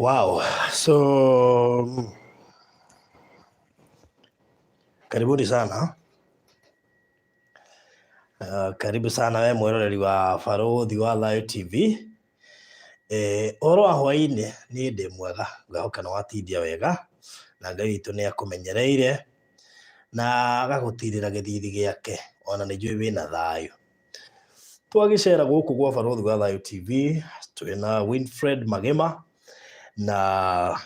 Wow. So karibuni sana. Karibu sana we mwĩroreri wa Barũthi wa Thayu TV. Ũhoro wa hwaĩ-inĩ, niĩ ndĩ mwega, ngahoka nĩ watindia wega na Ngai witũ nĩ akũmenyereire na agagũtirĩra gĩthithi gĩake, ona nĩ njũĩ wĩna thayũ. Twagĩcera gũkũ gwa Barũthi wa Thayu TV twĩna Winfred Magema na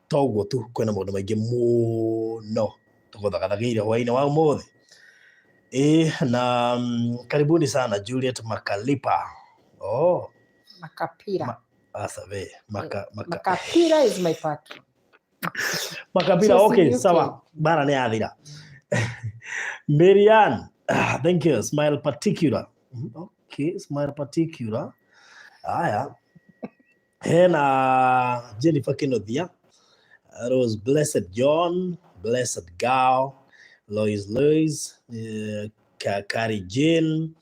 toguo tu, kwĩna maũndũ maingĩ mũno tũgũthagathagĩire hwaĩ-inĩ wa ũmũthĩ. Ĩĩ na karibuni sana Juliet Makalipa. Oh. Makapira. Asabe, maka, maka. Makapira is my patron. Makabira, She's in okay, UK. Sawa. Bara nĩ yathira. Marianne, ah, thank you. Smile particular. Okay, smile particular. Aya. Hena Jennifer Kinothia, Rose Blessed John, Blessed Gao, Lois Lois, Kari Jane,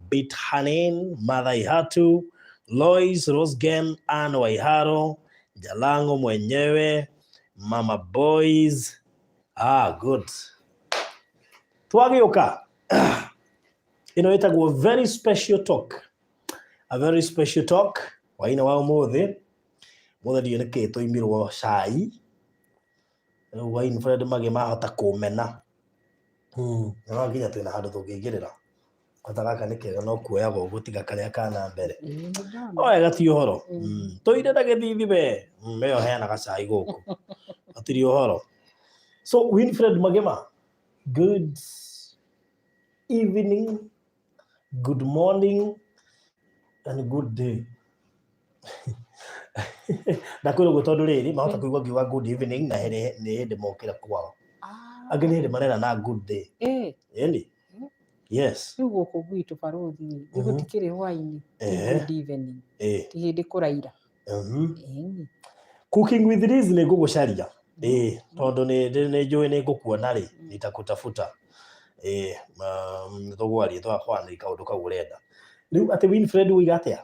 Bit Hanin, Martha Ihatu, Lois Rosgen, Ann Waiharo, Jalango mwenyewe, Mama Boys. Ah, good. Twagĩũka. Ĩno ĩtagwo very special talk. A very special talk. Waina wa ũmũthĩ. Mũthĩ ndiũĩ nĩkĩ tũimirwo cai. Rĩu Winfred Magĩ mahota kũmena. No nginya twĩna handũ tũngĩingĩrĩra. Kwata gaka nĩ kega no kuoyaga ũguo tiga karĩa ka na mbere. Ĩĩ, nĩ ndona. O wega ti ũhoro. Tũire na gĩthithi we. Ĩyo heanaga cai gũkũ. Hatirĩ ũhoro. So Winfred Magema, good evening, good morning and good day. Ndakwĩra ũguo tondũ rĩrĩ mahota kũigua ngiuga good evening na hĩndĩ nĩ hĩndĩ mokĩra kwao. Angĩ nĩ hĩndĩ marera na good day. Ĩni. Yes. Rĩu gũkũ gwitũ barũthi rĩ, nĩ gũtikĩrĩ hwainĩ, nĩ good evening. Ti hĩndĩ kũraira. Ĩni. Cooking with Liz nĩ ngũgũcaria. Ĩĩ, tondũ nĩ nĩ njũĩ nĩ ngũkuona rĩ, nitakutafuta. Ĩĩ, nĩ tũgwaria twakwaranĩria kaũndũ kau ũrenda. Rĩu atĩ Winfred woiga atĩa?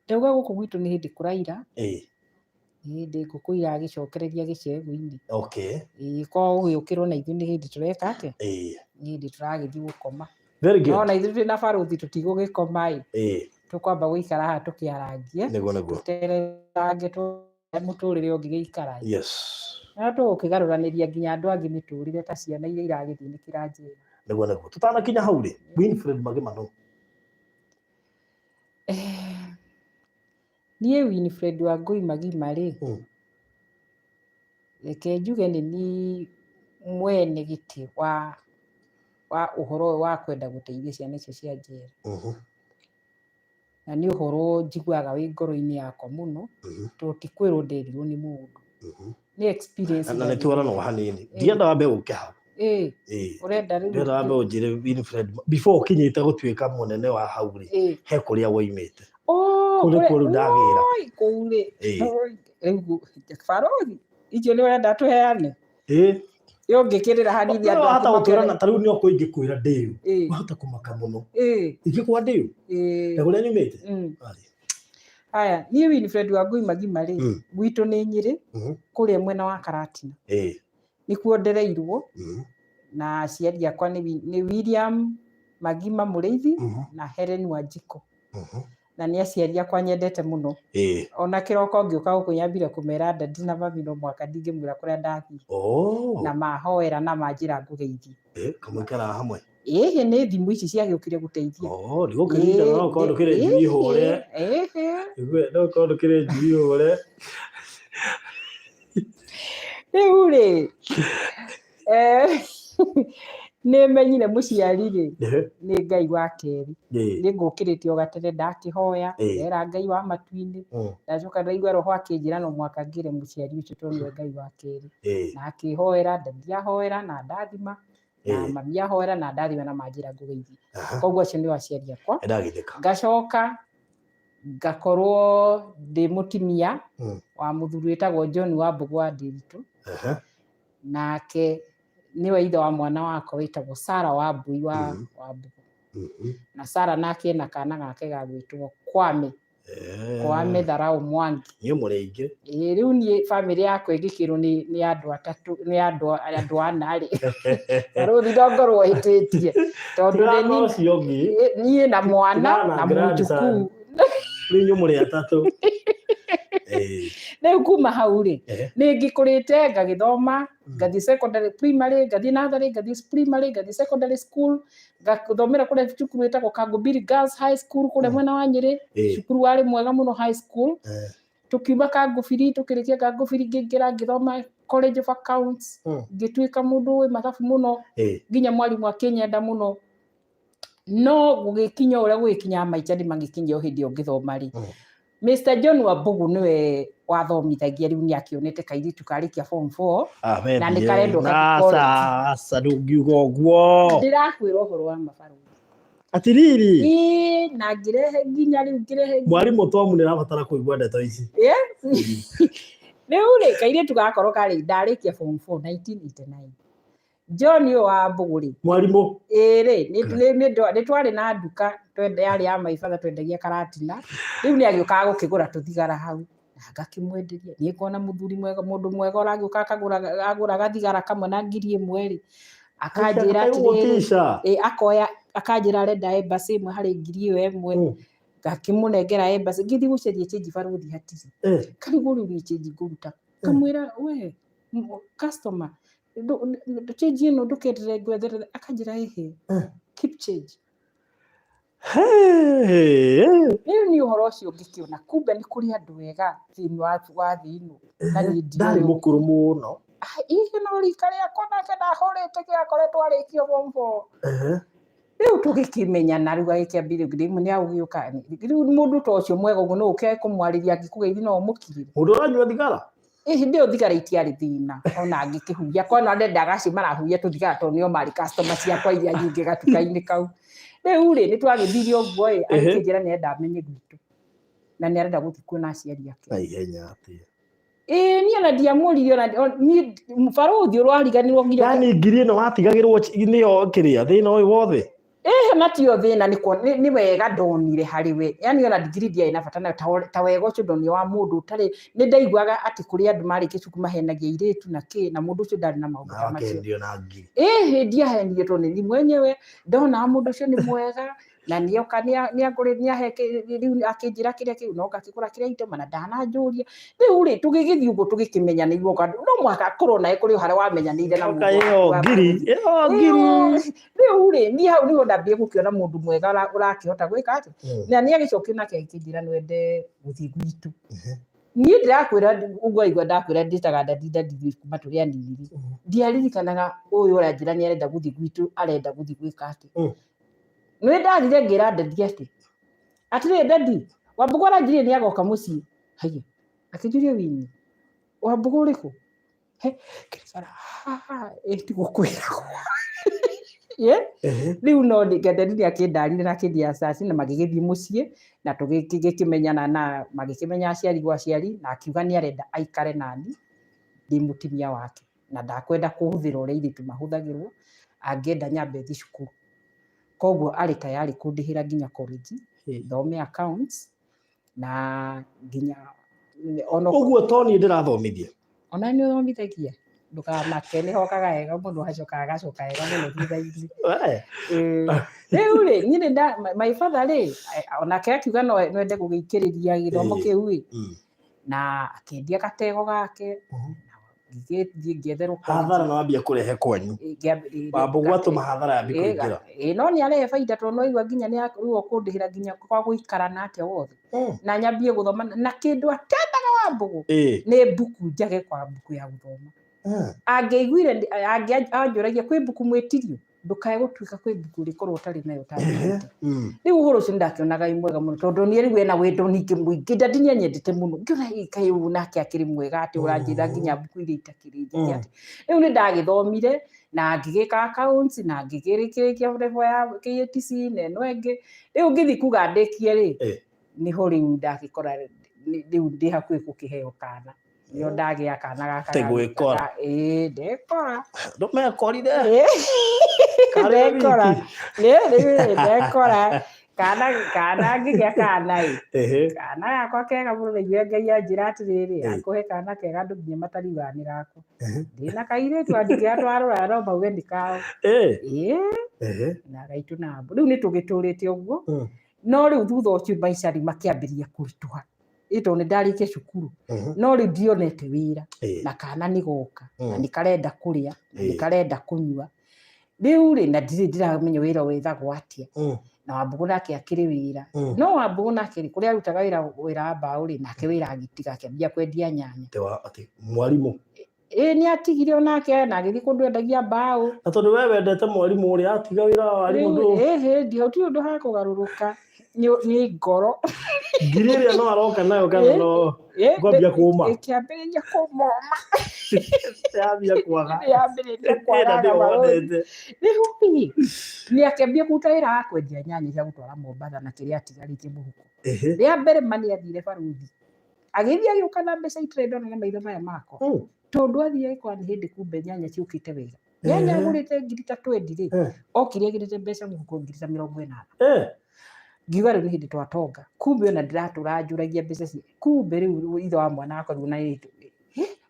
Ndauga gũkũ gwitũ nĩ hĩndĩ kũraira. Nĩ hĩndĩ ngũkũ iragĩcokereria gĩcegũ-inĩ. Ĩĩ, korwo gũgĩũkĩrwo na ithuĩ nĩ hĩndĩ tũreka atĩa? Nĩ hĩndĩ tũragĩthiĩ gũkoma. Very good. No na ithuĩ twĩna barũthi tũtigũgĩkoma ĩ. Tũkwamba gũikara haha tũkĩarangie. Nĩguo, nĩguo. Tũtererange mũtũrĩre ũngĩgĩikara ĩ. Yes. Na tũgũkĩgarũranĩria nginya andũ angĩ mĩtũrĩre ta ciana iria iragĩthĩnĩkĩra njera. Nĩguo, nĩguo. Tũtanakinya hau rĩ, Winfred Magema nũ? Niĩ Winfred Wangũi Magima rĩ, reke njuge nĩ niĩ mwene gĩtĩ wa ũhoro ũyũ wa kwenda gũteithia ciana icio cia njera. Na nĩ ũhoro njiguaga wĩ ngoro-inĩ yakwa mũno, tondũ ti kwĩrwo nderirwo nĩ mũndũ. Nĩ experience Na nĩ tuoranwo hanini. Ndienda wambe ũke hau. Ũrenda rĩu? Ndĩrenda wambe ũnjĩre Winfred, before ũkinyĩte gũtuĩka mũnene wa hau rĩ, he kũrĩa woimĩte. Oh, Kũu nĩkuo rĩu ndagĩra. Oi, kũu rĩ. Oi, rĩu barũthi, icio nĩ ũrenda tũheane? Ĩ ũngĩkĩrĩra hanini andũ Wahota aku gũtwĩra makĩre- na ta rĩu nĩ okorwo ingĩkwĩra ndĩũ. Wahota kũmaka mũno. Ingĩkwa ndĩũ? Na kũrĩa nyumĩte? Arĩ. Haya, niĩ Winfred Wangũi Magima rĩ, gwitũ nĩ Nyĩrĩ, kũrĩa mwena wa Karatina. Nĩkuo ndereirwo, na aciari akwa nĩ William Magima Mũrĩithi na Helen Wanjikũ. Na nĩ aciari akwa nyendete mũno. Ona kĩroko ngĩũka gũkũ nyambire kũmera ndadi na mami no mwaka ndingĩmwĩra kũrĩa ndathiĩ. Na mahoera na manjĩra ngũgeithie. Kamũikaraga hamwe? Ĩhĩ, nĩ thimũ ici ciagĩũkire gũteithia. Oh, ndigũkĩririkana no ũkorwo ndũkĩrĩ njui hũre. Ĩhĩ. No ũkorwo ndũkĩrĩ njui hũre. Rĩu rĩ, nĩ menyire mũciari rĩ, nĩ Ngai wa kerĩ. Nĩ ngũkĩrĩte o gatene ndakĩhoya, ndera Ngai wa matu-inĩ, ndacoka ndaigua roho akĩnjĩra no mũhaka ngĩre mũciari ũcio tondũ nĩwe Ngai wa kerĩ. Na akĩhoera, ndadi ahoera na ndathima, na mami ahoera na ndathima na manjĩra ngũgeithie. Koguo acio nĩo aciari akwa. Ndagithĩka. Ngacoka ngakorwo ndĩ mũtumia wa mũthuri wĩtagwo John wa Mbũgũ wa Ndĩritũ. Nake nĩwe ithe wa mwana wakwa wĩtagwo Sarah wa Mbui wa Mbũgũ. Na Sarah nake ena kana gake ga gwĩtwo Kwame. Kwa Metharau Mwangi. Inyuĩ mũrĩ aingĩ. Ĩĩ, rĩu niĩ bamĩrĩ yakwa ĩngĩkĩrwo nĩ andũ atatũ, nĩ andũ ana rĩ, barũthi no ngorwo hĩtĩtie, tondũ Tigana nĩ na ũcio ũngĩ. niĩ na mwana Tigana na na grandson. mũjukuu. Rĩu inyuĩ mũrĩ atatũ. Ĩĩ. Rĩu kuma hau rĩ, nĩ ngĩkũrĩte ngagĩthoma, ngathiĩ secondary primary, ngathiĩ nursery, ngathiĩ primary, ngathiĩ secondary school, ngathomera kũrĩa cukuru ĩtagwo Kangũmbiri Girls High School kũrĩa mwena wa Nyĩrĩ, cukuru warĩ mwega mũno high school. Tũkiuma Kangũbiri, tũkĩrĩkia Kangũbiri ngĩingĩra ngĩthoma College of Accounts, ngĩtuĩka mũndũ wĩ mathabu mũno, nginya mwarimũ akĩnyenda mũno. No gũgĩkinya ũrĩa gũgĩkinyaga maica nĩ magĩkinya o hĩndĩ ĩyo ngĩthoma rĩ, Mr. John Wambugu nĩwe wathomithagia rĩu nĩ akĩonete kairĩtu karĩkia form 4 Ah, we na nĩ thiĩ. karendwo gathiĩ college. Aca, aca, ndũngiuga ũguo. Ndĩrakwĩra ũhoro wa mabarũthi. Atiriri. Ĩĩ, na ngĩrehe nginya rĩu ngĩrehe nginya- Mwarimũ Tomu nĩ arabatara kũigua ndeto ici. Yes. Rĩu rĩ, kairĩtu gakorwo karĩ ndarĩkia form 4 1989. John ũyũ wa Mbũgũ rĩ, Mwarimũ. Ĩĩ rĩ, nĩ twarĩ na nduka yarĩ ya my father twendagia karatina, rĩu nĩ agĩũkaga gũkĩgũra tũthigara hau, na ngakĩmwenderia, niĩ ngona mũthuri mwega, mũndũ mwega ũragĩũka akagũra agũra gathigara kamwe na 1000 rĩ, akanjĩra atĩrĩrĩ, ĩ akoya akanjĩra arenda embassy ĩmwe harĩ 1000 ĩyo ĩmwe, ngakĩmũnengera embassy, ngĩthiĩ gũcaria change barũthi hatirĩ, ngarigwo rĩu niĩ change ngũruta kũ, ngamwĩra we customer change ĩno ndũkendere ngwetherere, akanjĩra ĩhĩ, keep change. Hey. Rĩu niĩ ũhoro ũcio ngĩkĩona kumbe nĩ kũrĩ andũ ega thĩinĩ wa thĩ ĩno, na niĩ Ndarĩ ndiũĩ. mũkũrũ mũno. Hihi no rika rĩakwa nake ndahũrĩte kĩ akoretwo arĩkia form four. Rĩu tũgĩkĩmenyana rĩu agĩkĩambia rĩmwe nĩ agũgĩũka, rĩu mũndũ ta ũcio mwega ũguo no ũke kũmwarĩria angĩkũgeithia no ũmũkirĩre. Mũndũ ũranyua thigara? Ĩ hĩndĩ ĩyo thigara itiarĩ thĩna ona ngĩkĩhuhia, kwana ndendaga acio marahuhia tũthigara tondũ nĩo marĩ customer ciakwa iria nyingĩ gatuka-inĩ kau. Rĩu rĩ, nĩ twagĩthire ũguo ĩ, agĩkĩnjĩra nĩ arenda menye gwitũ na nĩ arenda gũthiĩ kuona aciari ake. Na ihenya atĩa? Ĩĩ niĩ ona ndiamũririe ona niĩ barũthi ũrariganĩrwo nginya. Yani ngiri ĩno watigagĩrwo nĩyo kĩrĩa thĩna ũyũ wothe? Ĩhĩ na tiyo thĩna nĩ wega ndonire harĩ we. Yani ona ndigiri ndiarĩ na bata nayo ta wega ũcio ndonire wa mũndũ ũtarĩ, nĩ ndaiguaga atĩ kũrĩ andũ marĩkia cukuru mahenagia airĩtu na kĩ, na mũndũ ũcio ndarĩ na maũndũ ta macio. Wakendio na ngiri. Ĩhĩ ndiahenirio tondũ nĩ niĩ mwenyewe ndonaga mũndũ ũcio nĩ mwega na nĩoka nĩahe rĩu akĩnjĩra kĩrĩa kĩu no ngakĩgũra kĩrĩa itoma na ndananjũria. Rĩu rĩ tũgĩgĩthiĩ ũguo tũgĩkĩmenyana ithuothe, no mũhaka korwo nawe kũrĩ o harĩa wamenyanĩire na mũndũ Ĩyo ngiri, ĩyo ngiri. Rĩu rĩ niĩ hau nĩho ndambire gũkĩona mũndũ mwega ũrakĩhota gwĩka atĩ. Na nĩ agĩcokire nake agĩkĩnjĩra no ende gũthiĩ gwitũ. Niĩ ndĩrakwĩra ũguo waigua ndakwĩra ndĩtaga daddy daddy kuma tũrĩ anini rĩ, ndiaririkanaga ũyũ ũranjĩra nĩ arenda gũthiĩ gwitũ arenda gũthiĩ gwĩka atĩ. Nĩ ndathire ngĩra daddy atĩ, atĩrĩrĩ daddy, Wambũgũ aranjĩrire nĩ agoka mũciĩ. Haiya, akĩnjũria Winnie, Wambũgũ ũrĩkũ? He, ngĩrigara, haha, ĩ tigũkwĩra. Rĩu no daddy nĩ akĩndarire na akĩnjĩra caci na magĩgĩthiĩ mũciĩ na tũgĩkĩmenyana na magĩkĩmenya aciari gwa aciari na akiuga nĩ arenda aikare nani ndĩ mũtumia wake na ndakwenda kũhũthĩra ũrĩa airĩtu mahũthagĩrwo, angĩenda nyambe thiĩ cukuru. Koguo arĩ tayari kũndĩhĩra nginya college, thome accounts na nginya ona Ũguo to niĩ ndĩrathomithia? Ona nĩ ũthomithagia? Ndũkamake nĩ hokaga wega mũno hacokaga gacoka wega mũno thutha-inĩ. Rĩu rĩ, niĩ nĩ nda my father rĩ, onake akiuga no ende gũgĩikĩrĩria gĩthomo kĩu ĩ, na akĩendia gatego gake, ngĩgĩthiĩ ngĩetherwo college. Hathara nĩ wambia kũrehe kwanyu. Wambũgũ atũma hathara yambie kũingĩra. Ĩĩ no nĩ arehe baida tondũ nĩ waigua nginya nĩ rĩu ũkũndĩhĩra nginya kwa gũikara na atĩa wothe. Na nyambie gũthoma na kĩndũ atendaga Wambũgũ nĩ mbuku njage kwa mbuku ya gũthoma. Angĩaiguire anjũragia kwĩ mbuku mwĩtirio, ndũkae gũtuĩka kwĩ mbuku ũrĩkorwo ũtarĩ nayo ũtangĩhota. Rĩu ũhoro ũcio nĩndakĩonaga wĩ mwega mũno tondũ niĩ rĩu ena wendo ningĩ mũingĩ, daddy nĩ anyendete mũno. Ngĩona ĩ kaĩ ũyũ nake akĩrĩ mwega atĩ ũranjĩra nginya mbuku iria itakĩrĩ njĩke atĩ. Rĩu nĩ ndagĩthomire na ngĩgĩka accounts na ngĩgĩrĩkia level ya KATC na ĩno ĩngĩ. Rĩu ngĩthiĩ kuga ndĩkie rĩ, nĩho rĩu ndagĩkora rĩu ndĩ hakuhĩ gũkĩheo kana. Nĩo ndagĩa kana gaka. Atĩ gwĩkora. Ĩĩ ndekora. Ndũmekorire. Ndekora. Rĩu ndekora. Kana kana ngĩgĩa kana ĩ. Ehe. Kana gakwa kega mũno ndaiguire Ngai anjĩra atĩrĩrĩ, Ĩ. akũhe kana kega andũ nginya matariugaga nĩ gakwa. Ehe. Ndĩna kairĩtu andingĩra twarũra no mauge nĩ kao. Ĩ. Ĩĩ, Ehe. na gaitũ na mbũ. Rĩu nĩ tũgĩtũrĩte ũguo. No rĩu thutha ũcio maica rĩu makĩambĩrĩria kũritũha. Ĩ tondũ nĩ ndarĩkia cukuru. No rĩu ndionete wĩra. Na kana nĩ goka. Na nĩ karenda kũrĩa. Na nĩ karenda kũnyua. Rĩu rĩ, na ndirĩ ndĩramenya wĩra wethagwo atĩa. Na Wambũgũ nake akĩrĩ wĩra. No Wambũgũ nake rĩ, kũrĩa arutaga wĩra wĩra wa mbaũ rĩ, nake wĩra agĩtiga akĩambia kwendia nyanya. Atĩ wa atĩ mwarimũ. Ĩ nĩ atigire onake na agĩthiĩ kũndũ endagia mbaũ. Na tondũ we wendete mwarimũ ũrĩa atiga wĩra wa warimũ Rĩu ndũ. ĩhĩ hatirĩ ũndũ hakũgarũrũka. Nĩ ngoro. Ngiri ĩrĩa no aroka nayo kana no ngwambia kũma. Ĩkĩambĩrĩria kũmoma. Yambia kwaga. Yambĩrĩria Ĩna kwaraga nĩyo marũri. wendete. Rĩu rĩ, nĩ akĩambia kũruta wĩra wa kwendia nyanya cia gũtwara Mombatha na kĩrĩa atigarĩtie mũhuko. Ehe. Rĩa mbere ma nĩ athire barũthi. Agĩthiĩ agĩũka na mbeca itarĩ ndona na maitho maya makwa. Tondũ athiĩ agĩkora nĩ hĩndĩ kumbe nyanya ciũkĩte wega. Nyanya agũrĩte ngiri ta 20 rĩ, okire agĩrĩte mbeca mũhuko ngiri ta 80. Ngiuga rĩu nĩ hĩndĩ twatonga. Kumbe ona ndĩratũra njũragia mbeca cia kumbe rĩu ithe wa mwana wakwa rĩu na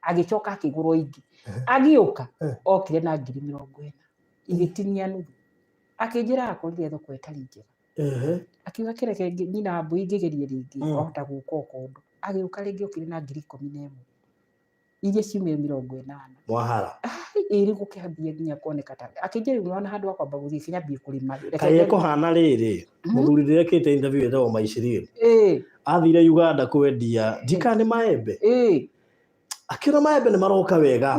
agĩcoka akĩgũrwo ingĩ. Agĩũka okire na ngiri 40 igĩtinia nuthu. Akĩnjĩra akorire thoko ĩtarĩ njega. Akiuga kĩreke nyina wa mbũi ngĩgerie rĩngĩ wahota gũka o kũndũ. Agĩũka rĩngĩ okire na ngiri 11 iria ciumire 80. Mwahara. Ĩrĩ gũkĩambia nginya kuoneka ta akĩnjĩra rĩu ona handũ ha kwamba gũthiĩ kinya ambie kũrĩma. Kaĩ ekũhana rĩrĩ mũthuri ndĩrekĩte interview ĩtagwo Maishirini. Athire Uganda kwendia ndika nĩ maembe. Akĩona maembe nĩ maroka wega.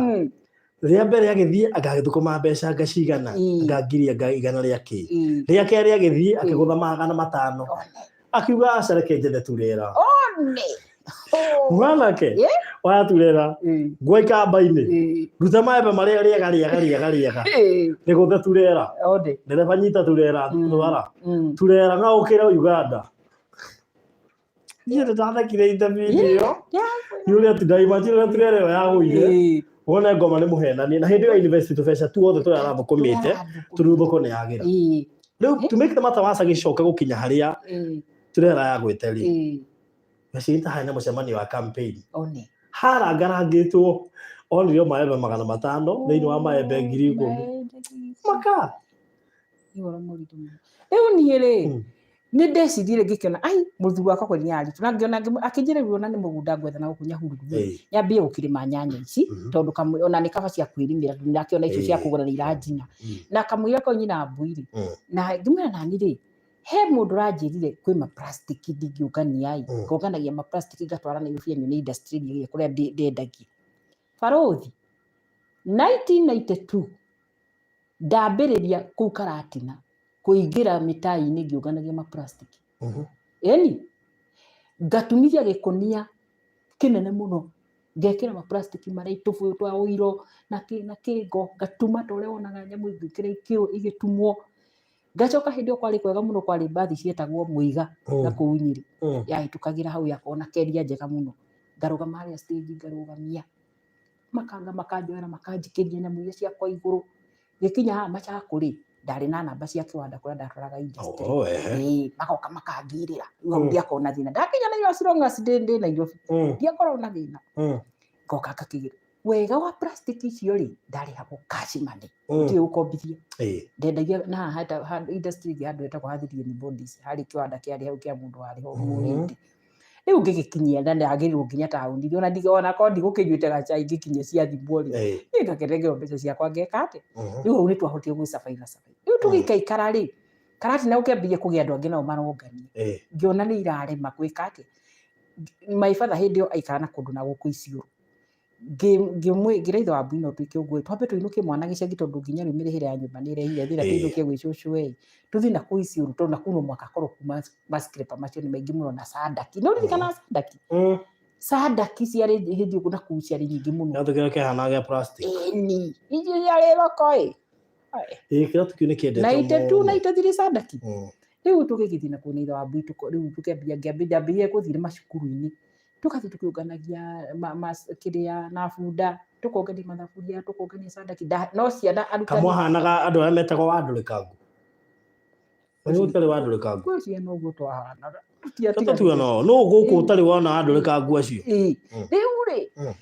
Rĩa mbere agĩthiĩ agagĩthũkũma mbeca anga cigana anga ngiri anga igana rĩa kĩ. Rĩa kerĩ agĩthiĩ akĩgũtha 500. Akiuga aca reke njethe turera. One. Mwanake oya turera ngwa ikamba-inĩ ruta maembe marĩa rĩega rĩega rĩega rĩega nĩgũthe turera. One. Ndereba nyita turera twara turera ng'aũkĩra Uganda. Niĩ nĩ ndathekire interview ĩyo nĩ ũrĩa ndaimagine ũrĩa turera ĩyo yagũire wone ngoma nĩ mũhenania na hĩndĩ ĩyo university tũbeca tuothe tũrĩa arathũkũmĩte tũrĩ thoko nĩ yagĩra. Rĩu to make the matter worse agĩcoka gũkinya harĩa turera yagwĩte rĩ meciria ta harĩ na mũcemanio wa campaign One. harangarangĩtwo onirio maembe 500 thĩinĩ wa maembe 10,000 maka. Ũhoro mũritũ mũno. Rĩu niĩ rĩ nĩ ndecirire ngĩkĩona ai mũthuri wakwa kweli nĩ aritũ na ngĩona akĩnjĩra rĩu ona nĩ mũgũnda ngwetha na gũkũ Nyahururu rĩ nyambie gũkĩrĩma nyanya ici tondũ ona nĩ kaba cia kwĩrĩmĩra tondũ ndakĩona icio cia kũgũra nĩ iranjina. Na kamũira kau nyina mbui rĩ na ngĩmwĩra nani rĩ he mũndũ ũranjĩrire kwĩ ma plastic ndingĩũngania ĩ ngonganagia ma plastic ngatwara Nairobi nyone industry ĩrĩa kũrĩa ndendagia. Barũthi 1992 ndambĩrĩria kũu Karatina kũingĩra mĩtai-inĩ ngĩũnganagia ma plastic. Ĩni ngatumithia gĩkũnia kĩnene mũno ngekĩra ma plastic marĩa tũbũyũ twa ũiro na kĩ na kĩ ngatuma ta ũrĩa wonaga nyamũ ingĩkĩra ikĩũ igĩtumwo. Ngacoka hĩndĩ ĩyo kwarĩ kwega mũno kwarĩ mbathi cietagwo Mũiga na kũu Nyĩrĩ yahĩtũkagĩra hau yakoragwo na keria njega mũno. Ngarũgama harĩa stage ngarũgamia makanga makanjoera makanjikĩria nyamũ iria ciakwa igũrũ. Gĩkinya haha Machakũ rĩ ndarĩ na namba cia kĩwanda kũrĩa ndatwaraga industry. Magoka makangirĩra. Rĩu hau ndiakoragwo na thĩna. Ndakinya Nairobi as long as ndĩ Nairobi ndiakoragwo na thĩna. Ngoka ngakĩgĩra. Wega wa plastic icio rĩ ndarĩhagwo cash money. Gũtirĩ gũkombithia. Ndendagia na haha industry ĩngĩ handũ hetagwo Hathirian Bodies harĩ kĩwanda kĩarĩ hau kĩa mũndũ warĩ ho Mũhĩndĩ. Rĩu ngĩgĩkinyia na ndagĩrĩrwo nginya taũni ona onakorwo ndigũkĩnyuĩte gacai ngĩkinyia ciathimwo rĩ niĩ ngakĩnengerwo mbeca ciakwa ngeka atĩa. Rĩu hau nĩ twahotire gwĩ survive survive. Rĩu tũgĩikaikara rĩ Karatina gũkĩambĩrĩria kũgĩa andũ angĩ nao marongania. Ngĩona nĩ irarema gwĩka atĩa. My father hĩndĩ ĩyo aikaraga na kũndũ na gũkũ Isiolo. Ngĩra ithe wa Mbui no twĩke ũguo twambe tũinũkie mwana gĩcagi tondũ nginya rĩu mĩrĩhĩre ya nyũmba nĩ ĩrehire thĩna tũinũkie gwĩ cũcũ ĩ tũthiĩ na kũu Isiolo tondũ na kũu no mũhaka akorwo kuma mascraper macio nĩ maingĩ mũno na sandaki. Nĩ ũririkanaga sandaki? Sandaki ciarĩ hĩndĩ ĩyo na kũu ciarĩ nyingĩ mũno. Kĩratũ kĩrĩa kĩahanaga gĩa plastic. Ĩni icio ciarĩ thoko ĩ. Ĩ kĩratũ kĩu nĩ kĩendetwo 92 93 sandaki. Rĩu tũgĩgĩthiĩ na kũu na ithe wa Mbui rĩu tũkĩambia ndambĩrĩria gũthiĩ macukuru-inĩ tũgathiĩ tũkĩũnganagia kĩrĩa na bunda tũkongania mathaburia tũkongania sandaki no ciana arutani Kamwahanaga andũ arĩa metagwo wandũrĩkangu. Kwanyu gũtiarĩ wa ndũrĩkangu? Gwĩ ciana ũguo twahanaga. Tũtiga no no gũkũ ũtarĩ wona andũrĩkangu acio. Ĩĩ. Rĩu rĩ,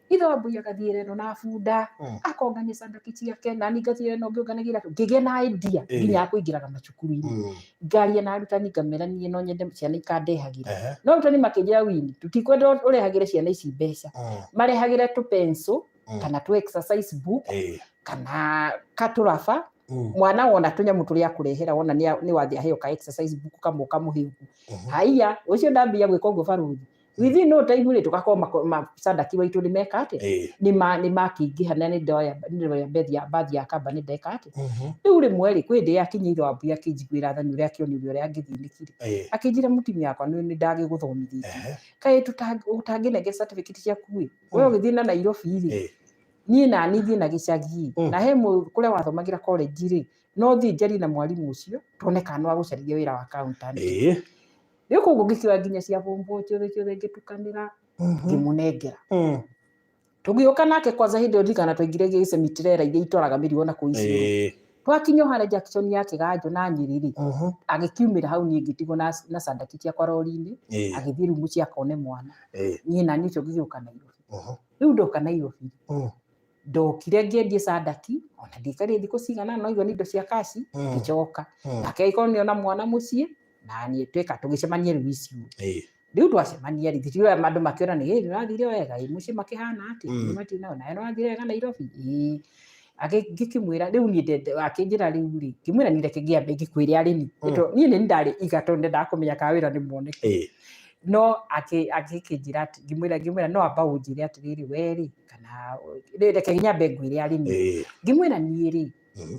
ithe wa mbui agathiĩ ĩno na bunda, akongania candaki ciake, na niĩ ngathiĩ ĩno ngĩũnganagia iratũ, ngĩgĩa na idea nginya ya kũingĩraga macukuru-inĩ. Ngaria na arutani ngamera niĩ no nyende ciana ikandehagĩra. No arutani makĩnjĩra Winnie, tũtikwenda ũrehagĩre ciana ici mbeca. Marehagĩre tũ pencil, kana tũ exercise book, kana katũraba. Mwana wona tũnyamũ tũrĩa akũrehera wona nĩ wathiĩ aheo ka exercise book kamwe kamũhĩu. Haiya, ũcio ndambia gwĩka ũguo barũthi. Within no time rĩ, tũgakorwo macandaki maitũ nĩ meka atĩa? Nĩ makĩingĩha na nĩ ndoya mbathi ya kamba nĩ ndeka atĩa? Rĩu rĩmwe rĩ, kwĩ hĩndĩ yakinya ithe wa mbui akĩnjiguĩra tha nĩ ũrĩa akĩonire ũrĩa angĩthĩnĩkire. Akĩnjĩra mũtumia wakwa nĩ ndagĩgũthomithĩtie. Kaĩ ũtangĩnengera certificate ciaku ĩ? We ũgĩthiĩ na Nairobi rĩ, niĩ na niĩ thiĩ na gĩcagi na he kũrĩa wathomagĩra college rĩ, no thiĩ njarie na mwarimũ ũcio tuone kana no agũcarĩrie wĩra wa accountant. Rĩu koguo ngĩkĩoya nginya cia form four ciothe ciothe ngĩtukanĩra, ngĩmũnengera. Tũgĩũka nake kwanza hĩndĩ ĩyo ndirikana twaingire gĩcemitrera iria itwaraga mĩrigo na kũu Isiolo. Twakinya o harĩa junction ya Kĩganjo na Nyĩrĩ rĩ, agĩkiumĩra hau niĩ ngĩtigwo na candaki ciakwa rori-inĩ, agĩthiĩ rĩu mũciĩ akone mwana. Niĩ na niĩ ũcio ngĩgĩũka Nairobi. Rĩu ndoka Nairobi, ndokire ngĩendia candaki, ona ndiaikarire thikũ cigana no igua nĩ indo cia kaci, ngĩcoka. Nake agĩkorwo nĩ ona mwana mũciĩ, na niĩ tweka tũgĩcemania rĩu Isiolo. Rĩu twacemania rĩ, tũtiũĩ andũ makĩona nĩ nĩ ũrathire wega, ĩ mũciĩ makĩhana atĩa, nĩ matina, nawe nĩ wathire wega Nairobi, ĩĩ. Ngĩkĩmwĩra rĩu niĩ ndende, akĩnjĩra rĩu rĩ, ngĩmwĩra niĩ reke ngĩambe ngĩkwĩre arĩmi. Tondũ niĩ nĩ ndarĩ iga tondũ ndendaga kũmenya kana wĩra nĩ muoneki. No akĩnjĩra atĩ, ngĩmwĩra no amba ũnjĩre atĩrĩrĩ, we rĩ, kana reke nyambe ngwĩre arĩmi. Ngĩmwĩra niĩ rĩ,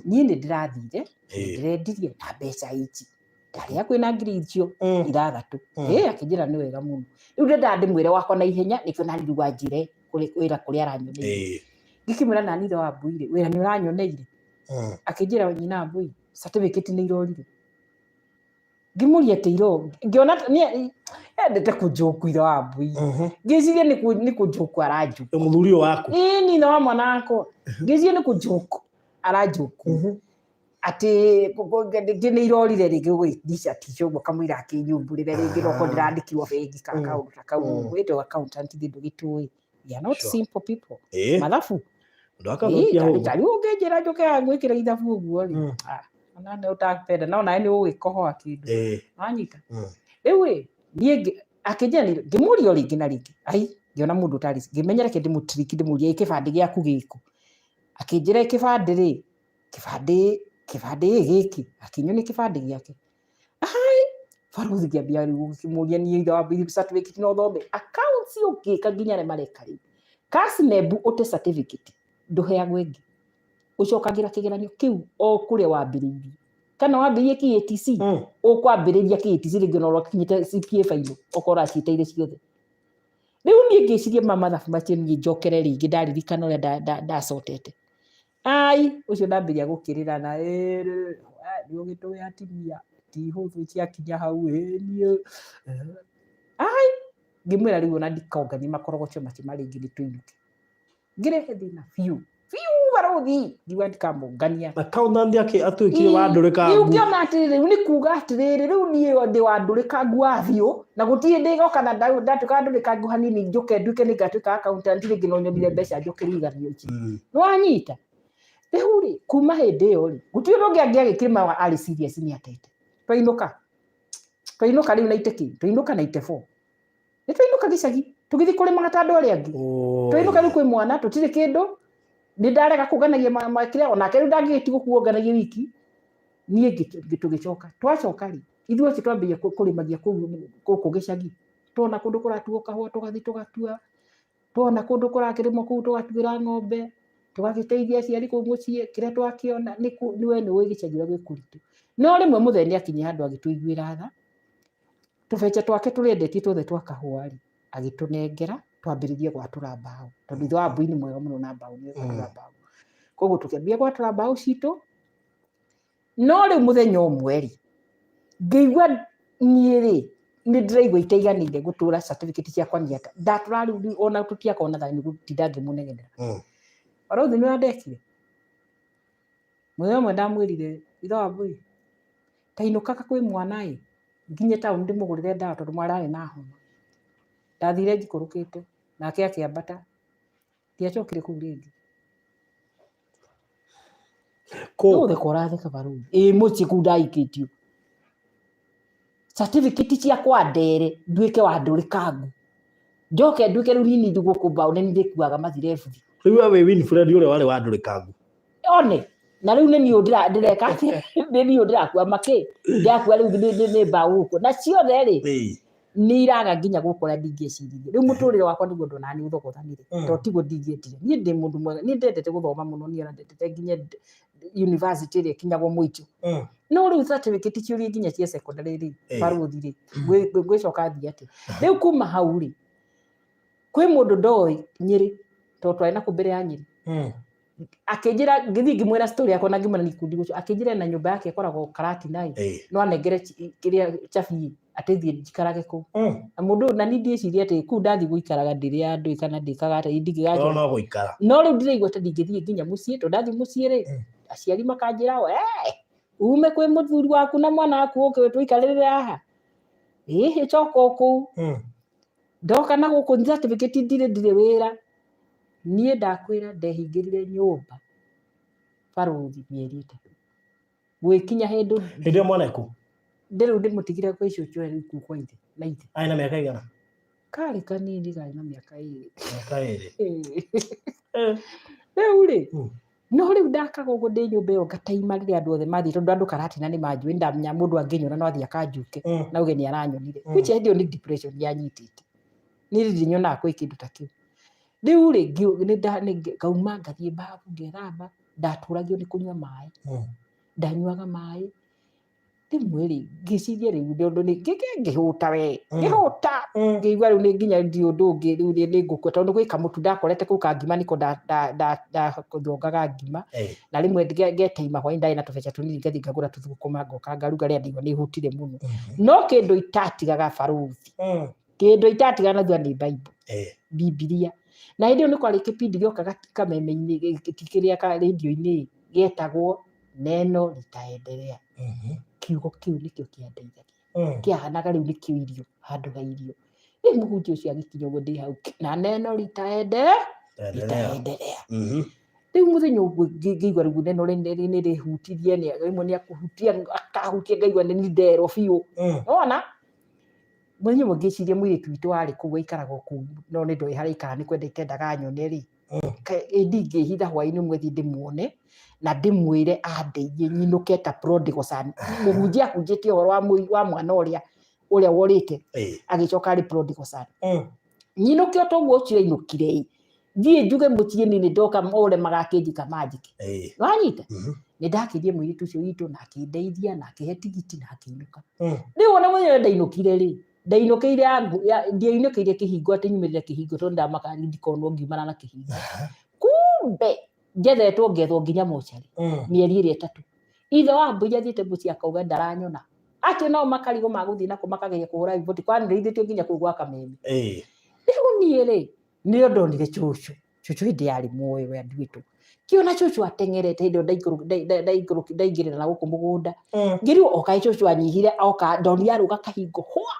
niĩ nĩ ndĩrathire, nĩ ndĩrendirie na mbeca ici. Ndarĩ hakuhĩ na ngiri icio ithathatũ. Ĩĩ, akĩnjĩra nĩ wega mũno. Rĩu ndendaga ndĩmwĩre wakwa na ihenya nĩkĩo nani rĩu anjĩre wĩra kũrĩa aranyoneire. Ngĩkĩmwĩra nani ithe wa mbui rĩ, wĩra nĩ ũranyoneire? Akĩnjĩra nyina wa mbui, certificate nĩ irorire. Ngĩmũria atĩ iro, ngĩona endete kũnjũku ithe wa mbui. Ngĩciria nĩ kũnjũku aranjũku. Mũthuri ũyũ waku? Ĩĩ, ni ithe wa mwana wakwa. Ngĩciria nĩ kũnjũku aranjũku. Atĩ rĩngĩ nĩ irorire rĩngĩ gũgĩtica tica ũguo kamũira akĩnyumbũrĩre rĩngĩ no korwo ndĩrandĩkirwo bengi kana kaũndũ ta kau ũguo. Ĩndĩ accountant ithuĩ ndũgĩtũĩ. We are not simple people. Mathabu. Ũndũ wa kathũkia ũguo. Ta rĩu ũngĩnjĩra njũke haha ngwĩkĩre ithabu ũguo rĩ, ona nĩ ũtapenda, no nawe nĩ ũgũgĩkohoa kĩndũ. Wanyita? Rĩu ĩ, niĩ akĩnjĩra nĩ, ngĩmũria o rĩngĩ na rĩngĩ. Ai, ngĩona mũndũ ũtarĩ, ngĩmenya reke ndĩmũtiriki ndĩmũrie, ĩ kĩbandĩ gĩaku gĩkũ? Akĩnjĩra kĩbandĩ rĩ, kĩbandĩ, kĩbandĩ ĩ gĩkĩ, akĩnyonia kĩbandĩ gĩake. Ai, barũthi ngĩambia rĩu gũkĩmũria niĩ ithe wa mbiri certificate no thome. Accounts ũngĩka nginya arĩa mareka rĩu. Kasneb ũte certificate, ndũheagwo ĩngĩ. Ũcokagĩra kĩgeranio kĩu o kũrĩa wambĩrĩirie. Kana wambĩrĩirie KATC, ũkwambĩrĩria KATC rĩngĩ ona ũrakinyĩte CPA final, okorwo ũraciĩteire ciothe. Rĩu niĩ ngĩciria ma mathabu macio niĩ njokere rĩngĩ ndaririkana ũrĩa ndacotete. Ai, ũcio ndambĩrĩria gũkĩrĩra na nĩ ũgĩtũĩ atumia ti hũthũ ciakinya hau, ĩ niĩ. Ai, ngĩmwĩra rĩu ona ndikongania makorogoco macio marĩa ingĩ nĩ tũinũke. Ngĩrehe thĩna biũ. Biũ barũthi, ngiuga ndikamũngania. Accountant atuĩkire wa ndũrĩkangu. Rĩu ngĩona atĩrĩrĩ, rĩu nĩ kuga atĩrĩrĩ, rĩu niĩ ndĩ wa ndũrĩkangu wa biũ, na gũtirĩ hĩndĩ ĩgoka na ndatuĩka wa ndũrĩkangu hanini njũke nduĩke nĩ ngatuĩka accountant rĩngĩ no nyonire mbeca njoke riganio ici. Nĩ wanyita? Rĩu rĩ, kuma hĩndĩ ĩyo rĩ, gũtirĩ ũndũ ũngĩ angĩagĩkire ma arĩ serious nĩ atete. Twainũka. Twainũka rĩu na ite kĩ? Twainũka na ite four. Nĩ twainũka gĩcagi, tũgĩthiĩ kũrĩmaga ta andũ arĩa angĩ. Twainũka rĩu kwĩ mwana, tũtirĩ kĩndũ, nĩ ndarega kũnganagia kĩrĩa, onake rĩu ndangĩgĩtigwo kuonganagia wiki. Niĩ tũgĩcoka. Twacoka rĩ, ithuĩ acio twambĩrĩria kũrĩmagia gũkũ gĩcagi. Tuona kũndũ kũratuo kahũa tũgathiĩ tũgatua, tuona kũndũ kũrakĩrĩmwo kũu tũgatuĩra ng'ombe, tũgagĩteithia aciari kũu mũciĩ, kĩrĩa twakĩona, nĩ we nĩ ũĩ gĩcagi ũrĩa gwĩ kũritũ. No rĩmwe mũthee nĩ akinyire handũ agĩtũiguĩra tha, tũbeca twake tũrĩa endetie tuothe twa kahũa rĩ, agĩtũnengera twambĩrĩrie gwatũra mbaũ, tondũ ithe wa mbui nĩ mwega mũno na mbaũ, nĩ gwatũra mbaũ. Koguo tũkĩambia gwatũra mbaũ citũ, no rĩu mũthenya ũmwe rĩ, ngĩigua niĩ rĩ, nĩ ndĩraigua itaiganĩire gũtũra certificate ciakwa nĩ ata. Ndatũra rĩu ona tũtiakorwo na thayũ nĩ gũtinda ngĩmũnegenera. Barũthi nĩ ũrĩa ndekire? Mũthenya ũmwe ndamwĩrire, ithe wa mbui, Ndainũkaga kwĩ mwana ĩ, nginye taũni ndĩmũgũrĩre ndawa tondũ mwana arĩ na homa. Ndathire njikũrũkĩte, nake akĩambata, ndiacokire kũu rĩngĩ. Kũ? Ũgũtheka ũratheka barũthi. Ĩ mũciĩ kũu ndaikĩtio. Certificate ciakwa ndere nduĩke wa ndũrĩkangu. Njoke nduĩke rĩu nini gũkũ mbaũ nĩ ndĩkuaga mathirebuthi. Rĩu we wĩ Winfred ũrĩa warĩ wa ndũrĩkangu. One na rĩu nĩ niĩ ndĩreka atĩa? Nĩ niĩ ndĩrakua makĩ ndĩrakua rĩu nĩ mbaũ gũkũ na ciothe rĩ nĩ iraga nginya gũkũ ũrĩa ndingĩeciririe. Rĩu mũtũrĩre wakwa nĩguo ndonaga nĩ ũthogothanire tondũ tiguo ndingĩendire. Niĩ ndĩ mũndũ mwega, niĩ ndendete gũthoma mũno niĩ ona ndendete nginya university ĩrĩa ĩkinyagwo mũico. No rĩu certificate ciũrie nginya cia secondary rĩ, barũthi rĩ, ngwĩcoka thiĩ atĩa? Rĩu kuma hau rĩ, kwĩ mũndũ ndoĩ Nyĩrĩ, tondũ twarĩ na kũu mbere ya Nyĩrĩ. Akĩnjĩra, ngĩthiĩ ngĩmwĩra story yakwa na ngĩmwĩra nĩ ikundi gũcio, akĩnjĩra ena nyũmba yake ĩkoragwo Karatina ĩ, no anengere kĩrĩa cabi atĩ thiĩ njikarage kũu. Na mũndũ ũyũ, na niĩ ndiĩciria atĩ kũu ndathiĩ gũikaraga ndĩrĩ andũ kana ndĩkaga atĩa, ndingĩgacoka. No no gũikara. No rĩu ndĩraigua ta ndingĩthiĩ nginya mũciĩ, tondũ ndathiĩ mũciĩ rĩ, aciari makanjĩra, we ume kwĩ mũthuri waku na mwana waku ũke tũikarĩrĩre haha. Ĩhĩ coka o kũu. Ndoka na gũkũ certificate ndirĩ ndirĩ wĩra. Niĩ ndakwĩra ndehingĩrire nyũmba barũthi mĩeri 3. Gwĩkinya hĩndĩ Hĩndĩ ĩyo mwana ekũ? Ndĩ rĩu ndĩmũtigire kwĩ cũcũ rĩu kũu kwa ithe na ithe. Arĩ na mĩaka ĩigana? Karĩ kanini karĩ na mĩaka 2. Mĩaka 2. Rĩu rĩ, no rĩu ndakaga ũguo ndĩ nyũmba ĩyo ngataima rĩrĩa andũ othe mathiĩ tondũ andũ Karatina nĩ manjũĩ ndamenya mũndũ angĩnyona no athiĩ akanjuke na auge nĩ aranyonire. Which hĩndĩ ĩyo nĩ depression yanyitĩte. Niĩ ndirĩ nyonaga kwĩ kĩndũ ta kĩu. Rĩu rĩ, ngauma ngathiĩ babu ngethamba, ndatũragio nĩ kũnyua maĩ. Ndanyuaga maĩ. Rĩmwe rĩ, ngĩciria rĩu nĩ ũndũ ngĩhũta we, ngĩhũta, ngĩigua rĩu nĩ nginya ndirĩ ũndũ ũngĩ rĩu nĩ ngũkua tondũ gwĩ kamũtu ndakorete kũu ka ngima nĩko ndathongaga ngima. Na rĩmwe ngetaima hwaĩ-inĩ ndarĩ na tũbeca tũnini ngathiĩ ngagũra tũthũkũma ngoka ngaruga rĩrĩa ndaigua nĩ hũtire mũno. No kĩndũ itatigaga barũthi, kĩndũ itatigaga na thutha nĩ Bible, Bibilia. Na hĩndĩ ĩyo nĩ kwarĩ kĩbindi gĩokaga kameme-inĩ, kĩrĩa ka rĩndiũ-inĩ gĩetagwo Neno Litaendelea. Kiugo kĩu nĩkĩo kĩandeithagia. Kĩahanaga rĩu nĩkĩo irio, handũ ha irio. Rĩu mũhunjia ũcio agĩkinya ũguo ndĩ hau, na neno litaendelea, litaendelea. Rĩu mũthenya ũmwe ngĩigua rĩu neno nĩ rĩhutirie, rĩmwe nĩ akũhutia, akahutia ngaigua nĩ niĩ nderwo biũ. Nĩwona? Mũthenya ũmwe ngĩciria mũirĩtu witũ warĩ kũu aikaraga o kũu, no nĩ ndoĩ harĩa aikaraga nĩ kwenda itendaga nyone rĩ, ĩ ndingĩhitha hwaĩ-inĩ ũmwe thiĩ ndĩmuone na ndĩmwĩre andeithie nyinũke ta prodigal son. Mũhunjia ahunjĩtie ũhoro wa mwana ũrĩa ũrĩa worĩte agĩcoka arĩ prodigal son. Nyinũke o ta ũguo ũcio ainũkire ĩ, thiĩ njuge mũciĩ niĩ nĩ ndoka ore magakĩnjĩka manjĩke. Nĩwanyita? Nĩ ndakĩrie mũirĩtu ũcio witũ na akĩndeithia na akĩhe tigiti na akĩinũka. Rĩu ona mũthenya ũrĩa ndainũkire rĩ, ndainũkĩire ndiainũkĩire kĩhingo atĩ nyumĩrĩre kĩhingo tondũ ndamakaga ndikonwo ngiumana na kĩhingo. Kumbe njethetwo ngethwo nginya mocarĩ mĩeri ĩrĩa 3. Ithe wa mbũi athiĩte mũciĩ akauga ndaranyona. Acio nao makarigwo magũthiĩ nako makageria kũhũra riboti kwanĩrĩithĩtio nginya kũu gwa Kameme. Rĩu niĩ rĩ, nĩrĩo ndonire cũcũ. Cũcũ hĩndĩ yarĩ muoyo we anduĩtwo. Ngĩona cũcũ ateng'erete hĩndĩ ĩyo ndaingĩrĩra na gũkũ mũgũnda. Ngĩrigwo o kaĩ cũcũ anyihire oka ndonire arũga kahingo hwa.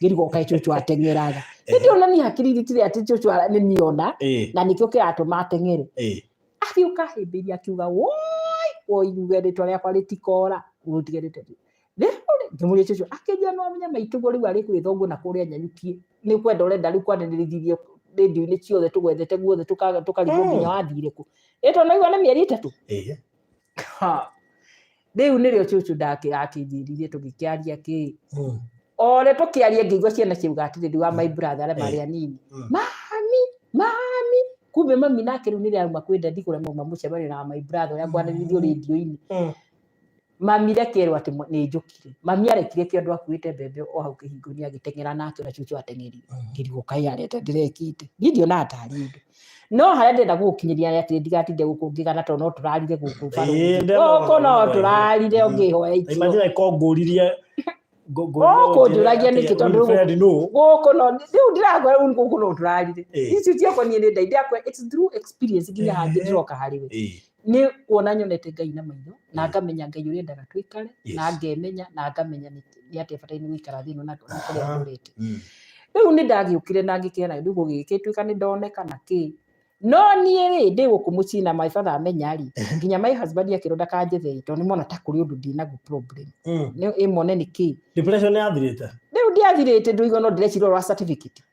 Ngĩrigwo o kaĩ cũcũ ateng'eraga. Hĩndĩ ĩyo na niĩ hakiri itirĩ atĩ cũcũ nĩ niĩ ona, na nĩkĩo kĩratũma ateng'ere. Agĩũka ahĩmbĩirie akiuga woi, woi uge rĩtwa rĩakwa rĩtikora, ũtige rĩtwa rĩu. Rĩu rĩ, ngĩmũria cũcũ, akĩnjĩra nĩ wamenya maitũguo rĩu arĩ gwĩ thoguo na kũrĩa Nyanyuki, nĩ kwenda ũrenda rĩu kwanĩrĩrithia rĩndiũ-inĩ ciothe tũgwethete guothe tũkarigwo nginya wathire kũ. Ĩ tondũ naigua nĩ mĩeri 3. Ha. Rĩu nĩrĩo cũcũ akĩnjĩrire tũgĩkĩaria kĩ. O ũrĩa tũkĩaria ngĩigua ciana ciauga atĩrĩrĩ wa my brother arĩa marĩ anini. Mami, mami. Kumbe mami nake rĩu nĩrĩa auma kwĩ daddy kũrĩa mauma mũcemanio na my brother ũrĩa ngwanĩrĩirio rĩndiũ-inĩ. Mami reke erwo atĩ nĩ njũkire. Mami arekire kĩondo akuĩte mbembe o hau kĩhingo-inĩ agĩteng'era nake ũrĩa cũcũ ateng'erire. Ngĩrigwo kaĩ areta ndĩrekĩte. Niĩ ndionaga tarĩ ũndũ. No harĩa ndĩrenda gũgũkinyĩria nĩ atĩ ndigatinde gũkũ ngĩgana tondũ no tũrarire gũkũ barũthi. Gũkũ no tũrarire ũngĩhoya ikio. Imagine ko ngũririe Ũkũnjũragia nĩkĩ tondũ gũkũ no rĩu ndĩrakwĩra rĩu gũkũ no tũrarire. Icio ciakwa niĩ nĩ ndai ndĩrakwĩra it's through experience nginya hangĩ ndĩroka harĩ we. Nĩ kuona nyonete Ngai na maitho na ngamenya Ngai ũrĩa endaga tũikare, na ngemenya na ngamenya nĩ atĩa bataire gũikara thĩ ĩno na kũrĩa ndorete. Rĩu nĩ ndagĩũkire na ngĩkĩona rĩu gũgĩgĩtuĩka nĩ ndoneka na kĩ. No niĩ rĩ, ndĩ gũkũ mũciĩ na my father amenya rĩ, nginya my husband akĩrwo ndakanjethe ĩ, tondũ nĩ mona ta kũrĩ ũndũ ndĩnaguo problem. Nĩ ĩmone nĩ kĩ. Depression nĩ yathirĩte? Rĩu ndiathirĩte, ndũigua no ndĩreciria ũhoro wa certificate.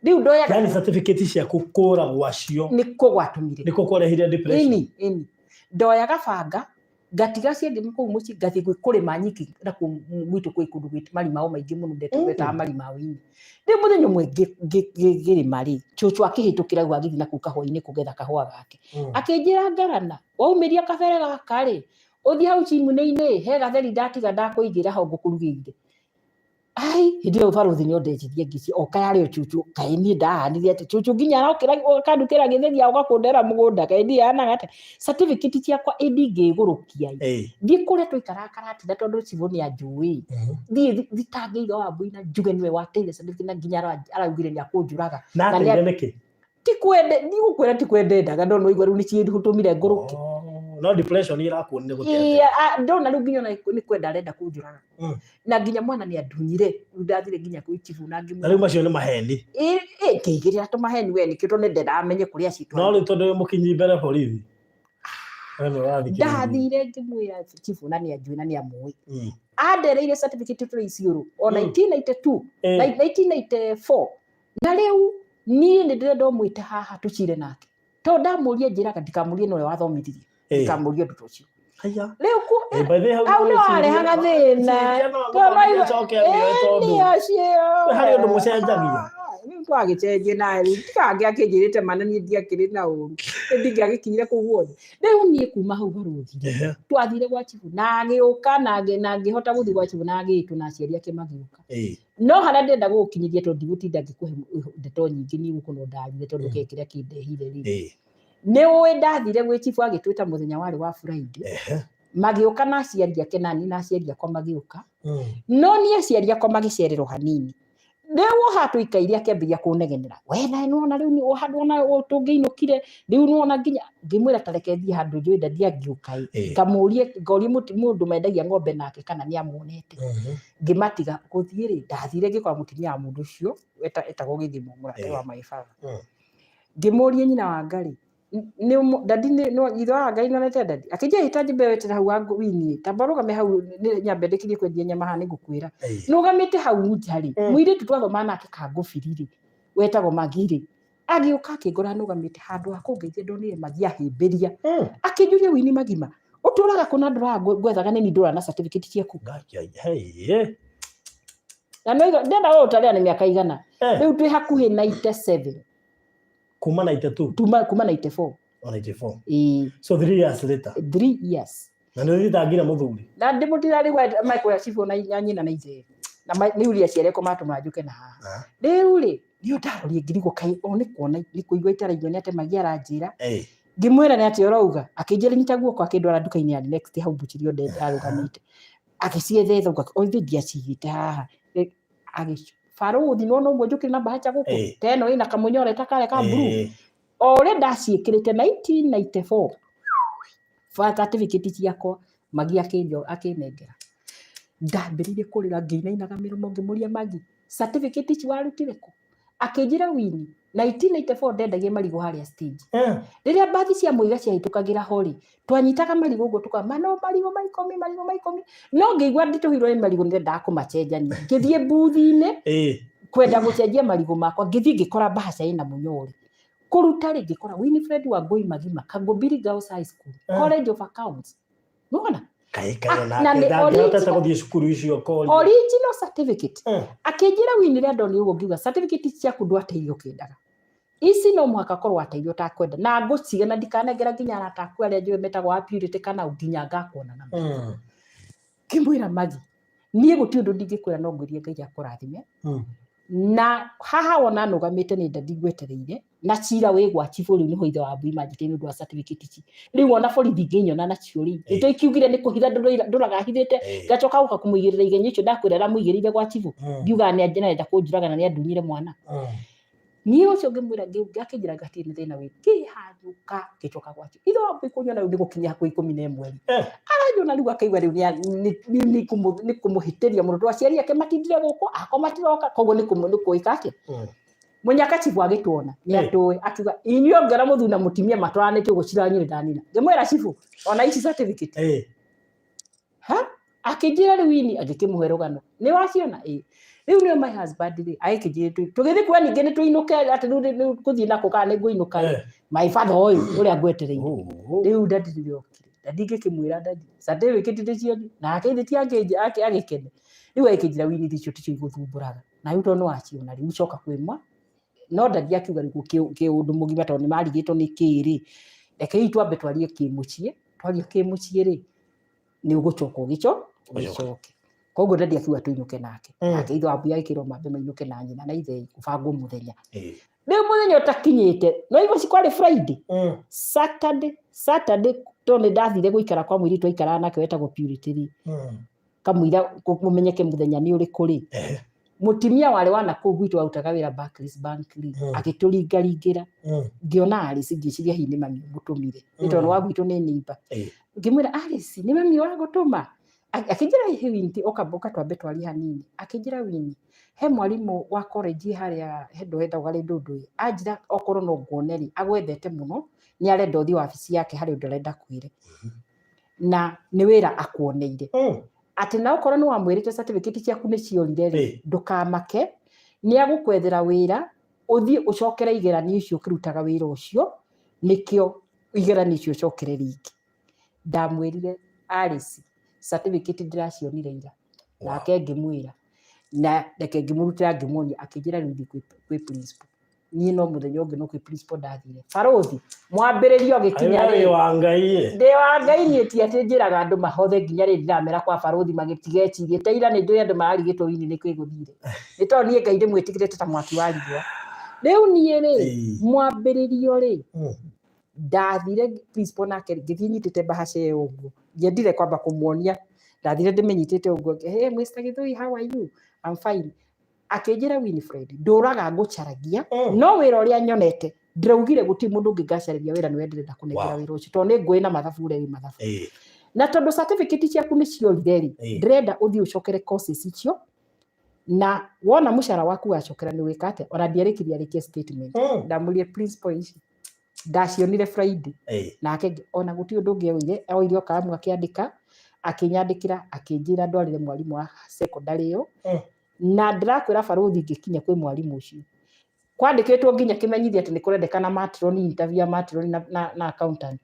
Rĩu ndoyaga Yani certificate ciaku kũra gwacio nĩkuo gwatũmire. Nĩkuo kwarehire depression. Ĩni, ĩni. Ndoyaga banga, ngatiga ciangĩ kũu mũciĩ, ngathiĩ kũrĩma nyiki na kũu gwitũ kwĩ kũndũ gwĩ marimao maingĩ mũno ndetagwo marimao-inĩ. Rĩu mũthenya ũmwe ngĩrĩma rĩ, cũcũ akĩhĩtũkĩra hau agĩthiĩ na kũu kahũa-inĩ kũgetha kahũa gake. Akĩnjĩra ngarana, waumĩria kabere gaka rĩ, ũthiĩ hau chimney-inĩ, he gatheri ndatiga ndakũigĩra ho ngũkũrugĩire. Ai, hĩndĩ ĩyo barũthi nĩ ondenjirie ngĩci o kaĩ arĩ o cucu, kaĩ niĩ ndahanire atĩ cucu nginya arokĩra akandutĩra gĩtheri agoka kũndera mũgũnda, kaĩ niĩ hanaga atĩa? Certificate ciakwa ĩ ndingĩgũrũkia ĩ. Thiĩ kũrĩa twaikaraga Karatina tondũ cibũ nĩ anjũĩ. Thiĩ thitange ithe wa Mbui na njuge nĩwe wateire certificate na nginya araugire nĩ akũnjũraga. Na Na nĩ ateire nĩkĩ? Ti kwende, ndigũkwĩra ti kwenda endaga, no nĩwaigua rĩu nĩ ciĩtũmire ngũrũke. Oh, no depression ĩrakuonia nĩ gũte Ĩĩ, ndona rĩu nginya ona nĩ kwenda arenda kũnjũraga. Na nginya mwana nĩ andunyire, rĩu ndathire nginya kwĩ chifu na ngĩmwĩra. Na rĩu macio nĩ maheni. Ĩĩ, ĩĩ, ngĩigĩrĩra tũmaheni we nĩkĩo tondũ nĩndendaga menye kũrĩa acitwarire. No rĩu tondũ wĩ mũkinyi mbere borithi. We nĩ ũrathikĩrĩria. Ndathire ngĩmwĩra chifu na nĩ anjũĩ na nĩ amũĩ. Andereire certificate tũrĩ Isiolo o 1992, 1994. Na rĩu niĩ nĩ ndĩrenda ũmwĩte haha tũcire nake. Tondũ ndamũria njĩraga ndikamũrie nĩwe wathomithirie. Ndikamũrie ũndũ ta ũcio. Haya. Rĩu ku Eh, by the way, hau hau nĩ nĩ warehaga thĩna. Ciria no ngũmũria njoke amĩoe tondũ harĩ ũndũ mũcenjagia. Rĩu twagĩcenjia nawe rĩu tikange akĩnjĩrĩte mana niĩ ndiakĩrĩ na ũru. Nĩ ndingĩagĩkinyire kũu guothe. Rĩu niĩ kuma hau barũthi twathire gwa chifu na agĩũka na ngĩhota gũthiĩ gwa chifu na agĩtwo na aciari ake magĩũka. No harĩa ndĩrenda gũgũkinyĩria tondũ ndigũtinda ngĩkũhe ndeto nyingĩ niĩ gũkũ no ndarire tondũ kĩĩ kĩrĩa kĩndehire rĩ. Nĩ ũĩ ndathire gwĩ chifu agĩtwĩta mũthenya warĩ wa Friday. Magĩũka na aciari ake na niĩ na aciari akwa magĩũka. No niĩ aciari akwa magĩcererwo hanini. Rĩu o haha tũikaire akĩambĩrĩria kũnegenera. We nawe nĩwona rĩu ona tũngĩinũkire rĩu nĩwona nginya ngĩmwĩra ta reke thiĩ handũ njũĩ ndadi angĩũka ĩ. Ngamũrie ngorie mũndũ mendagia ng'ombe nake kana nĩ amuonete. Ngĩmatiga gũthiĩ rĩ, ndathire ngĩkora mũtumia wa mũndũ ũcio etagwo Gĩthimo mũrata wa my father. Ngĩmũria nyina wa Ngarĩ, ndadi nĩ no ithe wa Ngai nĩonete ndadi? Akĩnjĩra ĩĩ ta njĩmbe weterere hau Winnie, tamba ũrũgame hau nyambe ndĩkirie kwendia nyama haha nĩngũkwĩra. Nũgamĩte hau nja rĩ, mũirĩtu twathomaga nake Kangũbiri rĩ, wetagwo Maggie rĩ, agĩũka akĩngora nũgamĩte handũ ha kũngeithia ndonire Maggie ahĩmbĩria. Akĩnjũria Winnie Magima, ũtũraga kũ na ndũraga ngwethaga nĩ niĩ ndũraga na certificate ciaku? Na nĩ ndenda ũtarĩa nĩ mĩaka igana. Rĩu twĩ hakuhĩ 97. Kuma 92? Kuma 94. O 94. Ĩĩ. So 3 years later. 3 years. Na nĩ ũthitangire mũthuri? Na ndĩmũtira rĩu Michael Cibũ na nyina na ithe. Na nĩ uria aciari akwa matũma njũke na haha. Rĩu rĩ, nĩ ndarorire ngĩrigwo kaĩ o nĩ kuona nĩ kũigua itaraigua nĩ atĩ Maggie aranjĩra. Ngĩmwĩra nĩ atĩa ũrauga? Akĩnjĩra nyita guoko akĩndwara nduka-inĩ ya next hau mbuchiri ĩyo ndarũgamĩte. Agĩciethetha ũguo, o ithuĩ ndiacigĩte haha. Barũthi nĩwona ũguo njũkĩte na mbahaca gũkũ? Ta ĩno ĩna kamũnyore ta karĩa ka blue. O ũrĩa ndaciĩkĩrĩte 1994 certificate ciakwa Maggie akĩnengera. Ndambĩrĩirie kũrĩra ngĩinainaga mĩromo ngĩmũria Maggie, certificate ici warutire kũ? Akĩnjĩra Winnie, 1994 ndendagia marigũ harĩa stage. Rĩrĩa mbathi cia Mũiga ciahĩtũkagĩra ho rĩ, twanyitaga marigũ ũguo tũkauga ma no marigũ ma ikũmi, marigũ ma ikũmi. No ngĩigua nditũhĩirwo nĩ marigũ nĩndendaga kũmacenjania. Ngĩthiĩ mbuthi-inĩ kwenda gũcenjia marigũ makwa, ngĩthiĩ ngĩkora mbahaca ĩna mũnyore. Kũruta rĩ, ngĩkora Winifred Wangũi Magima, Kangũmbiri Girls High School, College of Accounts. Nĩwona? Kaĩ kaĩ Na onake nĩ ndangĩhotete original. gũthiĩ cukuru icio koria. Original certificate. Akĩnjĩra Winnie rĩrĩa ndonire ũguo ngiuga certificate ici ciaku ndwateire ũkĩendaga. Ici no mũhaka korwo wateire ũtakwenda. Na ngũciga na ndikanengera nginya arata aku arĩa njũĩ metagwo a Purity kana ũ nginya ngakuona na maitho. Ngĩmwĩra Maggie, niĩ gũtirĩ ũndũ ndingĩkwĩra no ngwĩrie Ngai akũrathime. Na haha wona nũgamĩte nĩ ndadi ngwetereire na cira wĩ gwa chibũ rĩu nĩho ithe wa Mbui manjĩtĩire nĩ ũndũ wa certificate ici. Rĩu ona borithi ingĩnyona nacio rĩ, nĩtũ ikiugire nĩ kũhitha ndũraga hithĩte, ngacoka gũka kũmũigĩrĩra igenyo icio ndakwĩra aramũigĩrĩire gwa chibũ. Ngiugaga nĩ arenda kũnjũraga na nĩ andunyire mwana. Niĩ ũcio ngĩmwĩra akĩnjĩra ngatirĩ na thĩna wĩ ngĩhanyũka ngĩcoka gwacio. Ithe wa mbũi kũnyona rĩu nĩ gũkinya hakuhĩ 11 rĩ. Aranjona rĩu akaigua rĩu nĩ kũmũhĩtĩria mũno tondũ aciari ake matindire gũkũ, akwa matiroka, koguo nĩ kũĩka atĩa. Mũnyaka cibũ agĩtuona nĩ atũĩ akiuga inyuĩ ũngĩona mũthuri na mũtumia matwaranĩte ũguo cira wanyu nĩ ndanina. Ngĩmwĩra cibũ ona ici certificate. Ha? Akĩnjĩra rĩu ini agĩkĩmũhe rũgano. Nĩ waciona? Ĩĩ. Rĩu nĩyo my husband rĩ, agĩkĩnjĩra tũgĩthiĩ kuoya ningĩ nĩ tũinũke atĩ rĩu nĩ ngũthiĩ nakũ kana nĩ ngũinũka rĩ. My father ũyũ ũrĩa ngwetereire. Rĩu daddy nĩwe okire. Daddy ngĩkĩmwĩra daddy, certificate ndĩcioni. Nake ithe ti agĩkene. Rĩu agĩkĩnjĩra Winnie icio ticio igũthumbũraga. Na rĩu tondũ nĩ waciona rĩu coka kwĩ ma. No daddy akiuga rĩu kĩũndũ mũgima tondũ nĩ marigĩtwo nĩ kĩĩ rĩ, rekei twambe twarie kĩmũciĩ. Twaria kĩmũciĩ rĩ, nĩ ũgũcoka ũgĩco ũgĩcoke koguo daddy akiuga tũinũke nake. Nake ithe wa mbui agĩkĩrwo mambe mainũke na nyina na ithe kũbangwo mũthenya. Rĩu mũthenya ũtakinyĩte no igua kwarĩ Friday. Saturday tondũ nĩ ndathire gũikara kwa mũirĩtu twaikaraga nake wetagwo Purity rĩ. Kamũira kũmenyeke mũthenya nĩ ũrĩkũ rĩ. Mũtumia warĩ wa nakũu gwitũ warutaga wĩra Barclays Bank rĩ, agĩtũringaringĩra. Ngĩona Alice ngĩciria hihi nĩ mami ũmũtũmire. Nĩ tondũ wa gwitũ nĩ neighbor. Ngĩmwĩra Alice nĩ mami wagũtũma? Akĩnjĩra hihi Winnie ũka ũka twambe twarie hanini. Akĩnjĩra Winnie he mwarimũ wa college harĩa handũ hetagwo harĩ ndũndũ ĩ, anjĩra okorwo no nguone rĩ, agwethete mũno, nĩ arenda ũthiĩ wabici yake harĩ ũndũ arenda akwĩre. Na nĩ wĩra akuoneire. Atĩ na okorwo nĩ wamwĩrĩte certificate ciaku nĩ ciorire rĩ, ndũkamake, nĩ agũkwethera wĩra, ũthiĩ ũcokere igeranio icio ũkĩrutaga wĩra ũcio, nĩkĩo igeranio icio ũcokere rĩngĩ. Ndamwĩrire Alice, certificate ndĩracionire ira. Nake ngĩmwĩra, na reke ngĩmũrutĩra ngĩmuonia, akĩnjĩra rĩu thiĩ kwĩ principal. Niĩ no mũthenya ũngĩ no kwĩ principal ndathire. Barũthi, mwambĩrĩrio ũgĩkinya Wĩ rĩ, wa Ngai ĩ. Ndĩ wa Ngai niĩ ti atĩ njĩraga andũ mahothe nginya rĩ ndiramera kwa barũthi magĩtigecirie. Ta ira nĩ njũĩ andũ mararigĩtwo wini nĩ kĩ gũthire. Nĩ tondũ niĩ Ngai ndĩmwĩtigĩrĩte ta mwaki wa riũa. Rĩu niĩ rĩ, mwambĩrĩrio rĩ, ndathire principal nake ngĩthiĩ nyitĩte mbahaca ĩyo ũguo. Ndiendire kwamba kũmuonia. Ndathire ndĩmĩnyitĩte ũguo. Hey, Mr. Githui, how are you? I'm fine. Akĩnjĩra Winifred, ndũraga ngũcaragia, no wĩra ũrĩa nyonete, ndĩraugire gũtirĩ mũndũ ũngĩ ngacarĩria wĩra nĩwe ndĩrenda kũnengera wĩra ũcio, tondũ nĩ ngũĩ na mathabu ũrĩa wĩ mathabu. Na tondũ certificate ciaku nĩ ciorire rĩ, ndĩrenda ũthiĩ ũcokere courses icio, na wona mũcara waku wacokera nĩ wĩka atĩa? Ona ndiarĩkirie arĩkie statement. Ndamũrire principal ici. Ndacionire Friday. Nake ona gũtirĩ ũndũ ũngĩ oire, oire o karamu akĩandĩka, akĩnyandĩkĩra, akĩnjĩra ndwarĩre mwarimũ wa secondary ĩyo. Na ndĩrakwĩra barũthi ngĩkinya kwĩ mwarimũ ũcio. Kwandĩkĩtwo nginya kĩmenyithia atĩ nĩ kũrendekana matron, interview ya matron na accountant.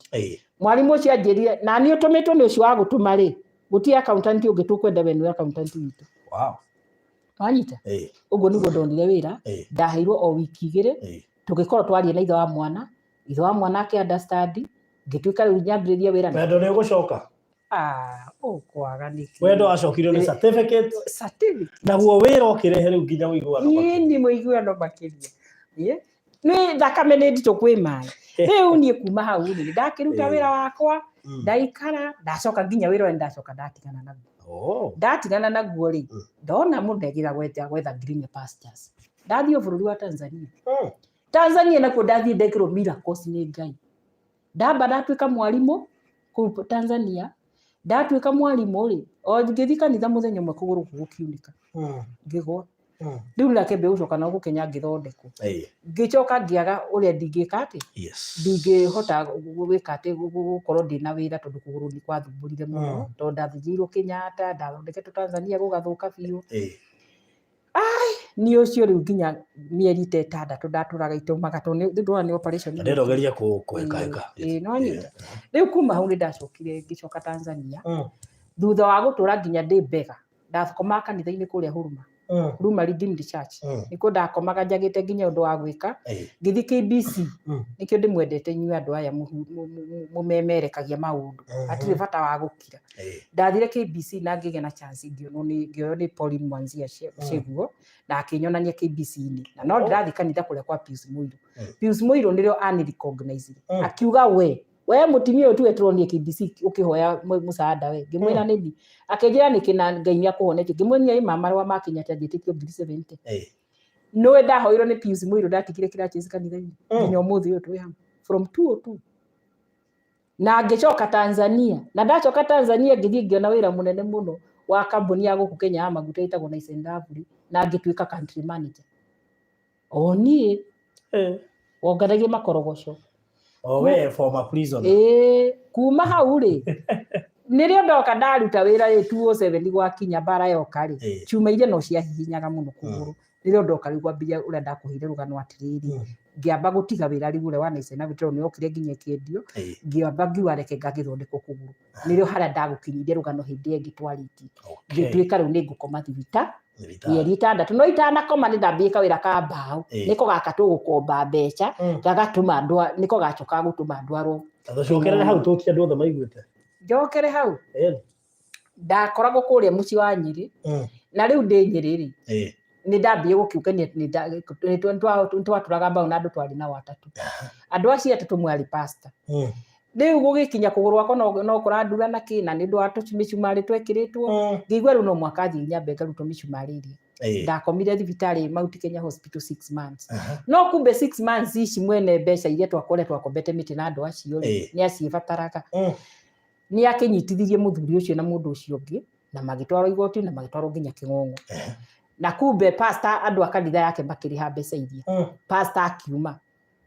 Mwarimũ ũcio anjĩrire, na niĩ ũtũmĩtwo nĩ ũcio wa gũtũma rĩ, gũtirĩ accountant ũngĩ tũkwenda we nĩwe accountant witũ. Wanyita? Ũguo nĩguo ndonire wĩra, ndaheirwo o wiki 2, tũgĩkorwo twaria na ithe wa mwana, ithe wa mwana akĩ understand, ngĩtuĩka rĩu nyambĩrĩrie wĩra na Wendo nĩ ũgũcoka? Ah, ũkwaga nĩkĩ? Wendo wacokirio nĩ certificate. Certificate. Naguo wĩra ũkĩrehe rĩu nginya ũiguano makĩria. Ĩĩ, nĩ mũiguano makĩria. Ĩĩ, nĩ thakame nĩ nditũ kwĩ maĩ. Rĩu niĩ kuma hau rĩ, ndakĩruta wĩra wakwa, ndaikara, ndacoka nginya wĩra ũrĩa ndacoka ndatigana naguo. Ndatigana naguo rĩ, ndona mũndũ egĩra gwetha greener pastures. Ndathiĩ bũrũri wa Tanzania. Tanzania nakuo ndathiĩ ndekĩrwo miracles nĩ Ngai. Ndamba ndatuĩka mwarimũ kũu Tanzania, ndatuĩka mwarimũ rĩ, o ngĩthiĩ kanitha mũthenya ũmwe kũgũrũ gũkiunĩka, ngĩgwa. Rĩu ndakĩambia gũcoka na gũkũ Kenya ngĩthondekwo. Ngĩcoka ngĩaga ũrĩa ndingĩka atĩ, ndingĩhota gwĩka atĩ gũkorwo ndĩna wĩra tondũ kũgũrũ nĩ gwathumbũrire mũno, tondũ ndathĩnjĩirwo Kenyatta, ndathondeketwo Tanzania gũgathũka biũ. Niĩ ũcio rĩu nginya mĩeri ta ĩtandatũ ndatũraga itũmaga tondũ nĩ ndĩrona nĩ operation. Na ndĩrogeria kũhĩkahĩka. Ĩĩ, no nyita. Rĩu kuma hau nĩ ndacokire ngĩcoka Tanzania. Thutha wa gũtũra nginya ndĩ Mbega, ndakomaga kanitha-inĩ kũrĩa Huruma. Huruma Redeemed Church. Nĩkuo ndakomaga njagĩte nginya ũndũ wa gwĩka. Ngĩthiĩ KBC. Nĩkĩo ndĩmwendete inyuĩ andũ aya mũmemerekagia maũndũ. Hatirĩ bata wa gũkira. Ndathire KBC na ngĩgĩa na chance ngĩonwo nĩ ngĩoywo nĩ Pauline Mwanzia Sheguo na akĩnyonania KBC-inĩ. Na no ndĩrathiĩ kanitha kũrĩa kwa Pius Mũirũ. Pius Mũirũ nĩrĩo ani recognize. Akiuga we mũtumia ũyũ tiwe tũronire KBC ũkĩhoya mũsaada we. Ngĩmwĩra nĩ niĩ. Akĩnjĩra nĩkĩ na Ngai nĩ akũhonetie. Ngĩmwĩra ĩ ma marũa ma Kenyatta njĩtĩtio ngiri 70. Nĩwe ndahoirwo nĩ Pius Mũirũ, ndatigire crutches kanitha-inĩ nginya ũmũthĩ ũyũ twĩ hamwe from 202. Na ngĩcoka Tanzania, na ndacoka Tanzania ngĩthiĩ ngĩona wĩra mũnene mũno wa kambuni ya gũkũ Kenya ya maguta ĩtagwo Nice and Lovely, na ngĩtuĩka country manager. O niĩ wonganagia makorogoco. O we former prisoner. Ĩĩ, kuma hau rĩ, nĩrĩo ndoka ndaruta wĩra rĩ 207 gwakinya mbara yoka rĩ, cuma iria no ciahihinyaga mũno kũgũrũ. Nĩrĩo ndoka rĩu kwambĩrĩria ũrĩa ndakũheire rũgano atĩrĩrĩ, ngĩamba gũtiga wĩra rĩu ũrĩa wa Nice and Lovely tondũ nĩokire nginya ĩkĩendio, ngĩamba ngiuga reke ngagĩthondekwo kũgũrũ. Nĩrĩo harĩa ndagũkinyirie rũgano hĩndĩ ĩyo ĩngĩ twarĩtie. Ngĩtuĩka rĩu nĩ ngũkoma thibitarĩ mĩeri 6, no itanakoma nĩ ndambĩrĩrie kawĩra ka mbaũ. Nĩko gaka tũgũkomba mbeca, gagatũma nĩko gacokaga gũtũma ndwarwo. Tũcokerere hau tũkie andũ othe maiguĩte. Njokere hau? Ndakoragwo kũrĩa mũciĩ wa Nyĩrĩ, na rĩu ndĩ Nyĩrĩ rĩ, nĩ ndambire gũkĩũngania, nĩ twatũraga mbaũ na andũ twarĩ nao atatũ. Andũ acio atatũ ũmwe arĩ pastor. Rĩu gũgĩkinya kũgũrũ gwakwa no kũrandura na kĩ, na nĩ ũndũ wa mĩcumarĩ twekĩrĩtwo, ngĩigua rĩu no mũhaka thiĩ nyambe ngarutwo mĩcumarĩ ĩrĩa. Ndakomire thibitarĩ Mount Kenya Hospital 6 months. No kumbe 6 months ici mwene mbeca iria twakorire twakombete mĩtĩ na andũ acio rĩ, nĩ aciĩbataraga. Nĩ akĩnyitithirie mũthuri ũcio na mũndũ ũcio ũngĩ, na magĩtwarwo igoti na magĩtwarwo nginya Kĩng'ong'o. Na kumbe pastor, andũ a kanitha yake makĩrĩha mbeca iria. Pastor akiuma,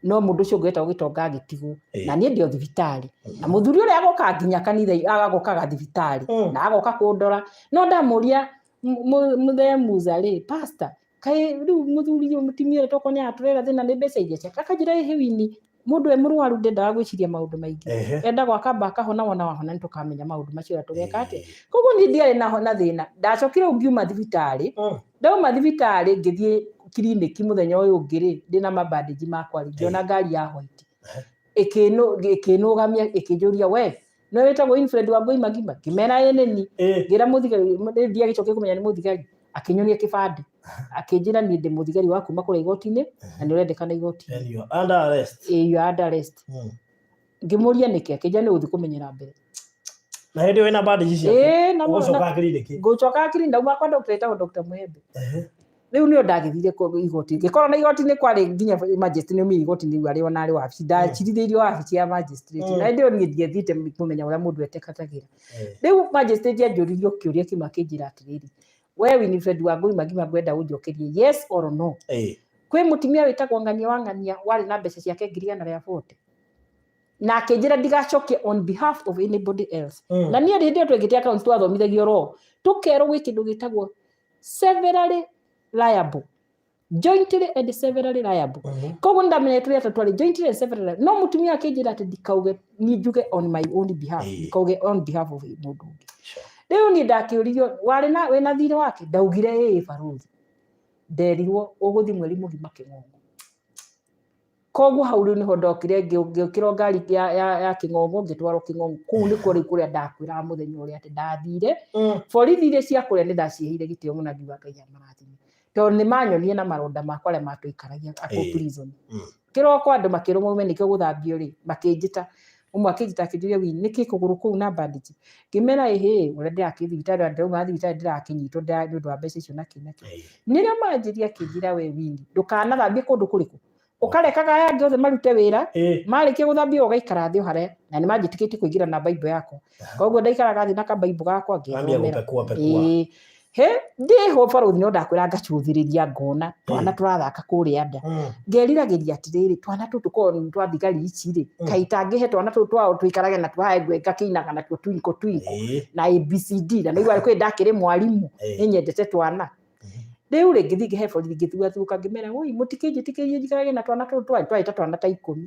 no mũndũ ũcio ũngĩ wetagwo Gĩtonga agĩtigwo. Na niĩ ndĩ o thibitarĩ, na mũthuri ũrĩa agoka nginya kanitha, agokaga thibitarĩ na agoka kũndora, no ndamũria, "Mũthee Musa rĩ, pastor, kaĩ rĩu mũthuri ũyũ mũtumia ũyũ tokorwo nĩ aratũrehera thĩna nĩ mbeca iria ciake?" Akanjĩra, "Ĩhĩ Wini, mũndũ e mũrwaru ndendaga gwĩciria maũndũ maingĩ, endagwo akamba akahona, wona wahona nĩ tũkamenya maũndũ macio ũrĩa tũgeka atĩa." Koguo niĩ ndiarĩ na thĩna. Ndacokire rĩu ngiuma thibitarĩ. Ndauma thibitarĩ ngĩthiĩ kiriniki mũthenya ũyũ ũngĩ rĩ, ndĩna mabandĩnji makwa rĩ, ngĩona ngari ya white ĩkĩnũgamia, ĩkĩnjũria, "We nĩwe wĩtagwo Winfred Wangũi Magima?" Ngĩmera, "Ĩĩ nĩ niĩ." Ngĩra mũthigari, ndiagĩcokire kũmenya nĩ mũthigari, akĩnyonia kĩbandĩ, akĩnjĩra, "Niĩ ndĩ mũthigari wa kuma kũrĩa igoti-inĩ na nĩ ũrendekana igoti-inĩ." And you are under arrest. Ĩĩ, you are under arrest. Ngĩmũria nĩkĩ, akĩnjĩra nĩ gũthiĩ kũmenyera mbere. Na hĩndĩ ĩyo wĩna bandage ciaku. Ĩĩ, na Ũgũcoka kiriniki. Ngũcoka kiriniki, ndauma kwa doctor ĩtagwo Dr. Muhembe. Rĩu nĩo ndagĩthire igoti, ngĩkorwo na igoti-inĩ kwarĩ nginya magistrate, nĩ ũmĩ igoti-inĩ rĩu arĩ ona arĩ wabici, ndacirithĩirio wabici ya magistrate. Na hĩndĩ ĩyo niĩ ndiathiĩte kũmenya ũrĩa mũndũ etekatagĩra. Rĩu magistrate anjũririe kĩũria kĩmwe, akĩnjĩra atĩrĩrĩ, "We Winifred Wangũi Magima, ngwenda ũnjokerie yes or no. Kwĩ mũtumia wĩtagwo Ng'ania wa Ng'ania warĩ na mbeca ciake 140,000?" Na akĩnjĩra ndigacokie on behalf of anybody else. Na niĩ hĩndĩ ĩyo twekĩte accounts, twathomithagio law, tũkerwo gwĩ kĩndũ gĩtagwo severally liable, jointly and severally liable. Koguo nĩndamenyire tũrĩ atatũ twarĩ jointly and severally liable. No mũtumia akĩnjĩra atĩ ndikauge niĩ njuge on my own behalf, ndikauge on behalf of mũndũ ũngĩ. Rĩu niĩ ndakĩũririo, "Warĩ na wĩna thirĩ wake?" Ndaugire, "Ĩĩ barũthi." Nderirwo, "Ũgũthiĩ mweri mũgima Kĩng'ong'o." Koguo hau rĩu nĩho ndokire ngĩũkĩrwo ngari ya Kĩng'ong'o, ngĩtwarwo Kĩng'ong'o. Kũu nĩkuo rĩu kũrĩa ndakwĩraga mũthenya ũrĩa atĩ ndathire. Borithi iria cia kũrĩa nĩ ndaciheire gĩtĩo mũno, ngiuga Ngai amarathime, tondũ nĩ manyonie na maronda makwa arĩa matũikaragia akũ prison. Kĩroko andũ makĩrwo maume nĩkĩo gũthambio rĩ, makĩnjĩta, ũmwe akĩnjĩta akĩnjũria, "Wi nĩkĩ kũgũrũ kũu na bandage?" Ngĩmera, "Ĩhĩ, ũrĩa ndĩrakĩ thibitarĩ, ndauma thibitarĩ ndĩrakĩnyitwo nĩ ũndũ wa mbeca icio nakĩ nakĩ." Nĩrĩo manjĩria, akĩnjĩra, "We Wini, ndũkanathambie kũndũ kũrĩkũ, ũkarekaga aya angĩ othe marute wĩra, marĩkia gũthambia ũgaikara thĩ o harĩa." Na nĩ manjĩtĩkĩtie kũingĩra na Bible yakwa, koguo ndaikaraga thĩ na kabaibũ gakwa Wambia ngĩthomera. gũpekua pekua. Ĩĩ. He ndĩho barũthi, no ndakwĩra ngacũthĩrĩria ngona twana tũrathaka kũrĩa nda. Ngeriragĩria atĩrĩrĩ, twana tũtũ korwo nĩ twa thigari ici rĩ, kaĩ itangĩhe twana tũtũ twao tũikarage natuo haha ngwe ngakĩinaga natuo twinkle twinkle na ABCD, na nĩigua kwĩ ndakĩrĩ mwarimũ, nĩ nyendete twana. Rĩu rĩ, ngĩthiĩ ngĩhe borithi, ngĩthuathuũka, ngĩmera, "Woi, mũtikĩnjĩtĩkĩrie njikarage na twana tũtũ twanyu?" Twarĩ ta twana ta 10.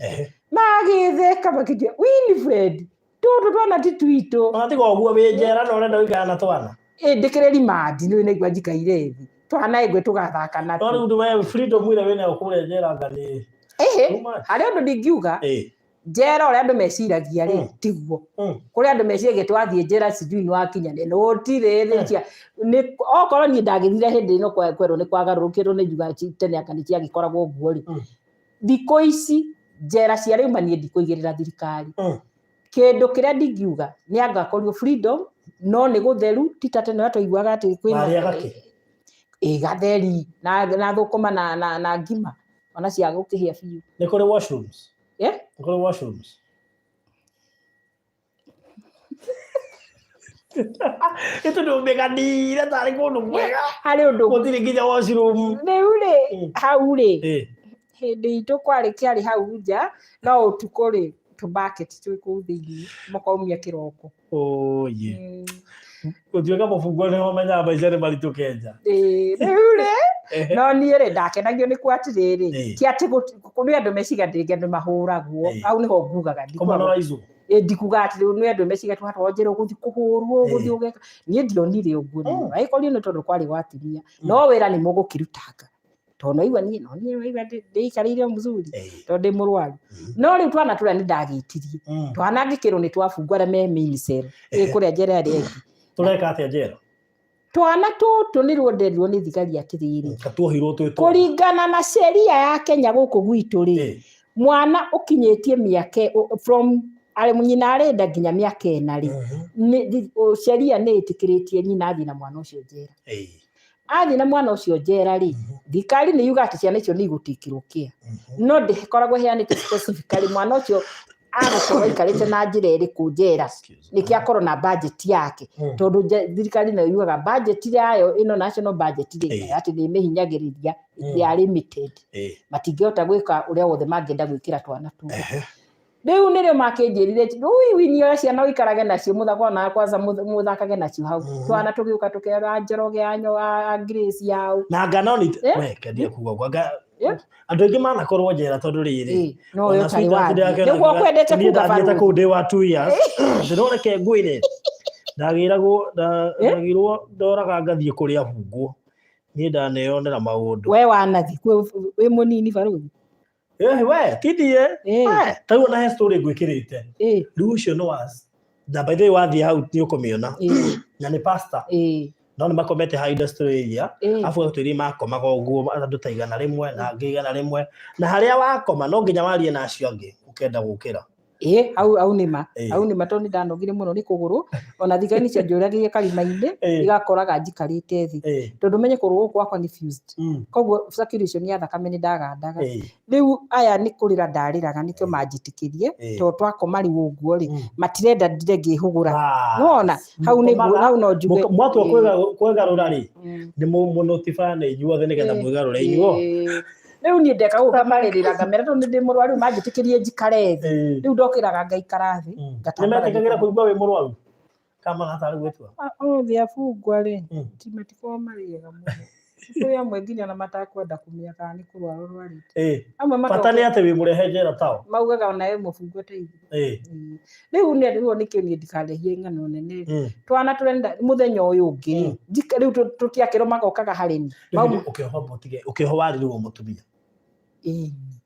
Magĩtheka makĩnjĩra, "Winifred, tũtũ twana ti twitũ." Ona tiga ũguo wĩ njera na ũrenda gũikara na twana. Ĩ ndĩkĩrĩ rimandi nĩ naigua njikaire thĩ twana ĩngwe tũgathaka No natuo. rĩu we freedom ĩrĩa wĩnayo kũrĩa njera anga nĩ Ĩhĩ, too much. harĩ ũndũ ndingiuga, njera ũrĩa andũ meciragia rĩ, tiguo. Kũrĩ andũ meciragia twathiĩ njera sijui nĩ wakinya nĩ gũtirĩ nĩ nĩ okorwo niĩ ndagĩthire hĩndĩ ĩno kwerwo nĩ kwagarũrũkĩrwo nĩ njuga tene anga nĩ ciagĩkoragwo ũguo rĩ. Thikũ ici njera cia rĩu ma niĩ ndikũigĩrĩra thirikari. Kĩndũ kĩrĩa ndingiuga nĩ anga korirwo freedom no nĩ gũtheru, ti ta tene ũrĩa twaiguaga atĩ kwĩna Marĩaga kĩ? Ĩ gatheri na thũkũma na ngima ona cia gũkĩhĩa biũ. Nĩ kũrĩ washrooms? Eh? Nĩ kũrĩ washrooms? Nĩ tondũ mĩganire tarĩ kũndũ kwega. Harĩ ũndũ Gũtirĩ nginya washroom. Rĩu rĩ, hau rĩ, hĩndĩ itũ kwarĩ kĩarĩ hau nja, no ũtukũ rĩ, tũbaketi twĩ kũu thĩinĩ mũkaumia kĩroko. Oye. Gũtuĩka mũbungo nĩho menyaga maica nĩ maritũ Kenya. Rĩu rĩ, no niĩ rĩ, ndakenagio nĩ kuo atĩrĩrĩ, ti atĩ kũrĩ andũ meciga ndĩngĩ andũ mahũragwo, hau nĩho ngugaga. Kũmonoraizwo. Ndikuga atĩ rĩu nĩ andũ meciga twatwarwo njera ũgũthiĩ kũhũrwo, ũgũthiĩ ũgeka. Niĩ ndionire ũguo, agĩkorwo nĩ tondũ kwarĩ gwa atumia, no wĩra nĩ mũgũkĩrutanga. Tondũ naigua niĩ, no niĩ waigua ndĩikarĩire mzuri, tondũ ndĩ mũrwaru. No rĩu twana tũrĩa nĩ ndagĩtirie. Twana ngĩkĩrwo nĩ twabungwo arĩa me main cell, ĩ kũrĩa njera ĩrĩa ĩngĩ. Tũreka atĩa njera? Twana tũtũ nĩ ruo nderirwo nĩ thigari atĩrĩrĩ. Katuohirwo twĩ twana. Kũringana na sheria ya Kenya gũkũ gwitũ rĩ, mwana ũkinyĩtie mĩaka from arĩ nyina arĩ nda nginya mĩaka 4 rĩ, sheria nĩ ĩtĩkĩrĩtie nyina athiĩ na mwana ũcio njera. Athiĩ na mwana ũcio njera rĩ, thirikari nĩ yugaga atĩ ciana icio nĩ igũtĩkĩrwo care. No ndĩkoragwo ĩheanĩte specifically mwana ũcio agũkorwo aikarĩte na njĩra ĩrĩkũ njera, nĩkĩo akorwo na budget yake. Tondũ thirikari nayo yugaga budget yayo ĩno national budget rĩ, atĩ nĩ ĩmĩhinyagĩrĩria, they are limited. Matingĩhota gwĩka ũrĩa wothe mangĩenda gwĩkĩra twana tũu. Rĩu nĩrĩo makĩnjĩrire, ui wini oya ciana ũikarage nacio mũthako ona kwanza mũthakage nacio hau. Twana tũgĩũka tũkera Njoroge anyo a Grace yao. Na ngano ni we kendia kuga kwa andũ aingĩ manakorwo njera tondũ rĩrĩ. No ũyũ ũtarĩ wathiĩ. Nĩguo kwendete kuga Ndathiĩte kũu ndĩ wa 2 years. Ndĩroreke ngwĩre. Ndagĩragwo ndagĩrwo ndoraga ngathiĩ kũrĩa bungwo. Niĩ ndaneyonera maũndũ. We wanathiĩ wĩ mũnini barũthi. We, ti thiĩ. Ta rĩu ona he story ngwĩkĩrĩte. Rĩu ũcio nĩ wa na by the way wathiĩ hau nĩ ũkũmĩona. Na nĩ pastor. No nĩ makomete ha industrial area. Arabu atwĩrire makomaga ũguo andũ ta 100 na angĩ 100. Na harĩa wakoma no nginya warie na acio angĩ ũkenda gũkĩra. Hau nĩ ma. Hau nĩ ma tondũ nĩ ndanogire mũno nĩ kũgũrũ. Ona thigari nĩ cianjũragĩria karima-inĩ, igakoraga njikarĩte thĩ. Tondũ menye kũgũrũ gũkũ gwakwa nĩ fused. Koguo circulation ya thakame nĩ ndagandaga. Rĩu aya nĩ kũrĩra ndarĩraga nĩkĩo manjĩtĩkĩrie, tondũ twakoma rĩu ũguo rĩ, matirenda ndire ngĩhũgũra. Nĩwona? Hau nĩguo, hau no njuge. Mwatua kwĩgarũra rĩ, nĩ mũnotifyane inyuothe nĩgetha mwĩgarũre inyuothe. Rĩu niĩ ndeka ũguo ngamarĩrĩra ngamera tondũ nĩ ndĩ mũrwaru manjĩtĩkĩrie njikare thĩ. Rĩu ndokĩraga ngaikara thĩ, ngatambara Nĩmetĩkagĩra gĩkũnjo. kũigua wĩ mũrwaru? Kana mona tarĩ gwĩtua? Othe abungwa rĩ, ti matikoragwo marĩ ega mũno. Kũrĩ amwe nginya ona matakwenda kũmenya kana nĩ kũrwara ũrwarĩte. Amwe Bata nĩ atĩ wĩ mũrehe njera tao. Maugaga ona we mũbungwa ta ithuĩ. Rĩu nĩ rĩu nĩkĩo niĩ ndikarehie ng'ano nene. Twana tũrenda mũthenya ũyũ ũngĩ rĩ, rĩu tũtiakĩrwo magokaga harĩ niĩ. Rĩu ũkĩohwo mũtige, ũkĩohwo warĩrĩrwo mũtumia.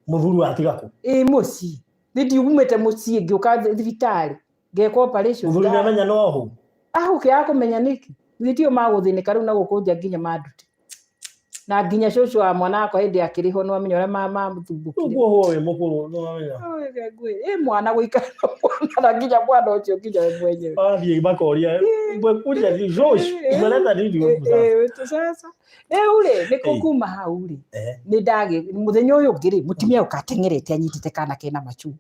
Mũthuri watiga kũ? Mũciĩ. Nĩ ndiumĩte mũciĩ ngĩũka thibitarĩ. Ngekwo operation. Mũthuri nĩamenya no ohu? Agũkĩaga kũmenya nĩkĩ? Githĩ tio magũthĩnĩka rĩu na gũkũ nja nginya mandute. Na nginya cũcũ wa mwana wakwa hĩndĩ akĩrĩ ho nĩwamenya ũrĩa mamũthumbũkire. Ũguo ho wĩ mũkũrũ nĩwamenya. Ĩ mwana gũikara na mwana na nginya mwana ũcio nginya we mwenyewe. Wathiĩ makoria, umekuja ni Josh, umeleta nini huku sasa? Sasa. Rĩu rĩ, nĩ kuma hau rĩ, nĩ ndagĩ mũthenya ũyũ ũngĩ rĩ, mũtumia ũka ateng'erete anyitĩte kana kena machungu.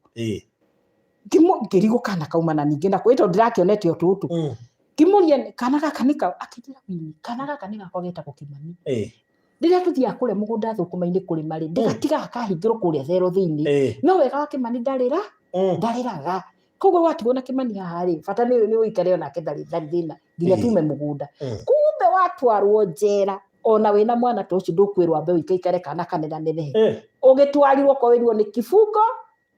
Ngĩrigwo kana kauma na ningĩ na kwĩ tondũ ndĩrakĩonete o tũtũ. Ngĩmũria kana gaka nĩ ka, akĩnjĩra Winnie, kana gaka nĩ gakwa getagwo Kĩmani. Rĩrĩa tũthiaga kũrĩa mũgũnda thũkũma-inĩ kũrĩma rĩ, ndĩgatigaga kahingĩrwo kũrĩa thero thĩinĩ. No wega wa Kĩmani ndarĩraga. Koguo watigwo na Kĩmani haha rĩ, bata nĩ ũikare onake ndarĩ thĩna nginya tume mũgũnda. Kumbe watwarwo njera ona wĩna mwana ta ũcio ndũkwĩrwo ambe ũikaikare kana kanenanenehe. Ũgĩtwarirwo ko wĩrwo nĩ kifungo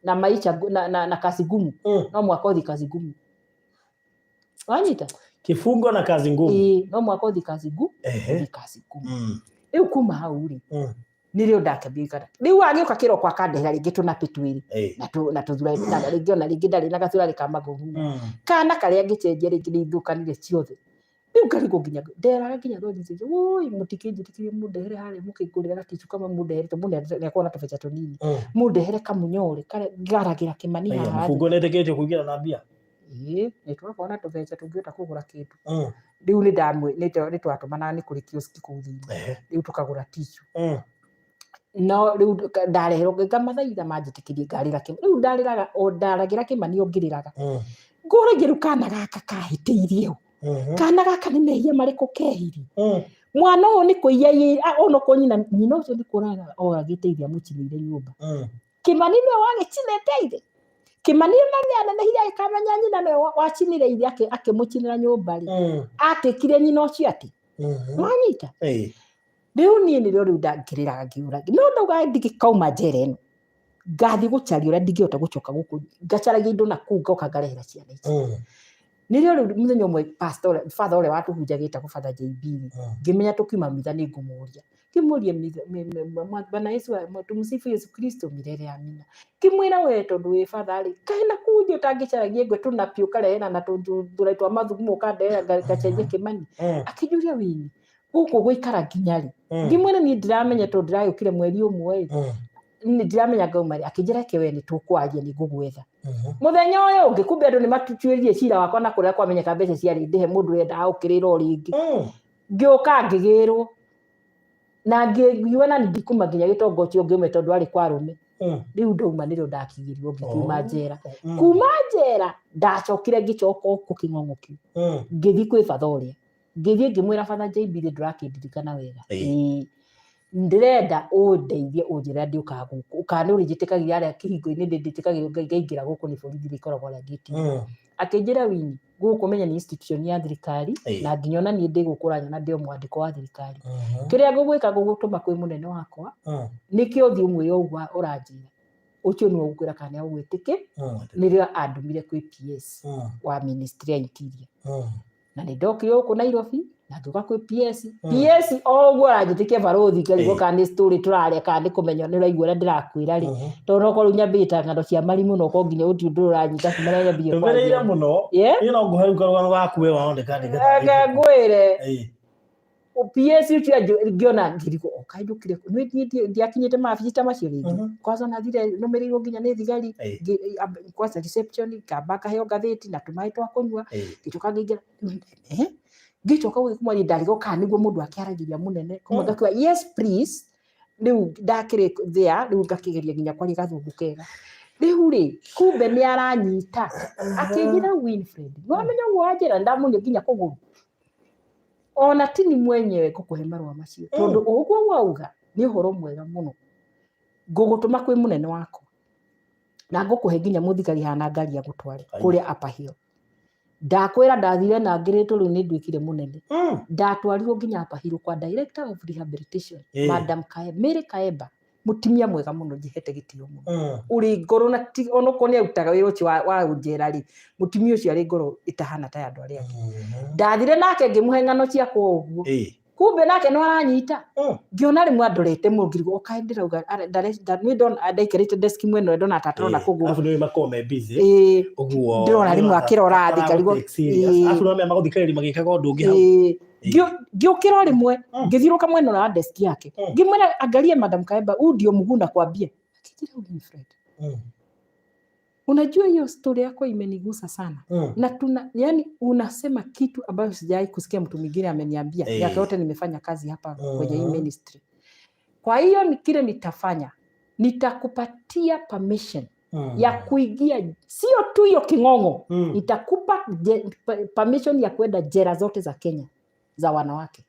na maisha na kazi ngumu. No mwaka ũthiĩ kazi ngumu. Wanyita? Kifungo na kazi ngumu. No mwaka ũthiĩ kazi ngumu. Ũthiĩ kazi ngumu. Rĩu kuma hau rĩ, nĩrĩo ndakĩambia gũikara. Rĩu agĩũka kĩroko akandehera rĩngĩ tũnapĩ twĩrĩ. Na tũthurarĩ, na rĩngĩ ona rĩngĩ ndarĩ na gathurarĩ ka magũrũ. Kana karĩa ngĩcenjia rĩngĩ nĩ ithũkanire ciothe. Rĩu ngarigwo nginya nderaga nginya thoni icio, woi mũtikĩnjĩtĩkĩrie mũndehere harĩa mũkĩngũrĩra gaticu kamwe mũndehere tondũ mũndũ nĩakoragwo na tũbeca tũnini. Mũndehere kamũnyore karĩa ngaragĩra Kĩmani haha. Mũbungo nĩetĩkĩrĩtio kũingĩra na mbia? Ĩĩ nĩ twakorwo na tũbeca tũngĩhota kũgũra kĩndũ. Rĩu nĩ twatũmanaga nĩ kũrĩ kioski kũu thĩinĩ. Rĩu tũkagũra tissue. No rĩu ndareherwo ngamathaitha manjĩtĩkĩrie ngarĩra Kĩmani. Rĩu ndarĩraga o ndaragĩra Kĩmani o ngĩrĩraga. Ngũragia rĩu kana gaka kahĩtĩirie ũ? Kana gaka nĩ mehia marĩkũ kehirie? Mwana ũyũ nĩ kũiya onokorwo nyina nyina ũcio nĩ kũraga oragĩte ithe amũcinĩire nyũmba. Kĩmani nĩwe wagĩcinĩte ithe? Kĩmani na nĩ anenehire agĩkamenya nyina nĩwe wacinire ithe akĩmũcinĩra nyũmba rĩ. Atuĩkire nyina ũcio atĩ? Wanyita? Rĩu niĩ nĩrĩo rĩu ndangĩrĩraga ngĩũra. No ndauga ndingĩkauma njera ĩno. Ngathiĩ gũcaria ũrĩa ndingĩhota gũcoka gũkũ. Ngacaragia indo na kũu ngoka ngarehera ciana ici. Nĩrĩo rĩu mũthenya ũmwe pastor ũrĩa, father ũrĩa watũhunjagia etagwo Father JB rĩ, ngĩmenya tũkiuma mitha nĩ ngũmũria. Ngĩmũria Bwana Yesu, tumsifu Yesu Kristo milele amina. Ngĩmwĩra we tondũ wĩ father rĩ, kaĩ na kũu nja ũtangĩcaragia ngwe tũnapi ũkarehera na tũrai twa mathugumo ũkandehera ngacenjia Kĩmani. Akĩnjũria Winnie, gũkũ gũikara nginya rĩ? Ngĩmwĩra niĩ ndiramenya tondũ ndĩragĩũkire mweri ũmwe ĩ, nĩ ndiramenya ngauma rĩ. Akĩnjĩra reke we nĩ tũkwaria nĩ ngũgwetha. Mũthenya ũyũ ũngĩ kumbe andũ nĩ matuĩririe cira wakwa na kũrĩa kwamenyeka mbeca ciarĩ ndĩhe mũndũ ũrĩa ũkĩrĩra o rĩngĩ. Ngĩũka ngĩgĩrwo na ngĩigua na ndikuma nginya gĩtonga ũcio ũngĩ ũmwe tondũ arĩ kwa arũme. Rĩu ndauma nĩrĩo ndakinyĩrirwo ngĩkiuma njera. Kuma njera ndacokire ngĩcoka kũ kĩng'ong'o kĩu. Ngĩthiĩ kwĩ batha ũrĩa. Ngĩthiĩ ngĩmwĩra Father JB rĩ ndũrakĩndirikana wega. Ĩĩ. Ndĩrenda ũndeithie ũnjĩre ũrĩa ndĩũkaga gũkũ. Kana nĩ ũrĩnjĩtĩkagĩria harĩa kĩhingo-inĩ ndĩtĩkagĩrio ngaingĩra gũkũ nĩ borithi rĩkoragwo harĩa ngĩti-inĩ. Akĩnjĩra Winnie, gũkũ menya nĩ institution ya thirikari na nginya ona niĩ ndĩ gũkũ ũranyona ndĩ o mwandĩko wa thirikari. Kĩrĩa ngũgwĩka ngũgũtũma kwĩ mũnene wakwa, nĩkĩo ũthiĩ ũmwĩre ũguo ũranjĩra. Ũcio nĩwe ũgũkwĩra kana nĩ agũgwĩtĩkĩ. Nĩrĩo andũmire kwĩ PS wa Ministry ya Interior. Na nĩ ndokire gũkũ Nairobi na ngĩũka kwĩ PS. PS o ũguo aranjĩtĩkia barũthi ngarigwo kana nĩ story tũraria kana nĩ kũmenya nĩ ũraigua ũrĩa ndĩrakwĩra rĩ. Tondũ no korwo nyambĩtie ta ng'ano cia marimũ no korwo nginya gũtirĩ ũndũ ũranyita kuma rĩrĩa nyambirie Ndũmĩrĩire kwaria. mũno. Yeah? Niĩ no ngũhe rĩu karũgano gaku we waoneka nĩ Reke ngwĩre. PS ũcio ngĩona ngĩrigwo o kaĩ njũkire kũ? Nĩ niĩ ndiakinyĩte mabici ta macio rĩngĩ. Kwanza nathire nũmĩrĩirwo nginya nĩ thigari. Kwanza reception ngamba ngaheo ngathĩti na tũmaĩ twa kũnyua. Ngĩcoka ngĩingĩra. Ngĩcoka gũthiĩ kũmwaria ndarigwo kana nĩguo mũndũ akĩaragĩria mũnene. Kũmwe ngakiuga yes please. Rĩu ndakĩrĩ there rĩu ngakĩgeria nginya kwaria gathũngũ kega. Rĩu rĩ kumbe nĩ aranyita. Akĩnjĩra Winfred, nĩwamenya ũguo wanjĩra ndamuonia nginya kũgũrũ. Ona tini mwenyewe ngũkũhe marũa macio tondũ ũguo wauga nĩ ũhoro mwega mũno. Ngũgũtũma kwĩ mũnene wakwa na ngũkũhe nginya mũthigari hana ngari agũtware kũrĩa Upper Hill. Ndakwĩra ndathire na ngĩrĩtwo rĩu nĩ nduĩkire mũnene. Ndatwarirwo nginya Upper Hill kwa Director of Rehabilitation, Madam Mary Kaemba, mũtumia mwega mũno njihete gĩtĩo mũno. Ũrĩ ngoro na ti onokorwo nĩ arutaga wĩra ũcio wa njera rĩ, mũtumia ũcio arĩ ngoro ĩtahana ta ya andũ arĩa angĩ. Ndathire nake ngĩmũhe ng'ano ciakwa ũguo. Kumbe nake no aranyita. Ngĩona rĩmwe andorete mũno ngĩrigwo o kaĩ ndĩrauga niĩ ndona ndaikarĩte desk mwena ũrĩa ndona ta atarona kũgũrũ. Arabu nĩ makoragwo me busy. Ũguo Ndĩrona rĩmwe akĩrora thĩ ngarigwo. Arabu no mea magũthikĩrĩria magĩkaga ũndũ ũngĩ hau. Ngĩũkĩra o rĩmwe ngĩthiũrũka mwena ũrĩa wa desk yake. Ngĩmwĩra angalie Madam Kaemba huu ndio mguu nakwambia. Akĩnjĩra Winfred. Unajua hiyo story yako imenigusa sana. Na tuna, yani unasema kitu ambayo sijawahi kusikia mtu mwingine ameniambia. Miaka yote nimefanya kazi hapa kwenye hii ministry. Kwa hiyo ni kile nitafanya, nitakupatia permission ya kuingia, sio tu hiyo King'ong'o. Nitakupa permission ya kwenda jela zote za Kenya za wanawake.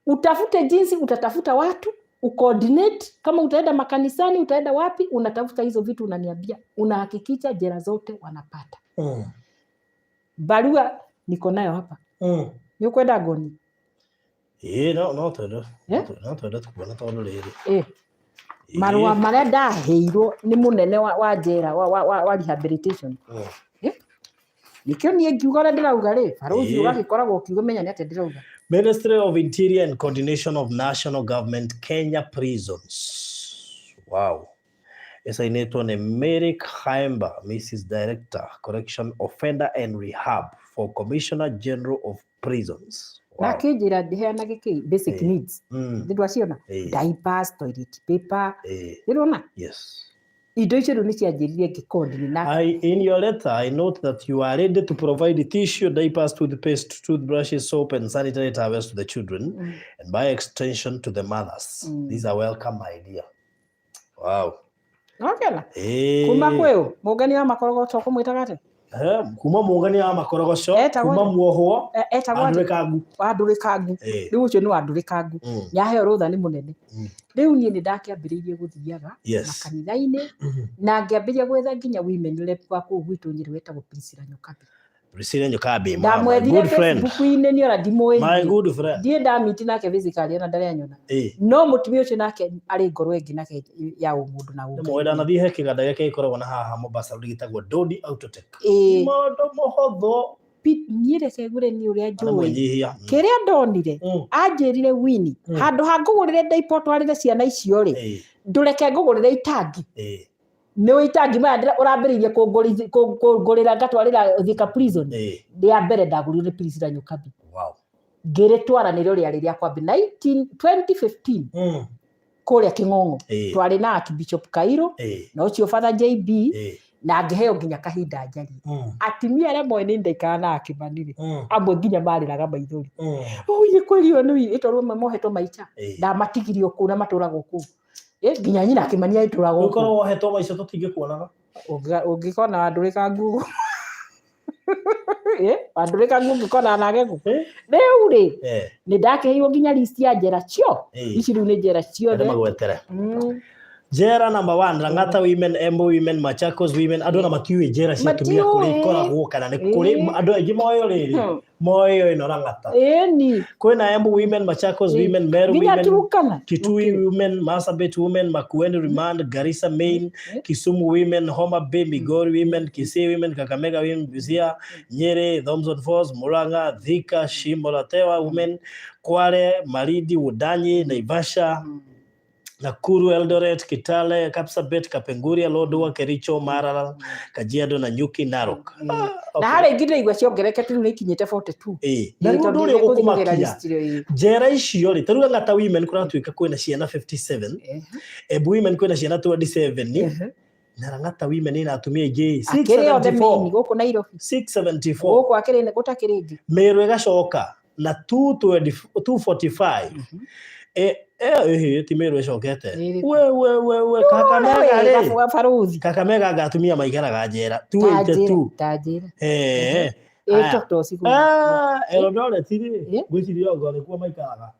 Utafute jinsi utatafuta watu, ucoordinate, kama utaenda makanisani, utaenda wapi, unatafuta hizo vitu unaniambia, unahakikisha jela zote wanapata. Barua niko nayo hapa. Ni ukwenda ngoni? No, no twende. No twende tukuona tondu riri. Marũa marĩa ndaheirwo nĩ mũnene wa njera wa rehabilitation. Nĩkĩo niĩ ngiuga ũrĩa ndĩrauga rĩ, barũthi ũgagĩkoragwo ũkiuga menya nĩ atĩa ndĩrauga. Ministry of Interior and Coordination of National Government, Kenya Prisons. Wow. Ĩsainĩtwo nĩ Mary Khaemba, Mrs. Director, Correction Offender and Rehab for Commissioner General of Prisons. Na akĩnjĩra ndĩheanage kĩ basic needs. Nĩ ndwaciona? Diapers, toilet paper. Nĩũrona? Yes. Indo icio rĩu nĩ cianjĩrire ngĩkondini na In your letter, I note that you are ready to provide tissue, diapers, toothpaste, toothbrushes, soap, and sanitary towels to the children, and by extension to the mothers. These are welcome idea. Wow. Nokena Eh. kuma kwĩ ũ mũngani wa makorogoco kũmwĩtaga atĩa? Kuma mũngani wa makorogoco, Etagwo kuma atĩa? muohwo, Etagwo atĩa? Andũrĩkangu. Wandũrĩkangu. Rĩu ũcio nĩ wandũrĩkangu. Nĩaheo rũtha nĩ mũnene. Rĩu niĩ nĩ ndakĩambĩrĩirie gũthiaga makanitha-inĩ na ngĩambĩrĩria gwetha nginya women rep wa kũu gwitũ Nyĩrĩ wetagwo Priscilla Nyokabi. Priscilla Nyokabi, my Ndamwethire good friend. Facebook-inĩ niĩ ona ndimũĩ My niĩ. good friend. Ndirĩ ndamiti nake physically ona ndarĩ anyona. No mũtumia ũcio nake arĩ ngoro ĩngĩ nake ya ũmũndũ na Nĩ ũngai. mũĩ ndanathiĩ he kĩganda gĩake gĩkoragwo na haha Mombasa Road gĩtagwo Dodi Autotech. Mũndũ mũhũthũ. Niĩ reke ngwĩre niĩ ũrĩa Na njũĩ. mwĩnyihia. Kĩrĩa ndonire, anjĩrire Winnie, handũ ha ngũgũrĩre diaper ũtwarĩre ciana icio rĩ, ndũreke ngũgũrĩre itangi. Nĩ itangi maya ũrambĩrĩirie kũngũrĩra ngatwarĩra Thika prison. Rĩa mbere ndagũrirwo nĩ Priscilla Nyokabi. Wow. Ngĩrĩtwara nĩrĩo rĩarĩ rĩa kwambia 2015 kũrĩa Kĩng'ong'o. Twarĩ na Archbishop Kairũ, na ũcio Father JB, na ngĩheo nginya kahinda njarie. Atumia arĩa moĩ nĩ ndaikara na Akĩmani rĩ, amwe nginya marĩraga maithori. Ũi kwĩrio nĩ ĩtwarwo amwe mohetwo maica. Ndamatigirio kũu na matũragwo kũu. Nginya nyina Akĩmani agĩtũragwo kũu. Ũkorwo wohetwo maica tũtingĩkuonaga. Ũngĩkona wandũrĩka nguo. Wandũrĩka nguo ũngĩkona nake kũ. Rĩu rĩ, nĩ ndakĩheirwo nginya list ya njera cio. Ici rĩu nĩ njera ciothe. Magwetere. Njera number 1, Lang'ata women, Embu women, Machakos women, andũ ona matiũĩ njera cia atumia kũrĩa ikoragwo kana nĩ kũrĩ andũ aingĩ moĩ rĩrĩ, moĩ ĩno Lang'ata. Ĩni. Kwĩna Embu women, Machakos women, Meru Nginya women, Turkana. Kitui women, Marsabit women, Makueni remand, Garissa main, Kisumu women, Homa Bay, Migori women, Kisii women, Kakamega women, Busia, Nyeri, Thomson Falls, Murang'a, Thika, Shimo la Tewa women, Kwale, Malindi, Wundanyi, Naivasha, Nakuru, Eldoret, Kitale, Kapsabet, Kapenguria, Lodwar, Kericho, Maralal, Kajiado na Nyuki, Narok. Na harĩa ingĩ ndĩraigua ciongererekete rĩu nĩ ikinyĩte 42. Na rĩu ũndũ ũrĩa Tondũ nĩ ũgũkũmakia, list ĩyo, njera icio rĩ, ta rĩu Lang'ata women kũratuĩka kwĩna ciana 57, Embu women kwĩna ciana 27, na Lang'ata women ĩna atumia aingĩ Akĩrĩ othe 674. main gũkũ Nairobi. 674. Gũkũ akĩrĩ gũtakĩrĩ ĩngĩ. Meru ĩgacoka na 245. Ti Meru ĩcokete. We, we, we, we, Kakamega rĩ. Barũthi. Kakamega anga atumia maikaraga njera. 282. Ta njĩra. Eldoret rĩ, ngwĩciria ongo nĩkuo maikaraga.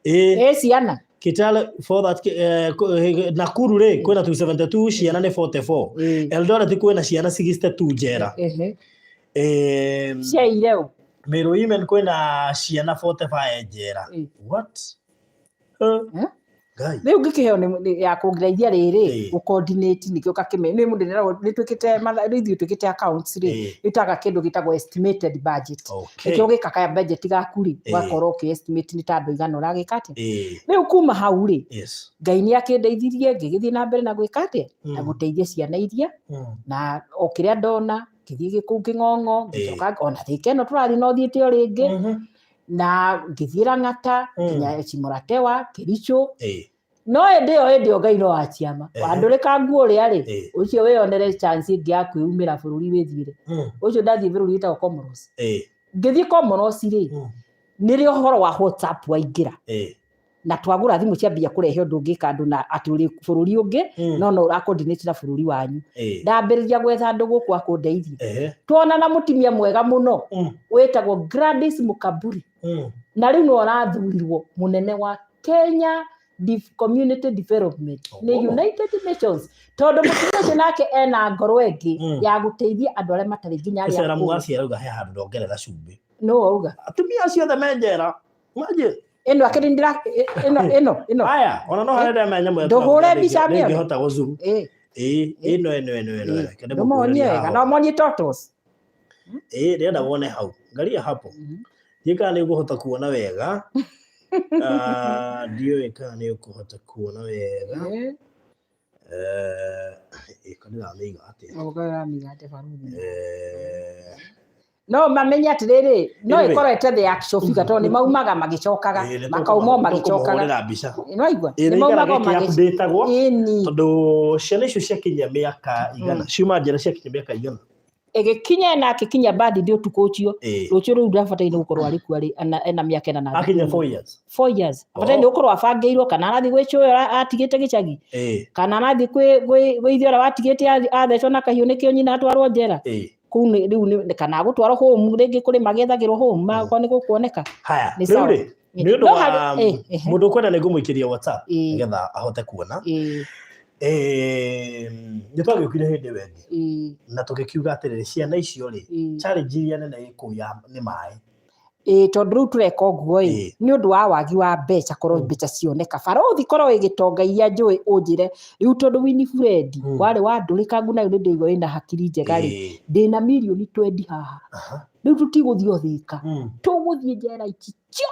413. Ciana. Kitale 4 Nakuru rĩ kwĩna 272 ciana nĩ 44. Eldoret kwĩna ciana 62 njera. Cia ireu. Meru women kwĩna ciana 45 njera. What? Ngai. Rĩu ngĩkĩheo ya kũngeithia rĩrĩ gũ-coordinate nĩkĩo kakĩme nĩ mũndũ nĩ twĩkĩte rĩu ithuĩ twĩkĩte accounts rĩ ĩtaga kĩndũ gĩtagwo estimated budget. Nĩkĩo ũgĩka ka budget gaku rĩ ũgakorwo ũkĩ estimate nĩ ta andũ aigana ũragĩka atĩa. Rĩu kuma hau rĩ Ngai nĩ akĩndeithirie ngĩgĩthiĩ na mbere na gwĩka atĩa na gũteithia ciana iria na o kĩrĩa ndona ngĩthiĩ kũu Kĩng'ong'o ngĩcoka ona Thika ĩno tũrathiĩ no thiĩte o rĩngĩ na ngĩthiĩ Lang'ata nginya Shimo-la-Tewa Kericho. No hĩndĩ ĩyo hĩndĩ ĩyo Ngai no aciama wandũrĩka nguo ũrĩa rĩ ũcio wĩyonere chance ĩngĩ ya kwĩumĩra bũrũri wĩthiĩre. Ũcio ndathiĩ bũrũri wĩtagwo Comoros. Ngĩthiĩ Comoros rĩ nĩrĩo ũhoro wa WhatsApp waingĩra. Na twagũra thimũ ciambia kũrehe ũndũ ũngĩka andũ na atĩ ũrĩ bũrũri ũngĩ no no ũra coordinate na bũrũri wanyu. Ndambĩrĩria gwetha andũ gũkũ a kũndeithia. Tuona na mũtumia mwega mũno wĩtagwo Gladys Mukaburi. Na rĩu nĩwe ũrathurirwo mũnene wa Kenya Community Development nĩ United Nations tondũ mũtumia ũcio nake ena ngoro ĩngĩ ya gũteithia andũ arĩa matarĩ nginya arĩa Ũcio akũrũ. Mũgaci arauga he handũ ndongerera cumbĩ. Nũ auga? Atumia acio othe me njera. Imagine. Ĩno akĩrĩ ndĩra ĩno ĩno ĩno. Aya, ona no harĩa ndamenya nyamũ Ndũhũre mbica mĩone. ndĩngĩhota gũzuru. Ĩno ĩno ĩno ĩno. Reke ndĩmũkũrĩrie Ndũmonie wega, haha. no monie turtles. Ndĩrenda wone hau. Angalia hapo. Ndiũĩ kana nĩ ũkũhota kuona wega. Ndiũĩ kana nĩ ũkũhota kuona wega. Ĩka ndĩramĩiga atĩa? Ũramĩiga atĩa barũthi? No mamenye atĩrĩrĩ, no Anyway. ĩkorwo ĩte the actual figure, tondũ nĩ maumaga magĩcokaga, Ĩĩ, nĩ makauma o magĩcokaga. tũkũmũhũrĩra mbica. Nĩwaigua? Ĩĩ, Nĩ nĩ maumaga o ikaraga magĩcokaga. ĩkĩ-update-agwo, Ĩni. tondũ ciana icio ciakinyia mĩaka igana, ciuma njera ciakinyia mĩaka igana. Ĩgĩkinya na akĩkinya birthday ũtukũ ũcio. Rũciũ rũu ndabataire gũkorwo arĩ kuo arĩ ena mĩaka ĩna na Akinya thikũ 4 inya. years. 4 years. Abataire Oh. nĩ gũkorwo abangĩirwo kana arathiĩ gwĩ cũwe ũrĩa atigĩte gĩcagi, kana arathiĩ kwĩ ithe ũrĩa watigĩte athecwo na kahiũ nĩkĩo nyina atwarwo njera. Kũu nĩ rĩu nĩ kana agũtwarwo home rĩngĩ kũrĩ magĩethagĩrwo home makorwo nĩ gũkuoneka. Haya, Nĩ rĩu sawa. rĩ, nĩ ũndũ No wa harĩ mũndũ ũkwenda nĩ ngũmũikĩria WhatsApp nĩgetha ahote kuona. Nĩ twagĩũkire hĩndĩ ĩyo ĩngĩ na tũgĩkiuga atĩrĩrĩ, ciana icio rĩ, challenge iria nene ĩ kũu ya nĩ maĩ. Ĩĩ, tondũ rĩu tũreka ũguo ĩ, nĩ ũndũ wa wagi wa mbeca, korwo mbeca cioneka barothi korwo wĩ gĩtonga iria njũĩ ũnjĩre rĩu, tondũ Winifred warĩ wa ndũrĩkangu na rĩu nĩ ndĩraigua wĩna hakiri njega rĩ, ndĩna mirioni 20 haha, rĩu tũtigũthiĩ o Thĩka, tũgũthiĩ njera ici cio,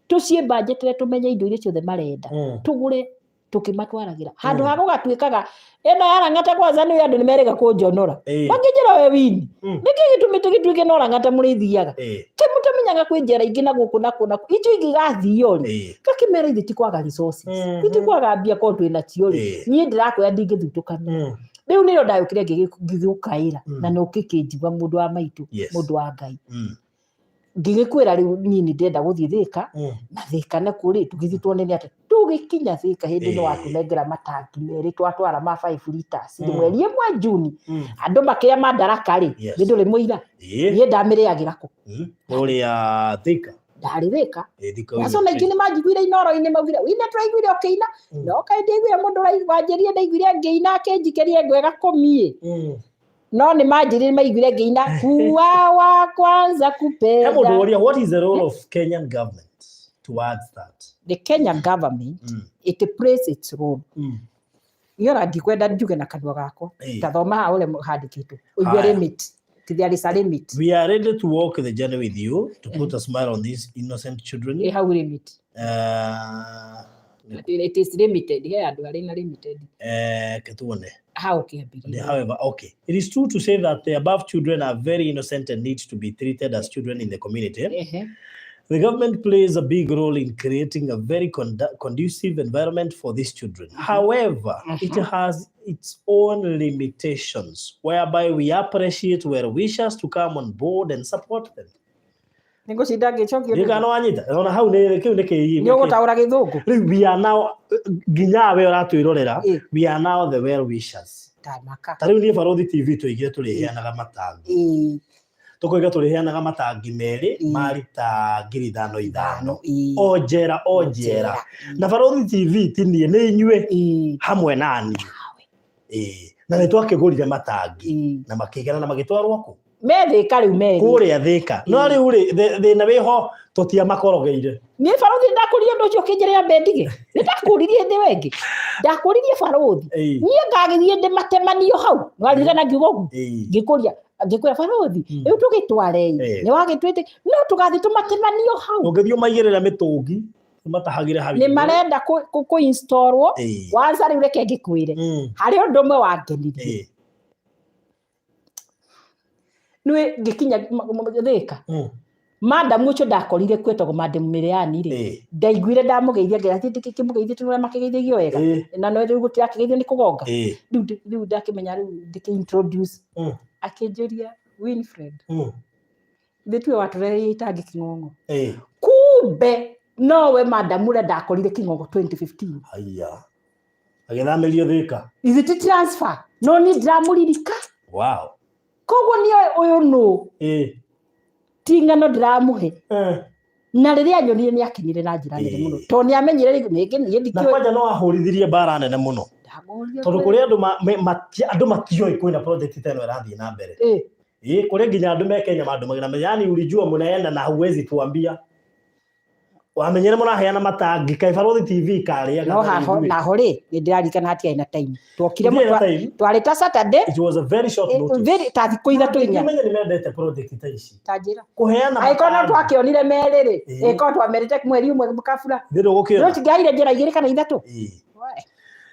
tũciĩmbanjetere, tũmenye indo iria ciothe marenda, tũgũre tũkĩmatwaragĩra handũ ha gũgatuĩkaga ĩno yarang'ata kwanza nĩ andũ nĩ merĩga kũnjonora, makĩnjĩra we Wini, nĩkĩ gĩtũmĩte gĩtuĩke no Lang'ata mũrĩthiaga, ke mũtamenyaga kwĩ njera ingĩ na gũkũ na kũ na kũ icio ingĩ igathio rĩ? Ngakĩmera ithe ti kwaga resources, ti kwaga mbia, korwo twĩ nacio rĩ, niĩ ndĩrakwĩra ndingĩthutũkana. Rĩu nĩrĩo ndagĩũkire ngĩgũkaĩra na no ũkĩkĩnjigua, mũndũ wa maitũ, mũndũ wa Ngai, ngĩgĩkwĩra rĩu niĩ nĩ ndĩrenda gũthiĩ Thĩka, na Thĩka nakuo rĩ, tũgĩthiĩ tuone nĩ atĩa. Tũgĩkinya Thĩka hĩndĩ ĩno watũnengera matangi merĩ twatwara ma 5 liters mweri ĩmwe Juni, andũ makĩrĩa mandaraka rĩ, nĩ ndũrĩ mũira, niĩ ndamĩrĩagĩra kũ? Kũrĩa Thika. Ndarĩ Thĩka. Thika. Acio na aingĩ nĩ manjiguire inoro-inĩ, maugire wine tũraiguire ũkĩina, no kaĩ ndiaiguire mũndũ wanjĩrire ndaiguire ngĩina akĩnjikĩria ngwega kũmiĩ, no nĩ manjĩrire maiguire ngĩina kuwa wa kwanza He mũndũ kupenda. woria, what is the role of Kenyan government towards that? The Kenya government, it plays its role. Niona ndikwenda njuge na kanua gakwa. Ta thoma haha ũrĩa handĩkĩtwo ũigue. Haya. Limit, there is a limit. We are ready to walk the journey with you to put a smile on these innocent children. Ĩ hau limit. It is limited, he andũ arĩ na limited. Ketuone. Hau kĩambĩrĩria. However, okay. It is true to say that the above children are very innocent and need to be treated as children in the community. The government plays a big role in creating a very conducive environment for these children. However, it has its own limitations, whereby we appreciate well wishers to come on board and support them. Nĩ ngũcinda ngĩcokia. Nĩ kana wanyita ona hau nĩ kĩu nĩ kĩ Nĩ ũgũtaũra gĩthũngũ. Rĩu we are now, nginya we ũratwĩrorera, we are now the well wishers. Tamaka. Ta rĩu niĩ Barothi TV tũigire tũrĩheanaga matangi, tũkoiga tũrĩheanaga matangi merĩ ma rita 5,000 5,000 o njera o njera. Na Barothi TV ti niĩ, nĩ inyuĩ hamwe na niĩ. Ĩĩ. Na nĩ twakĩgũrire matangi na makĩigana na magĩtwarwo kũ? Methĩka rĩu merĩ. Kũrĩa Thĩka. No rĩu rĩ, thĩna wĩho tũtiamakorogeire. Niĩ barothi ndakũririe ũndũ ũcio ũkĩnjĩrĩra mbendige, nĩ ndakũririe hĩndĩ ĩyo ĩngĩ, ndakũririe barothi, niĩ ngagĩthiĩ ndĩmatemanio hau, nĩwaririkana ngiuga ũguo? Ngĩkũria, ngĩkwĩra barothi, rĩu tũgĩtware nĩ wagĩtwĩte no tũgathiĩ tũmatemanio hau. Ũngĩthiĩ ũmaigĩrĩre mĩtũngi matahagĩre hau Nĩ igũrũ. Marenda kũ installwo. Kwanza rĩu reke ngĩkwĩre, harĩ ũndũ ũmwe wangenirie. Nĩ ngĩkinya Thĩka, madam ũcio ndakorire kwĩtagwo madam Mĩrĩani rĩ, ndaiguire ndamũgeithia, ngĩra ndĩkĩmũgeithia tũrĩa makĩgeithagio wega, na no rĩu gũtirakĩgeithio nĩ kũgonga. Rĩu ndakĩmenya rĩu ndĩkĩ introduce, akĩnjũria, "Winfred, ithuĩ tiwe watũreheire itangi King'ong'o?" Kumbe nowe madam ũrĩa ndakorire King'ong'o 2015. Haya, agĩthamĩrio Thĩka. Ithuĩ ti transfer, no niĩ ndiramũririka. Koguo niĩ ũyũ nũ ti ng'ano ndĩramũhe. Na rĩrĩa anyonire nĩ akenire na njĩra nene mũno, tondũ nĩ amenyire rĩngĩ niĩ Na ndikĩũĩ. Kwanja no ahũrithirie mbara nene mũno, Ndamũririe. Tondũ kũrĩ andũ andũ matiũĩ kwĩna project ta ĩno ĩrathiĩ na mbere. Ĩĩ, kũrĩ nginya andũ me Kenya mandũmagĩra, yani ulijua mnaenda na huwezi tuambia, wamenyere mũraheana matangi, kaĩ Barothi TV karĩaga? No haho naho rĩ, nĩ ndĩraririkana hatiarĩ na time twokire. Gũtiarĩ na time. Twarĩ ta Saturday. It was a very short notice. Ta thikũ 3, 4. Ũmenye nĩ mendete project ta ici, Ta njĩra, kũheana angĩkorwo no matangi. twakĩonire merĩ rĩ, ĩkorwo twamerĩte mweri ũmwe kabura, Thĩ no ndũgũkĩona. tingĩaire njĩra igĩrĩ kana ithatũ.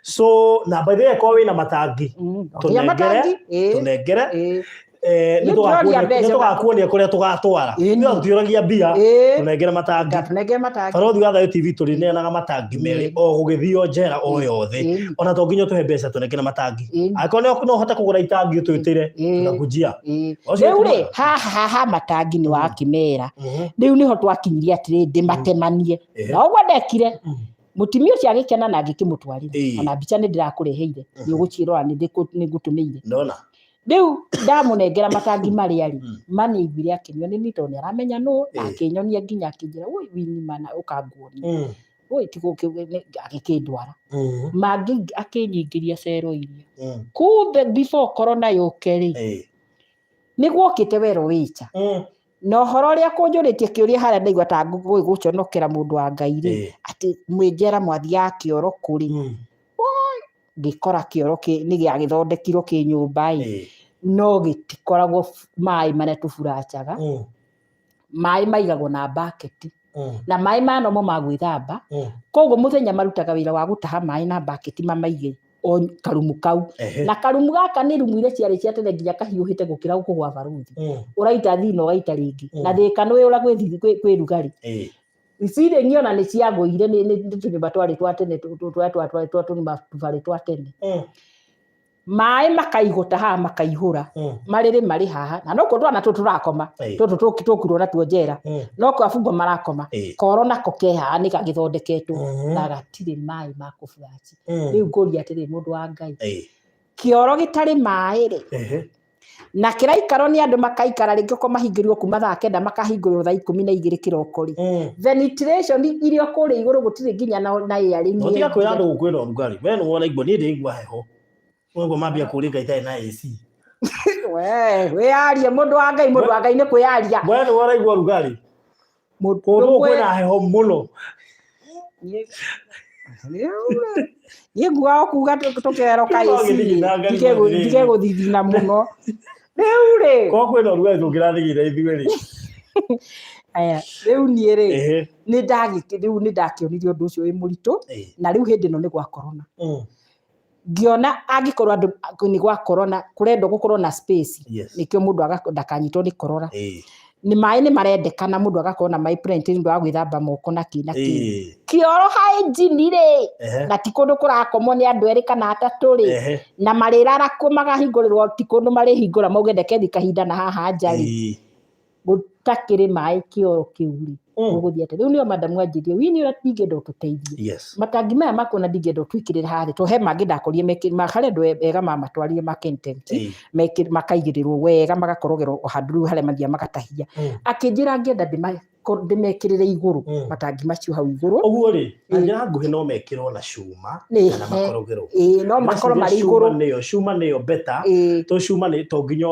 So na by the way, korwo wĩna matangi, Nginya tũnengere, matangi. Tũnengere. Nĩ Niĩ ndĩroria mbeca nĩ tũgakuonia kũrĩa tũgatwara. Ĩni. Ithuĩ tũtiũragia mbia, Ĩĩ. tũnengere matangi. Ngatũnengere matangi. Barothi wa Thayo TV tũrĩneanaga matangi merĩ Ĩĩ. o gũgĩthio njera o yothe. Ĩni. Ona to nginya ũtũhe mbeca tũnengere matangi. Ĩni. Angĩkorwo no ũhote kũgũra itangi ũtwĩtĩre, Ĩĩ. tũgakujia. Ĩĩ. Ũcio Rĩu rĩ ti mwega. haha haha matangi nĩ wakĩmera Mhm. rĩu nĩho twakinyirie atĩrĩ ndĩmatemanie Ehe. na ũguo ndekire Mũtumia ũcio agĩkena na ngĩkĩmũtwarĩra. Ĩĩ. Ona mbica nĩ ndĩrakũreheire. Nĩ ũgũciĩrora nĩ ngũtũmĩire. Ndona. Rĩu ndamũnengera matangi marĩa rĩ, Mm. ma nĩ aiguire akĩnio nĩ niĩ tondũ nĩ aramenya nũ, na Ĩĩ. akĩnyonia nginya akĩnjĩra, woi Winnie mana ũka nguonie. Mm. Woi tiga agĩkĩndwara. Mm. Mangĩ akĩnyingĩria cero iria. Mm. Kumbe before corona yũke rĩ, Ĩĩ. nĩ gwokĩte werũ wĩcha. Mm. Na ũhoro ũrĩa kũnjũrĩtie kĩũria harĩa ndaigua ta gũconokera mũndũ wa Ngai rĩ, Ĩĩ. atĩ mwĩ njera mwathiaga kĩoro kũrĩ. Mm. Ngĩkora kĩoro nĩ gĩagĩthondekirwo kĩ nyũmba ĩ, Ĩĩ. no gĩtikoragwo maĩ marĩa tũburanjaga. Mm. Maĩ maigagwo na mbaketi. Mm. Na maĩ maya nomo ma gwĩthamba. Mm. Koguo mũthenya marutaga wĩra wa gũtaha maĩ na mbaketi mamaige o karumu kau. Ehe. Na karumu gaka nĩ rumu iria ciarĩ cia tene nginya kahiũhĩte gũkĩra gũkũ gwa baruthi. Mm. Ũraita thina ũgaita rĩngĩ. Mm. Na thĩka nĩ ũrĩa kwĩ rugarĩ. Ĩĩ. Ceiling ona nĩ ciagũire nĩ tũnyũmba twarĩ twa tene twa tũnyũmba tũbarĩ twa tene. Mm. Maĩ makaigwo ta haha makaihũra. Mm. Marĩrĩ marĩ haha. Na nokuo twana tũtũ tũrakoma. Ĩĩ. Tũtũ tũkirwo natuo njera. Mm. Nokuo abungwa marakoma. Ĩĩ. Koro nako ke haha nĩ gagĩthondeketwo. Mhm. Na gatirĩ maĩ ma kũburaci. Mm. Rĩu ngũria atĩrĩ mũndũ wa Ngai. Ĩĩ. Kĩoro gĩtarĩ maĩ rĩ. Ehe. Na kĩraikarwo nĩ andũ makaikara rĩngĩ okorwo mahingĩrirwo kuma thaa kenda makahingũrĩrwo thaa 12 kĩroko rĩ. Mm. Ventilation iria kũrĩa igũrũ gũtirĩ nginya na airing No tiga kwĩra ĩngĩ. andũ gũkwĩna ũrugarĩ. We nĩ ũraigua niĩ ndĩraigua heho. Ũguo mambia kũũria Ngai itarĩ na AC. We, wĩyarie mũndũ wa Ngai, mũndũ wa Ngai nĩ kwĩyaria. We nĩ ũraigua ũrugarĩ. Mũndũ Kũndũ gũkũ kwĩ- kwĩna heho mũno. Niĩ nguga o kuga tũkerwo ka Nĩ AC wagĩthigina Ngai ndige atĩrĩrĩ. ndige gũthithina mũno. Rĩu rĩ, Korwo kwĩna ũrugarĩ tũngĩrathigina ithuĩ rĩ. aya, rĩu niĩ rĩ, Ehe. rĩu nĩ ndakĩonire ũndũ ũcio wĩ mũritũ, Ĩĩ. na rĩu hĩndĩ ĩno nĩ gwa corona. Mm. Ngĩona angĩkorwo andũ nĩ gwa corona, kũrendwo gũkorwo na space, Yes. nĩkĩo mũndũ ndakanyitwo nĩ corona. Ĩĩ. Nĩ maĩ nĩ marendekana mũndũ agakorwo na maĩ plenty nĩ ũndũ wa gwĩthamba moko na kĩ na kĩ. Ĩĩ. Kĩoro hygiene rĩ, Ehe. na ti kũndũ kũrakomwo nĩ andũ erĩ kana atatũ rĩ, Ehe. na marĩrara kũ makahingũrĩrwo ti kũndũ marĩhingũra mauge ndeke thiĩ kahinda na haha nja rĩ, Ĩĩ. gũtakĩrĩ maĩ kĩoro kĩu rĩ, Mm. ũgũthiĩ atĩa? Rĩu nĩo madamu anjĩrire, Winnie ũrĩa ndingĩenda ũtũteithie. Yes. Matangi maya makwa na ndingĩenda ũtwĩkĩrĩre haha thĩ, tondũ he mangĩ ndakorire harĩ andũ ega mamatwarire ma Kentank, Ĩĩ. makaigĩrĩrwo wega, magakorogerwo o handũ rĩu harĩa mathiaga magatahia. Mm. Akĩnjĩra ngĩenda ndĩmekĩrĩre igũrũ, Mm. matangi macio hau igũrũ. Ũguo rĩ, na Ĩĩ. njĩra nguhĩ no mekĩrwo na cuma Nĩ kana he. makorogerwo. Ĩĩ, no makorwo Ndĩreciria marĩ cuma igũrũ. nĩyo, cuma nĩyo better. Ĩĩ. To cuma nĩ to nginya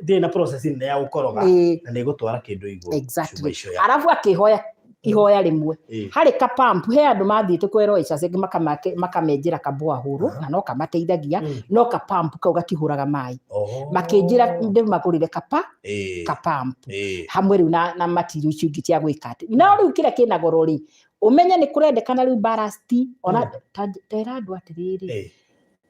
ndĩrĩ na process nene ya gũkoroga Ĩĩ. na nĩ ĩgũtwara kĩndũ igũrũ. Exactly. Cuma icio ya. Arabu akĩhoya ihoya rĩmwe. Ĩĩ. Harĩ ka pump, he andũ mathiĩte kwerwo Icacĩ makamenjera kaboahũrũ, Aha. na no kamateithagia, Mm. no ka pump kau gatihũraga maĩ. Oh. Makĩnjĩra ndĩmagũrĩre Ĩĩ. ka pump. Ĩĩ. Hamwe rĩu na material icio ingĩ cia gwĩka atĩ. No rĩu kĩrĩa kĩna goro rĩ, ũmenye nĩ kũrendekana rĩu ballast, ona Mm. tera andũ atĩrĩrĩ, Ĩĩ.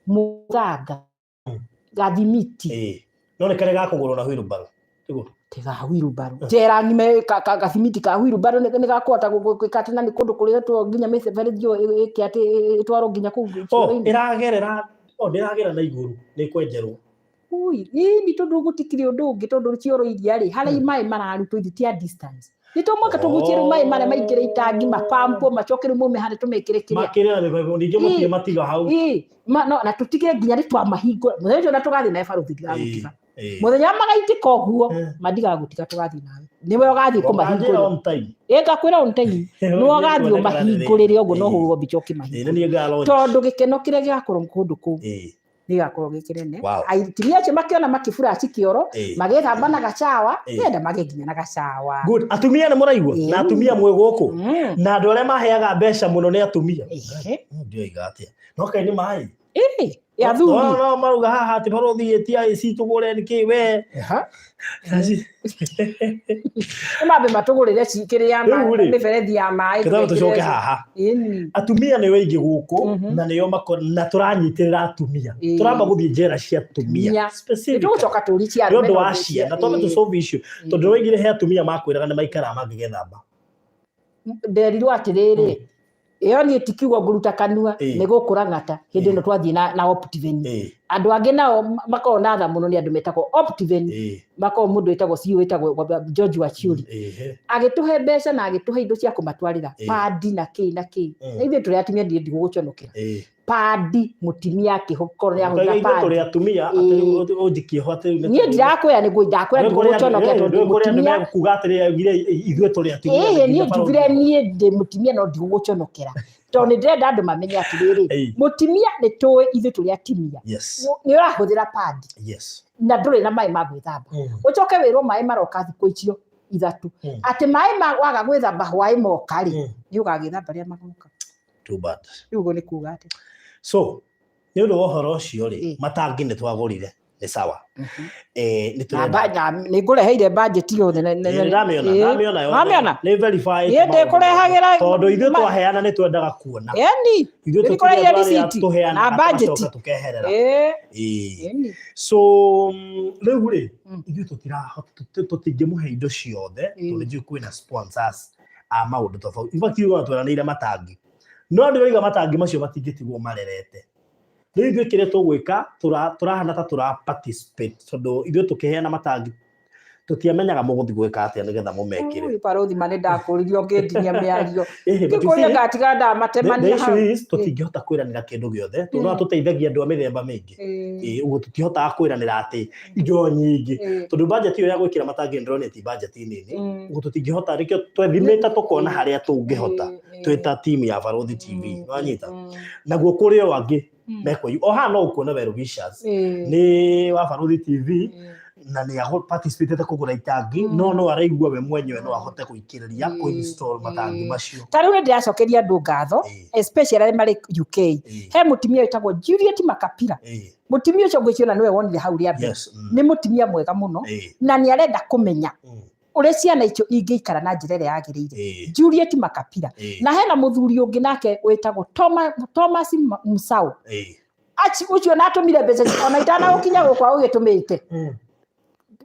mũthanga, Mm. gathimiti. Ĩĩ. No nĩ karĩa gakũgũrwo na wheelbarrow. Tiguo? Tiga wheelbarrow. Njera ng'ime gathimiti ka wheelbarrow nĩ gakũhota gwĩka atĩ na nĩ kũndũ kũrĩetwo nginya mĩberethi ĩyo ĩke atĩ ĩtwarwo nginya kũu Oh, cioro-inĩ. ĩragerera, oh, ndĩragerera na igũrũ, nĩ kwenjerwo. Ui, ĩni tondũ gũtikĩrĩ ũndũ ũngĩ tondũ cioro iria rĩ, harĩa Mm. maĩ mararutwo ithuĩ ti a distance. Nĩ to mũhaka tũgucie rĩu maĩ marĩa maingĩre itangi, mapampo, macoke rĩu maume harĩa tũmekĩre kĩrĩa. Makĩrĩ na mĩbaibũ, ningĩ mũtirĩ Ĩ. matiga hau. Ĩ, ma, no, na tũtigĩre nginya nĩ twamahingũra. Mũthenya ũcio na tũgathiĩ nawe baruthi ndigagũtiga. Ĩ, ĩ. Mũthenya wa magaitĩka ũguo, Eh. ma ndigagũtiga tũgathiĩ nawe. Nĩwe ũgathiĩ Ũkanjĩra kũmahingũrĩra. on time. Ĩ, ngakwĩra on time. Nĩwe ũgathiĩ ũmahingũrĩre ũguo no Ĩ. ũhũrwo mbica Ĩ, ũkĩmahingũra. nĩ niĩ nga launch. Tondũ gĩkeno kĩrĩa gĩgakorwo kũndũ kũu Ĩ. gĩgakorwo gĩ kĩnene. Wow. Atumia acio makĩona makĩburaci kĩoro, Ĩ. magĩthamba na gacawa, Ĩ. nĩenda magĩe nginya na gacawa. Good. Atumia nĩ mũraigua? Ĩ. Na atumia mwĩ gũkũ? Mm. Na andũ arĩa maheaga mbeca mũno nĩ atumia. Ehe. Ndioiga atĩa. No kaĩ nĩ maĩ? Ĩ. Ya athuri. No, no, maruga haha atĩ barũthi ĩtia AC tũgũre nĩkĩ we. Aha. Nĩ mambe matũgũrĩre kĩrĩa Rĩu rĩ, mĩberethi ya maĩ. Kĩtabo tũcoke haha. Ĩni. Atumia nĩo aingĩ gũkũ na nĩo na tũranyitĩrĩra atumia. Tũramba gũthiĩ njera cia atumia. Nĩ Specifically. tũgũcoka tũri cia Nĩ arũme ũndũ no wa gwĩcia. ciana twambe tũ solve issue tondũ waigire he atumia makwĩraga nĩ maikaraga mangĩgethamba. Nderirwo atĩrĩrĩ, ĩyo niĩ ti kiugo ngũruta kanua, nĩ gũkũrang'ata hĩndĩ ĩno twathiĩ na Optiven. Andũ angĩ nao makoragwo na tha mũno nĩ andũ metagwo Optiven, makoragwo mũndũ wĩtagwo CEO wĩtagwo George Wachiuri. Agĩtũhe mbeca na agĩtũhe indo cia kũmatwarĩra, padi na kĩ na kĩ. Na ithuĩ tũrĩ atumia niĩ ndigũgũconokera. Padi mũtumia akĩkorwo nĩ ahũthĩra Ithuĩ padi. tũrĩ atumia atĩ ũnjikie ho atĩ Niĩ ndirakwĩra nĩ ndakwĩra ndigũgũconokera tondũ ndĩ mũtumia. Kuga atĩrĩ augire ithuĩ tũrĩ atumia. Ĩhĩ, niĩ njugire niĩ ndĩ mũtumia no ndigũgũconokera tondũ nĩ ndĩrenda andũ mamenye atĩrĩrĩ, mũtumia nĩ tũĩ ithuĩ tũrĩ atumia nĩ ũrahũthĩra padi na ndũrĩ na maĩ ma gwĩthamba, ũcoke wĩrwo maĩ maroka thikũ icio ithatũ, atĩ maĩ ma waga gwĩthamba hwaĩ moka rĩ, nĩ ũgagĩthamba rĩrĩa magoka. Too bad. Rĩu ũguo nĩ kuga atĩ So nĩ ũndũ wa ũhoro ũcio rĩ, matangi nĩ twagũrire nĩ sawa. Nĩ tũrenda Nĩ ngũreheire budget yothe. Ndamĩona, ndamĩona yothe. Wamĩona? Nĩ verified. Niĩ ndĩkũrehagĩra. Tondũ ithuĩ twaheana nĩ twendaga kuona. Ĩni. Ithuĩ Nĩ tũtirĩ ndĩkũreheire andũ arĩa receipt tũheanaga na budget. tũgacoka tũkeherera. Ĩni. So rĩu rĩ, ithuĩ tũtirahota, tũtingĩmũhe indo ciothe tondũ njũĩ kwĩna sponsors a maũndũ tofauti. In fact, ithuĩ tweranĩire matangi, no ndĩroiga matangi macio matingĩtigwo marerete. Rĩu ithuĩ kĩrĩa tũgwĩka, tũrahana ta tũra participate tondũ ithuĩ tũkĩheana matangi tũtiamenyaga mũgũthiĩ gwĩka atĩa nĩgetha mũmekĩre. Ui, barũthi ma nĩ ndakũririe ũngĩndinia mĩario. Ĩhĩ, but you Ngĩkũria see, ngatiga the ndamatemania issue hau. is tũtingĩhota kwĩranĩra kĩndũ gĩothe tondũ no tũteithagia andũ a mĩthemba mĩingĩ. Ũguo tũtihotaga kwĩranĩra atĩ indo nyingĩ tondũ budget ĩyo ya gwĩkĩra matangi ndĩronire ti budget nini. Ũguo tũtingĩhota, nĩkĩo twethimĩte tũkona harĩa tũngĩhota twĩ ta team ya Barũthi TV. Nĩwanyita? Naguo kũrĩ o angĩ mekwa o haha no ũkuona well wishers nĩ wa Barũthi TV na nĩ participatĩte kũgũra itangi, no araigua we mwenyewe no ahote gũikĩrĩria kũ install matangi macio. Ta rĩu nĩ ndĩracokeria andũ ngatho, especially arĩa marĩ UK. He mũtumia wĩtagwo Juliet Makapira. Mũtumia ũcio ngwĩciria nĩwe wonire hau rĩa mbere. Nĩ mũtumia mwega mũno na nĩ arenda kũmenya ũrĩa ciana icio ingĩikara na njĩra ĩrĩa yagĩrĩire. Juliet Makapira. Na hena mũthuri ũngĩ nake wĩtagwo Thomas Musau. Aci ũcio na atũmire mbeca ona itanagũkinya gũkũ agũgĩtũmĩte.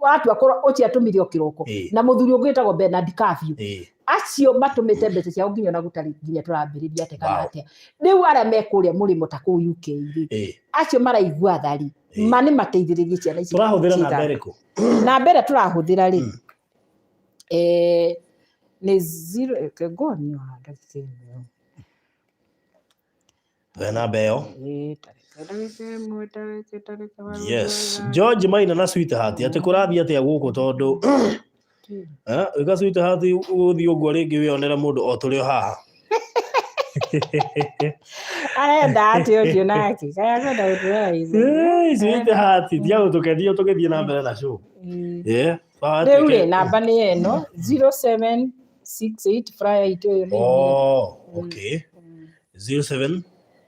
Watua kũrora ũcio atũmire o kĩroko. Na mũthuri ũngĩ wĩtagwo Bernard Kabiũ. Acio matũmĩte mbeca ciao nginya ona gũtarĩ nginya tũrambĩrĩria atĩa kana atĩa. Rĩu arĩa me kũrĩa mũrĩmo ta kũu UK rĩ, acio maraigua tha rĩ, ma nĩ mateithĩrĩrie ciana ici. Tũrahũthĩra namba ĩrĩkũ? Namba ĩrĩa tũrahũthĩra rĩ, nĩ zero, reke nguonie haha ndagĩka ĩmwe. We namba ĩyo. Yes, George Maina na sweetheart atĩ kũrathiĩ atĩa gũkũ tondũ ĩka sweetheart ũgũthiĩ ũguo rĩngĩ wĩonere mũndũ o tũrĩ o haha. Arenda atĩ ũcio nake kaya kwenda gũtũrora ithuĩ. Sweetheart tiga gũtũkenia tũgĩthiĩ na mbere na show. Rĩu rĩ, namba nĩ ĩno 0768 flyer itũ ĩyo nĩ Oh, okay. 07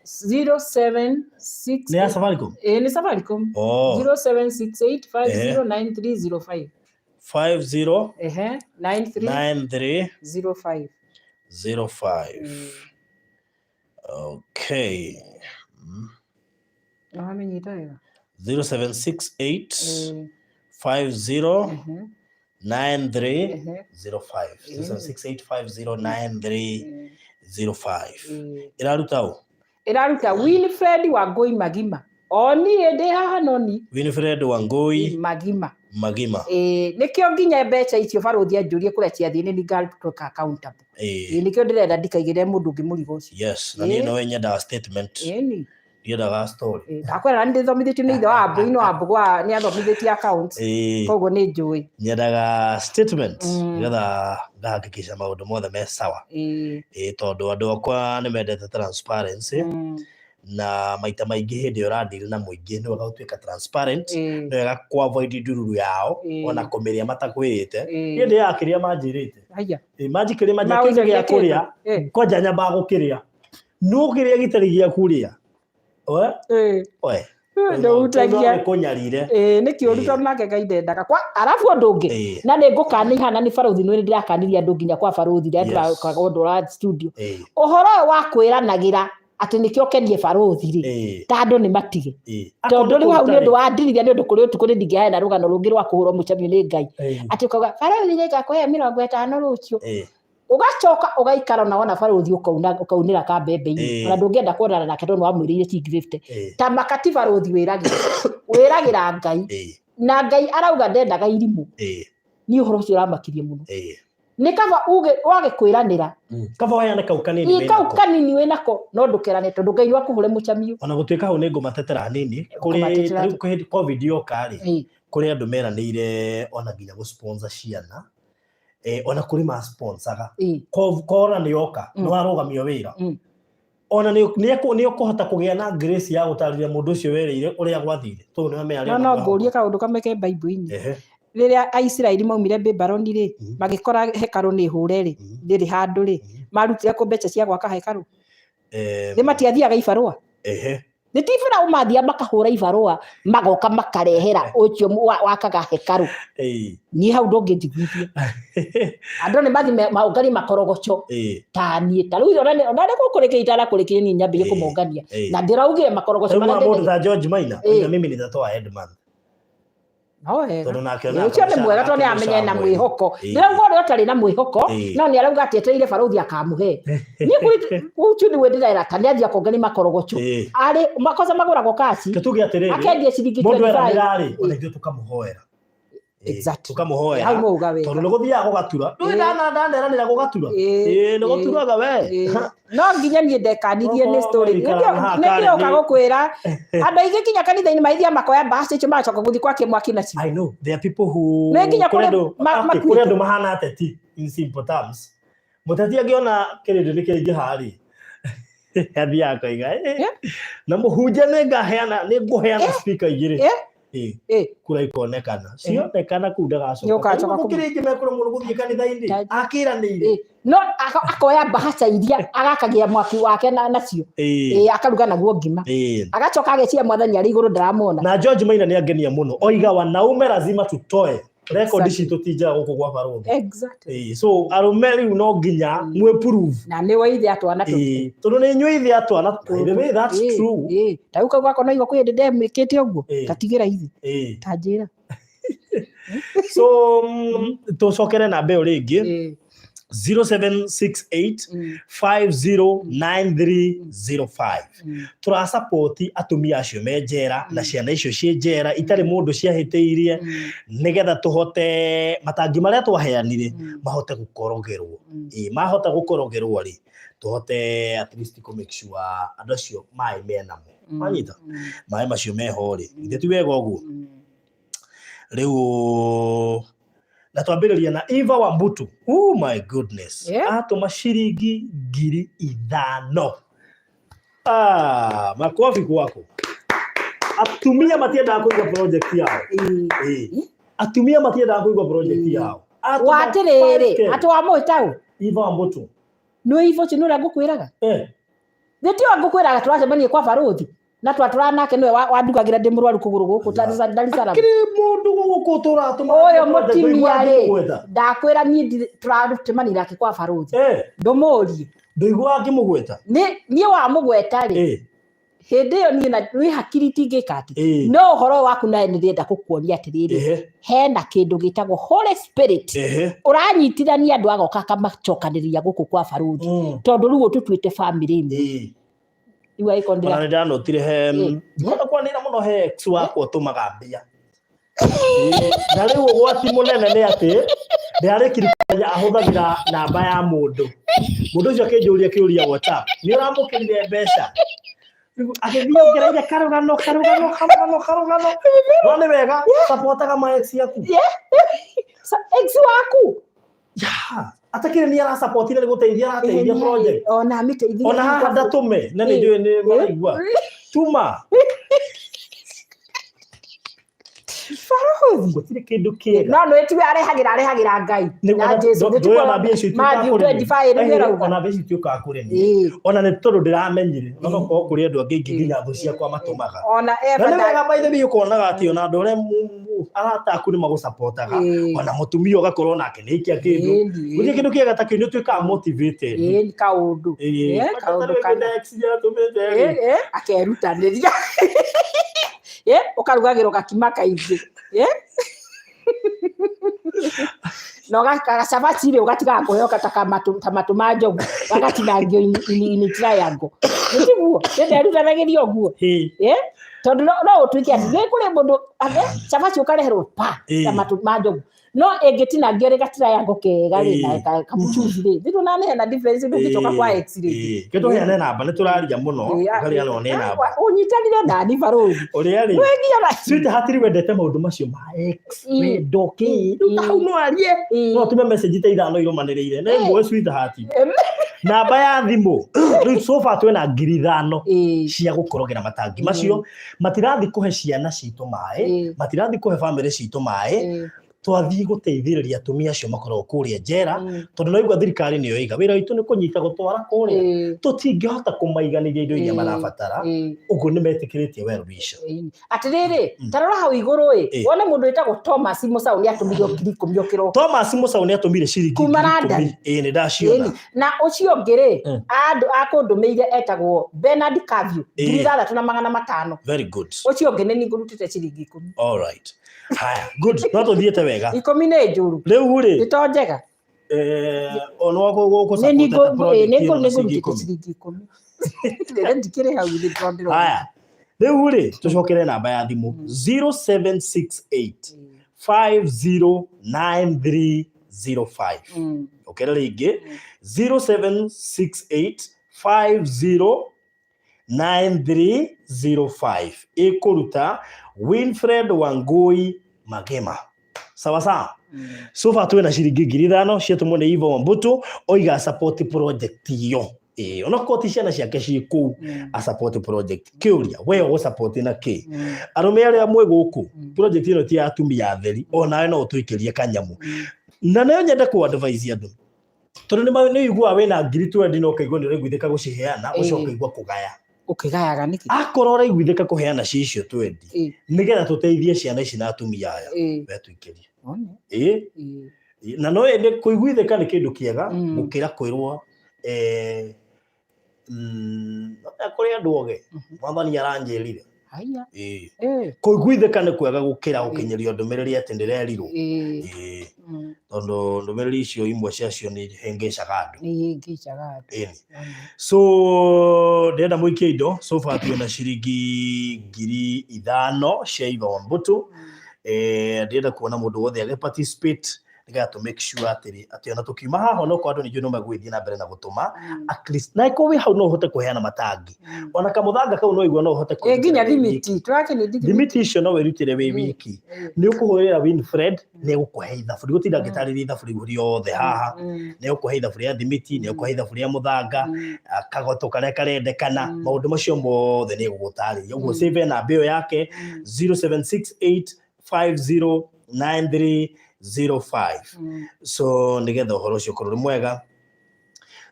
0768. Nĩ ya Safaricom? Ĩĩ, nĩ Safaricom. 0768 509305. 50 Ehe, 93 93 05. 05. Okay. No wamenyita wega. 0768 50 93 05. 0768 50 93 05. Ĩraruta ũ? Ĩraruta Winfred Wangũi Magima. O niĩ ndĩ haha no ni Winfred Wangũi Magima. Magima. Nĩkĩo nginya mbeca icio barũthi anjũrie kũrĩa ciathiĩ nĩ ningatuĩka accountable. Nĩkĩo ndĩrenda ndikaigĩrĩre mũndũ ũngĩ mũrigo ũcio. Yes, na niĩ no nyendaga statement. Ĩni. Ndiendaga story. Ndakwĩra nĩ ndĩthomithĩtio nĩ ithe wa Ambũi, no Ambũgwa nĩ athomithĩtie accounts. Koguo nĩ njũĩ. Nyendaga statement nĩgetha ngahakikisha maũndũ mothe me sawa. Tondũ andũ akwa nĩ mendete transparency. Na maita maingĩ hĩndĩ ĩyo ũradeal na mũingĩ nĩ wega gũtuĩka transparent, nĩ wega kũ avoid ndururu yao ona kũmĩrĩa matakwĩrĩte. Niĩ ndĩaga kĩrĩa manjĩrĩte. Manjikĩrĩa manjĩra kĩndũ gĩa kũrĩa, kwanja nyambaga gũkĩrĩa. No kĩrĩa gĩtarĩ gĩa kũrĩa, We Ĩĩ. we. Ndũhutagia. Kũnyarire. Ĩĩ nĩ kĩũru tondũ nake Ngai ndendaga. Kwa arabu ũndũ ũngĩ Ĩĩ. na nĩ ngũkania hana nĩ barũthi nĩ ndĩrakanirie andũ nginya kwa barũthi rĩrĩa Yes. tũrakaga ũndũ wa studio. Ĩĩ. Ũhoro ũyũ wa kwĩranagĩra atĩ nĩkĩo ũkenie barũthi rĩ Ĩĩ. ta andũ nĩ matige. Ĩĩ. Tondũ rĩu hau nĩ ũndũ wa ndirithia nĩ ũndũ kũrĩ ũtukũ nĩ ndingĩheana rũgano rũngĩ rwa kũhũrwo mũcemanio nĩ Ngai. Ĩĩ. Atĩ ũkauga barũthi nĩ ngakũhe 50 rũciũ. Ĩĩ. Ũgacoka ũgaikara na wona barũthi ũkauna ũkaunĩra kambembe-inĩ. Ĩĩ. Ona ndũngĩenda kuonana nake tondũ wamwĩrĩire ciringi 50. Ĩĩ. Ta makati barũthi wĩragĩra. Wĩragĩra Ngai. Ĩĩ. Na Ngai arauga ndendaga irimũ. Ĩĩ. Niĩ ũhoro ũcio ũramakirie mũno. Ĩĩ. Nĩ kaba uge wage kwĩranĩra. Kaba waheane kau kanini Ĩ kau wĩnako. kanini wĩnako no ndũkerane tondũ Ngai no akũhũre mũcamio. Ona gũtuĩka hau nĩ ngũmatetera hanini kũrĩ Ũkũmatetera tarĩu hĩndĩ COVID yoka rĩ Ĩĩ. kũrĩ andũ meranĩire ona nginya gũ sponsor ciana ona kũrĩ ma sponsoraga Ĩĩ. Corona nĩ yoka Mm. nĩ warũgamio wĩra Mm. ona nĩ ũkũhota kũgĩa na grace ya gũtarĩria mũndũ ũcio werĩire ũrĩa gwathire tondũ nĩ wamenya No no ngũrie kaũndũ kamwe ke Bible-inĩ. Ehe. Rĩrĩa Aisiraeli maumire Babuloni rĩ Mhm. magĩkora hekarũ nĩ hũre rĩ Mhm. ndĩrĩ handũ rĩ Mhm. marutire kũ mbeca cia gwaka hekarũ Em, nĩ matiathiaga ibarũa ehe. nĩ ti ibara mathiaga makahũra ibarũa magoka makarehera ũcio wakaga hekarũ Ĩĩ. niĩ hau ndũngĩnjiguithia andũ nĩ mathi maũnganie makorogoco Ĩĩ. ta niĩ ta rĩu ona nĩ gũkũrĩkĩria itanakũrĩkĩria niĩ nyambĩrie Ĩĩ. kũmongania Ĩĩ. na ndĩraugire makorogoco Rĩu marĩa mũndũ ndĩndagia ta George Maina Ĩĩ. oiga mimi nitatoa headman no wega tondũ nake Ĩĩ, onake ũcio nĩ mũcara mwega tondũ wake nĩ amenye na mũcara mwega. mwĩhoko Ĩĩ. ndĩrauga ũrĩa ũtarĩ na mwĩhoko Ĩĩ. no nĩ arauga atĩ etereire barũthi akamũhe niĩ kũrĩ ũcio nĩwe ndĩrera ta nĩ athiĩ akongania makorogoco Ĩĩ. arĩ makosa magũragwo kaci Ke tuge atĩrĩrĩ akendia ciringi mũndũ 25 eranĩra rĩ ona ithuĩ tũkamũhoera Ĩĩ, Exactly. tũkamũhoera hau no uga wega tondũ nĩ gũthiaga gũgatura ndũĩ Ĩĩ. ndaneranĩra gũgatura Ĩĩ, Ĩĩ, nĩ ĩĩ. gũturaga we Ĩĩ. No nginya niĩ ndekanirie nĩ Okorwo story maikaraga haha nĩ ndĩroka karĩ-inĩ. gũkwĩra andũ aingĩ nginya kanitha-inĩ magĩthiĩ makoya mbaca icio magacoka gũthiĩ kwakia mwaki nacio I know there are people who Nĩ nginya kũrĩ kũrĩ andũ okay, makuĩte. kũrĩ andũ mahana ateti in simple terms mũteti angĩona kĩrĩndĩ nĩ kĩingĩha rĩ athiaga akoiga "Eh, Yeah. na mũhunjia nĩ ngaheana nĩ ngũheana speaker igĩrĩ Yeah. Ĩĩ, Ĩĩ. kura ikonekana cionekana kũu ndagacoka Nĩũgacoka Rĩu gũkĩrĩ ingĩ mekũremwo nĩ gũthiĩ kanitha-inĩ Ta- akĩranĩire Ĩĩ. No akoya mbahaca iria agakagia mwaki wake nacio Ĩĩ, Ĩĩ, akaruga naguo ngima ĩĩ. agacoka ageciria mwathani arĩ igũrũ ndaramona na George Maina nĩ angenia mũno oiga wanaume lazima tutoe rekondi Exactly. citũ ti njega gũkũ gwa barũthi Exactly. Ĩĩ, so arũme rĩu no nginya mwĩ prove Na nĩ we ithe atwana tũ Ĩĩ, tondũ nĩ inyuĩ ithe atwana by the way that's Ĩĩ, true ĩĩ. Ta rĩu kau gakwa no igua kwĩ hĩndĩ ndemwĩkĩte ũguo Ĩĩ. tatigĩra ithe Ĩĩ. ta njĩra So tũcokere namba ĩyo rĩngĩ Ĩĩ. 0768 Mm, 509305 mm, tũrasapoti atumia acio me njera na ciana icio ciĩ njera itarĩ mũndũ ciahĩtĩirie nĩgetha tũhote matangi marĩa twaheanire mahote gũkorogerwo. Ĩĩ, mahota gũkorogerwo rĩ tũhote at least kũ make sure andũ acio maĩ menamo wanyita maĩ macio meho rĩ ithe ti wega ũguo rĩu na twambĩrĩria na Eva Wambutu oh my goodness Yeah. atũma ciringi 5,000. Ah, makofi kwako. Atumia matiendaga kũigua project yao. Ĩĩ. Atumia matiendaga kũigua project yao. Atũma Watĩrĩrĩ 5K. atĩ wamwĩta ũ Eva Wambutu nĩ ibo ũcio nĩ ũrĩa ngũkwĩraga eh nĩ tiwe ngũkwĩraga tũracemania kwa barũthi na twatũraga nake nĩwe wandugagĩra ndĩ mũrwaru kũgũrũ gũkũ Dar es Salaam. Akĩrĩ mũndũ gũkũ tũratũma Ũyũ mũtumia rĩ ndakwĩra niĩ tũracemania nake kwa barũthi eh ndũmũrie ndũiguaga ngĩmũgweta niĩ wamũgweta rĩ eh hĩndĩ ĩyo niĩ na nĩ hakiri itingĩka atĩ Ĩĩ. no ũhoro waku nawe nĩ ndĩrenda gũkuonia atĩrĩrĩ ehe hena kĩndũ gĩtagwo Holy Spirit ehe ũranyitithania andũ agoka akamacokanĩrĩria gũkũ kwa barũthi tondũ rĩu ũtũtuĩte bamĩrĩ ĩmwe ĩĩ rĩu angĩkorwo ona ndĩra nĩ ndanotire he Ĩĩ. ngona kwanĩra mũno he ex wakwa ũtũmaga mbia Ĩĩ, na rĩu ũgwati mũnene nĩ atĩ ndĩrarĩkirie kũmenya ahũthagĩra namba ya mũndũ mũndũ ũcio akĩnjũria kĩũria WhatsApp nĩ ũramũkĩrire mbeca Rĩu agĩthiĩ ongereire karũgano karũgano karũgano karũgano no nĩ wega sapotaga ma ex yaku Ex waku Yeah, atakĩrĩ nĩ arasapotire nĩ gũteithia arateithia project ona amĩteithirie ona haha ndatũme na nĩ njũĩ nĩ maraigua tuma Barũthi. Gũtirĩ kĩndũ kĩega. No nĩ tiwe arehagĩra arehagĩra Ngai. Na Jesu. Ndũĩ ona mbia icio ituĩkaga Matthew kũrĩ niĩ. 25 nĩguo ĩrauga. Ona mbia icio ituĩkaga kũrĩ niĩ. Ona nĩ tondũ ndĩramenyire. No korwo kũrĩ andũ angĩ aingĩ nginya thũ ciakwa matũmaga. Ona Na nĩ Eva wega by the way ũkonaga atĩ ona andũ arĩa arata aku nĩ magũcapotaga. Ona mũtumia ũgakorwo nake nĩ aikia kĩndũ. Gũtirĩ kĩndũ kĩega ta kĩu nĩ ũtuĩkaga motivated. Ĩĩ kaũndũ. Kaũndũ kana. Ex yatũmĩte rĩ. Akerutanĩria. Ũkarugagĩrwo gakima kaingĩ. Na gacabaci rĩ ũgatigaga kũheo ta matũ ma njogu gagatinangio in triangle. Nĩ tiguo? Nĩ nderutanagĩria ũguo. Tondũ no ũtuĩke atĩ nĩ kũrĩ mũndũ cabaci ũkareherwo pa ta matũ ma njogu no ĩngĩtinangio rĩ gatriangle kega rĩ na kamũcuzi rĩ nĩ ndũnaneana difference ndũngĩcoka kwa ex rĩ. Ke tũheane namba nĩ tũraria mũno ũkariganĩrwo nĩ namba. Ũnyitanire nani barũthi? Ũrĩa rĩ Nĩngiona. Sweetheart rĩ wendete maũndũ macio ma ex wendo kĩ rĩu ta hau no arie no atume message ta ithano irũmanĩrĩire nĩ ngũĩ sweetheart. Namba ya thimũ rĩu so far twĩna 5,000 cia gũkorogera matangi macio matirathiĩ kũhe ciana citũ maĩ matirathiĩ kũhe bamĩrĩ citũ maĩ twathiĩ gũteithĩrĩria atumia acio makoragwo kũrĩa njera tondũ naigua thirikari nĩyo ĩiga wĩra witũ nĩ kũnyita gũtwara kũrĩa tũtingĩhota kũmaiganĩria indo iria marabatara ũguo nĩ metĩkĩrĩtie well wisher. Atĩrĩrĩ ta rora hau igũrũ ĩ wone mũndũ wĩtagwo Thomas Mũcaũ nĩ atũmire 10,000 kĩroko. Thomas Mũcaũ nĩ atũmire ciringi Kuma London. 10,000. Ĩĩ nĩ ndaciona. Na ũcio ũngĩ rĩ andũ akũndũmĩire etagwo Bernard Kavyu 6,500. Very good. Ũcio ũngĩ nĩ niĩ ngũrutĩte ciringi 10. All right. Haya, good. No tũthiĩte wega. 10 nĩ njũru. Rĩu rĩ Nĩ to njega. Ona gũkũ Nĩ niĩ ngũrutĩte ciringi 10. Rĩrĩa ndikĩrĩ hau thĩ tondũ ndĩrona. Haya. Rĩu rĩ tũcokere namba ya thimũ 0768 509305. Okere rĩngĩ 0768 509305 ĩkũruta Winfred Wangui Magema. Sawa sawa. So far twĩna ciringi 5,000 ciatũmwo nĩ Eva Wambutu oiga support project iyo. Ĩĩ onokorwo ti ciana ciake ciĩ kũu a support project. Kĩũria we ũgũ support na kĩ? Arũme arĩa mwĩ gũkũ project ĩno ti ya atumia atheri onawe no ũtũikĩrie kanyamu. Na nayo nyende kũ advise andũ tondũ nĩ ũiguaga wĩna 20,000 na ũkaigua nĩ ũraiguithĩka gũciheana ũcoke ũkaigua kũgaya. Ũkĩgayaga nĩkĩ? Akorwo ũraiguithĩka kũheana ci icio 20 nĩgetha tũteithie ciana ici na atumia aya we tũikĩrie. Ĩĩ na no ĩndĩ kũiguithĩka nĩ kĩndũ kĩega gũkĩra kwĩrwo kũrĩ andũ oge mwathani aranjĩrire. Kũiguithĩka nĩ kwega gũkĩra gũkinyĩrio ndũmĩrĩri atĩ ndĩrerirwo. Tondũ ndũmĩrĩri icio imwe ciacio nĩ ihĩngĩcaga andũ. Nĩ ihĩngĩcaga andũ. So ndĩrenda mũikie indo so far twĩna ciringi 5,000 cia Eva Wambutu. Ndĩrenda kuona mũndũ wothe agĩ participate nĩgetha tũ make sure atĩrĩ atĩ ona tũkiuma haha onokorwo andũ ningĩ no megũgĩthiĩ na mbere na gũtũma at least na ĩkorwo wĩ hau no ũhote kũheana matangi ona kamũthanga kau no igua no ũhote nginya thimiti tũrakĩnĩ thimiti icio no wĩrutĩre wĩ wiki nĩ ũkũhũrĩra Winfred nĩ egũkũhe ithabu ndigũtinda ngĩtarĩria ithabu rĩu rĩothe haha nĩ egũkũhe ithabu rĩa thimiti nĩ egũkũhe ithabu rĩa mũthanga kagoto karĩa karendekana maũndũ macio mothe nĩ egũgũtarĩria ũguo save namba ĩyo yake 0768 509305. So nĩgetha ũhoro ũcio ũkorwo ũrĩ mwega.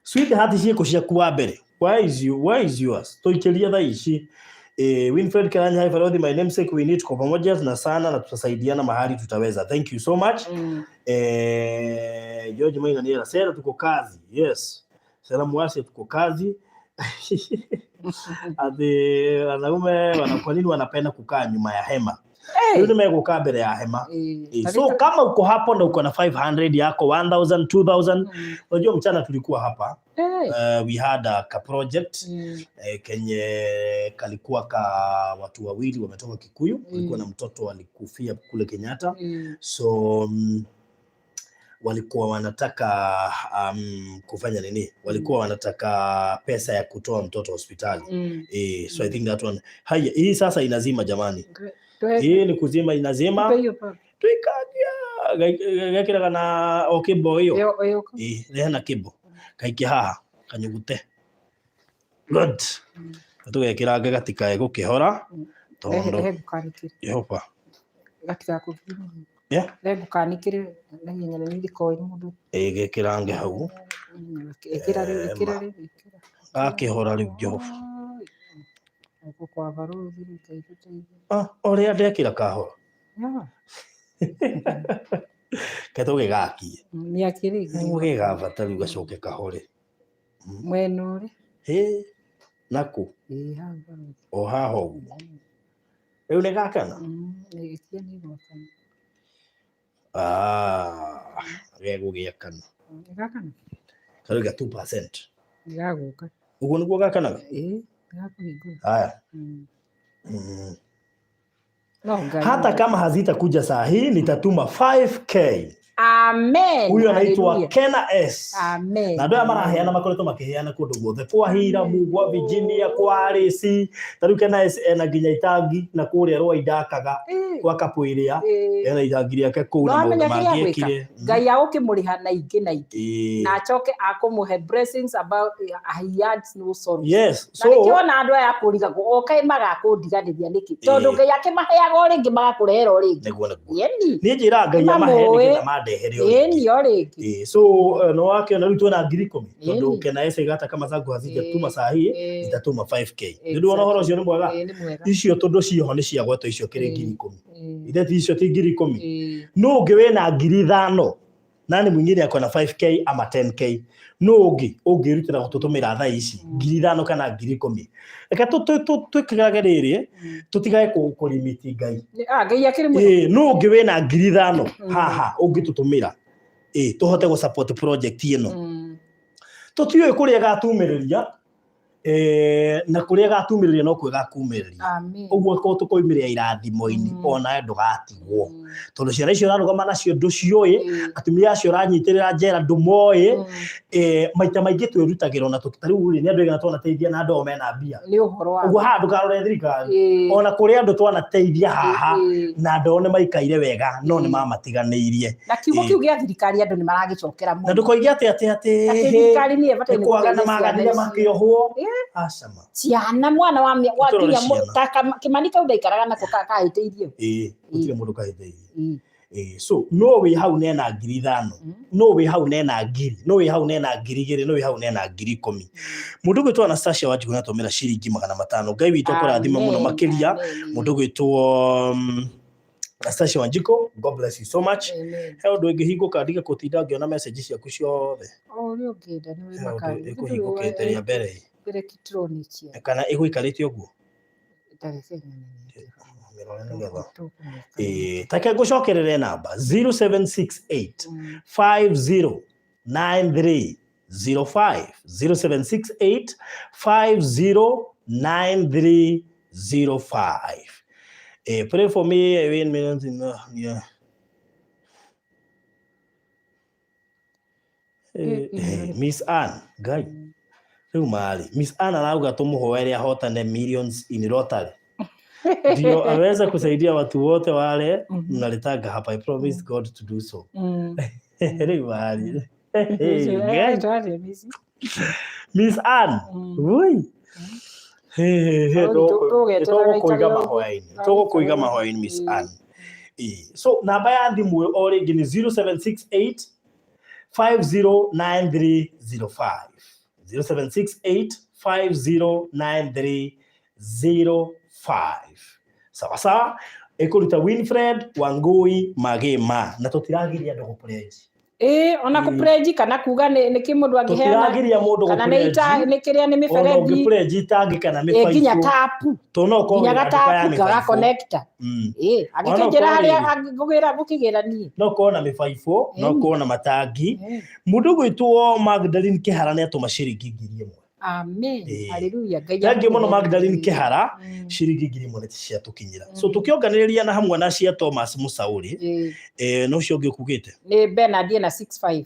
Sweetheart ciĩko ciaku wa mbere. Where is you? Where is yours? Tuikĩrie thaa ici. Winfred Karanja, hi Farodhi, my namesake, we need tuko pamoja na sana na tutasaidiana mahali tutaweza. Thank you so much. George Maina ni Sera tuko kazi. Yes. Sera mwase tuko kazi. Ati wanaume kwa nini wanapenda kukaa nyuma ya hema? Rĩu nĩ megũka mbere ya hema. So kama uko hapo na uko na 500 yako 1000 2000 unajua mchana tulikuwa hapa we had a ka project kenye kalikuwa ka watu wawili wametoka Kikuyu, kulikuwa na mtoto alikufia kule Kenyatta. So walikuwa wanataka kufanya nini? Walikuwa wanataka pesa ya kutoa mtoto hospitali. So I think that one. Haya, hii sasa inazima jamani. Hii ni kuzima inazima. Tuikagia gekiraga na o kimbo hiyo. Rehe na kimbo. Kaikie haha kanyugute. Good. Tugekĩrange gatikae gũkĩhora tondũ Jehova. Gatigakũgirie. Yeah. Rengũkanikĩre na ihenya na nĩ rĩkoĩ mũndũ. Ĩ gĩkĩrange hau. Ĩkĩra rĩu, ĩkĩra rĩu, ĩkĩra. Gakĩhora rĩu Jehova. Gũkũ kwa barũthi rĩu Ngai tũteithie. Ah, ũrĩa ndekĩra kahora. Yeah. Ke tũgĩgakie. Mĩaki rĩngĩ. Gũgĩgabata rĩu gacoke kahore. Mwena ũrĩa. Hĩ, nakũ? Ĩ hau barũthi. O haha ũguo. Rĩu nĩ gakana? Ĩkia nĩ gwakana. Ah, gegũgĩakana. Nĩ gakana? Karauga 2%. Nĩ gagũka. Ũguo nĩguo gakanaga? Ĩ, nĩ gakũhingũra. Haya. No Ngai. Hata kama hazitakuja saa hii nitatuma 5K. Amen. Huyo anaitwa Hallelujah. Kena S. Amen. Na andũ aya maraheana makoretwo makĩheana kũndũ guothe kwa Hiramu, kwa Virginia, kwa Arĩci. Ta rĩu Kena S ena nginya itangi na kũrĩa Rwai ndakaga kwa Kapwĩrĩa ena itangi rĩake kũu na No maũndũ amenya kĩrĩa mangĩ agwĩka. ekire. Ngai agũkĩmũrĩha na ingĩ na ingĩ. Ĩĩ. Na acoke akũmũhe blessings about he adds no sorrow. Yes. Na So nĩkĩo ona andũ aya akũrigagwo o kaĩ magakũndiganĩria nĩkĩ tondũ Ĩĩ. Ngai akĩmaheaga o rĩngĩ magakũrehera o rĩngĩ. Nĩguo nĩguo. Ĩni. Niĩ njĩraga Ngai amahe Nĩmamũĩ. nĩgetha mandehere o rĩngĩ. Ĩni o rĩngĩ. Ĩĩ, so no wakĩona rĩu twĩna 10,000 tondũ Ĩni. Kena S gata kama zangu hazijatuma Ĩĩ. saa hii Ĩĩ. nitatuma 5K. Nĩ ndĩrona ũhoro ũcio nĩ mwega. Ĩĩ, nĩ mwega. Icio tondũ ciho nĩ ciagwetwo icio kĩrĩ Ĩĩ. 10,000. Ĩĩ. Ithe ti icio ti 10,000. Ĩĩ. Nũ ũngĩ wĩna 5,000 na nĩ mwingine akona 5K ama 10K. Nũ ũngĩ ũngĩrutĩra gũtũtũmĩra thaa ici 5,000 kana 10,000. Reke twĩkĩrage rĩrĩ tũtigage kũrimiti Ngai. Ah, Ngai akĩrĩ mwega. Ĩĩ, nũ ũngĩ wĩna 5,000 haha ũngĩtũtũmĩra ĩĩ tũhote gũ support project ĩno. Tũtiũĩ kũrĩa ĩgatumĩrĩria na kũrĩa ĩgatumĩrĩria no kuo ĩgakumĩrĩria. Amen. Ũguo korwo tũkoimĩrĩra irathimo-inĩ onawe ndũgatigwo. Tondũ ciana icio ũrarũgama nacio ndũciũĩ, atumia acio ũranyitĩrĩra njera ndũmoĩ. Maita maingĩ twĩrutagĩra ona ta rĩu rĩ nĩ andũ aigana twanateithia na andũ ao mena mbia. Nĩ ũhoro wa Ũguo haha ndũkarore thirikari. Ona kũrĩ andũ twanateithia haha na andũ ao nĩ maikaire wega no nĩ mamatiganĩirie. Na kiugo kĩu gĩa thirikari andũ nĩ maragĩcokera Na mũno. ndũkoige atĩ atĩ atĩ Atĩ thirikari nĩ ĩbataire nĩ kwagana gũteithia ciana maganire icio. makĩohwo. Acama. Ciana mwana wa wa Tũrore nginya ciana. ta Kĩmani kau ndaikaraga nako kahĩtĩirio. Ĩĩ, gũtirĩ mũndũ kahĩtĩirie. Ĩĩ, so no wĩ hau nena 5,000, no wĩ hau nena 1,000, no wĩ hau nena 2,000, no wĩ hau nena 10,000. Mũndũ ũgwĩtwo Anastasia Wanjikũ nĩatũmĩra ciringi 500. Ngai witũ akũrathime mũno makĩria. Mũndũ ũgwĩtwo Anastasia Wanjikũ, God bless you so much. Amen. He ũndũ ĩngĩhingũka ndige gũtinda ngĩona message ciaku ciothe. O ũrĩa ũngĩenda nĩ He ũndũ wĩmakaga. ĩkũhingũkĩte rĩa mbere. Electronic. Kana ĩgũikarĩte ũguo? Ta reke nyone nĩ atĩa. Mĩrore nĩgetha. Tũkũmĩka. Ĩĩ, take ngũcokerere namba 0768 509305 0768 509305. Pray for me, I win millions in yeah. Miss Ann, Ngai. Rĩu marĩ Miss Ann arauga tũmũhoere ahotane millions in lottery. Ndio aweze kusaidia watu wote wale mnalitanga hapa. I promise God to do so. Rĩu marĩ. Ngai. Twarĩ busy. Miss Ann. Ui. Tũgũkũiga mahoya-inĩ. Tũgũkũiga mahoya-inĩ Miss Ann. Ĩĩ. So namba ya thimũ o rĩngĩ nĩ 0768 509305. 0768 509305. Sawa sawa. Ĩkũruta Winfred Wangui Magema na tũtiragiria andũ gũpledge. Ĩĩ, ona kũpledge kana kuga nĩ nĩkĩ mũndũ angĩheana Tũtiragiria mũndũ kana nĩ ita gũpledge. nĩ kĩrĩa nĩ Ona mĩberethi ũngĩpledge itangi kana ĩ nginya mĩbaibũ. tapu Tondũ no ũkorwo nginya wĩna nduka ya gatapu mĩbaibũ. gagakonekta. Ĩ, Ona angĩkĩnjĩra ũkorwo harĩa rĩrĩ. angĩkũgĩra ngũkĩgĩra niĩ. No ũkorwo na mĩbaibũ, no Ĩni. ũkorwo na matangi. Ĩ. Mũndũ ũgwĩtwo Magdalene Kĩhara nĩ atũma ciringi 1,000. Amen. Ĩĩ. Hallelujah. Ngai Thank you mũno akũhe. Magdalene Kĩhara, ciringi 1,000 nĩ ciatũkinyĩra. So tũkĩonganĩrĩria na hamwe na cia Thomas Mũsaũri, Ĩĩ. na ũcio ũngĩ ũkugĩte? Nĩ Bernard ena 65.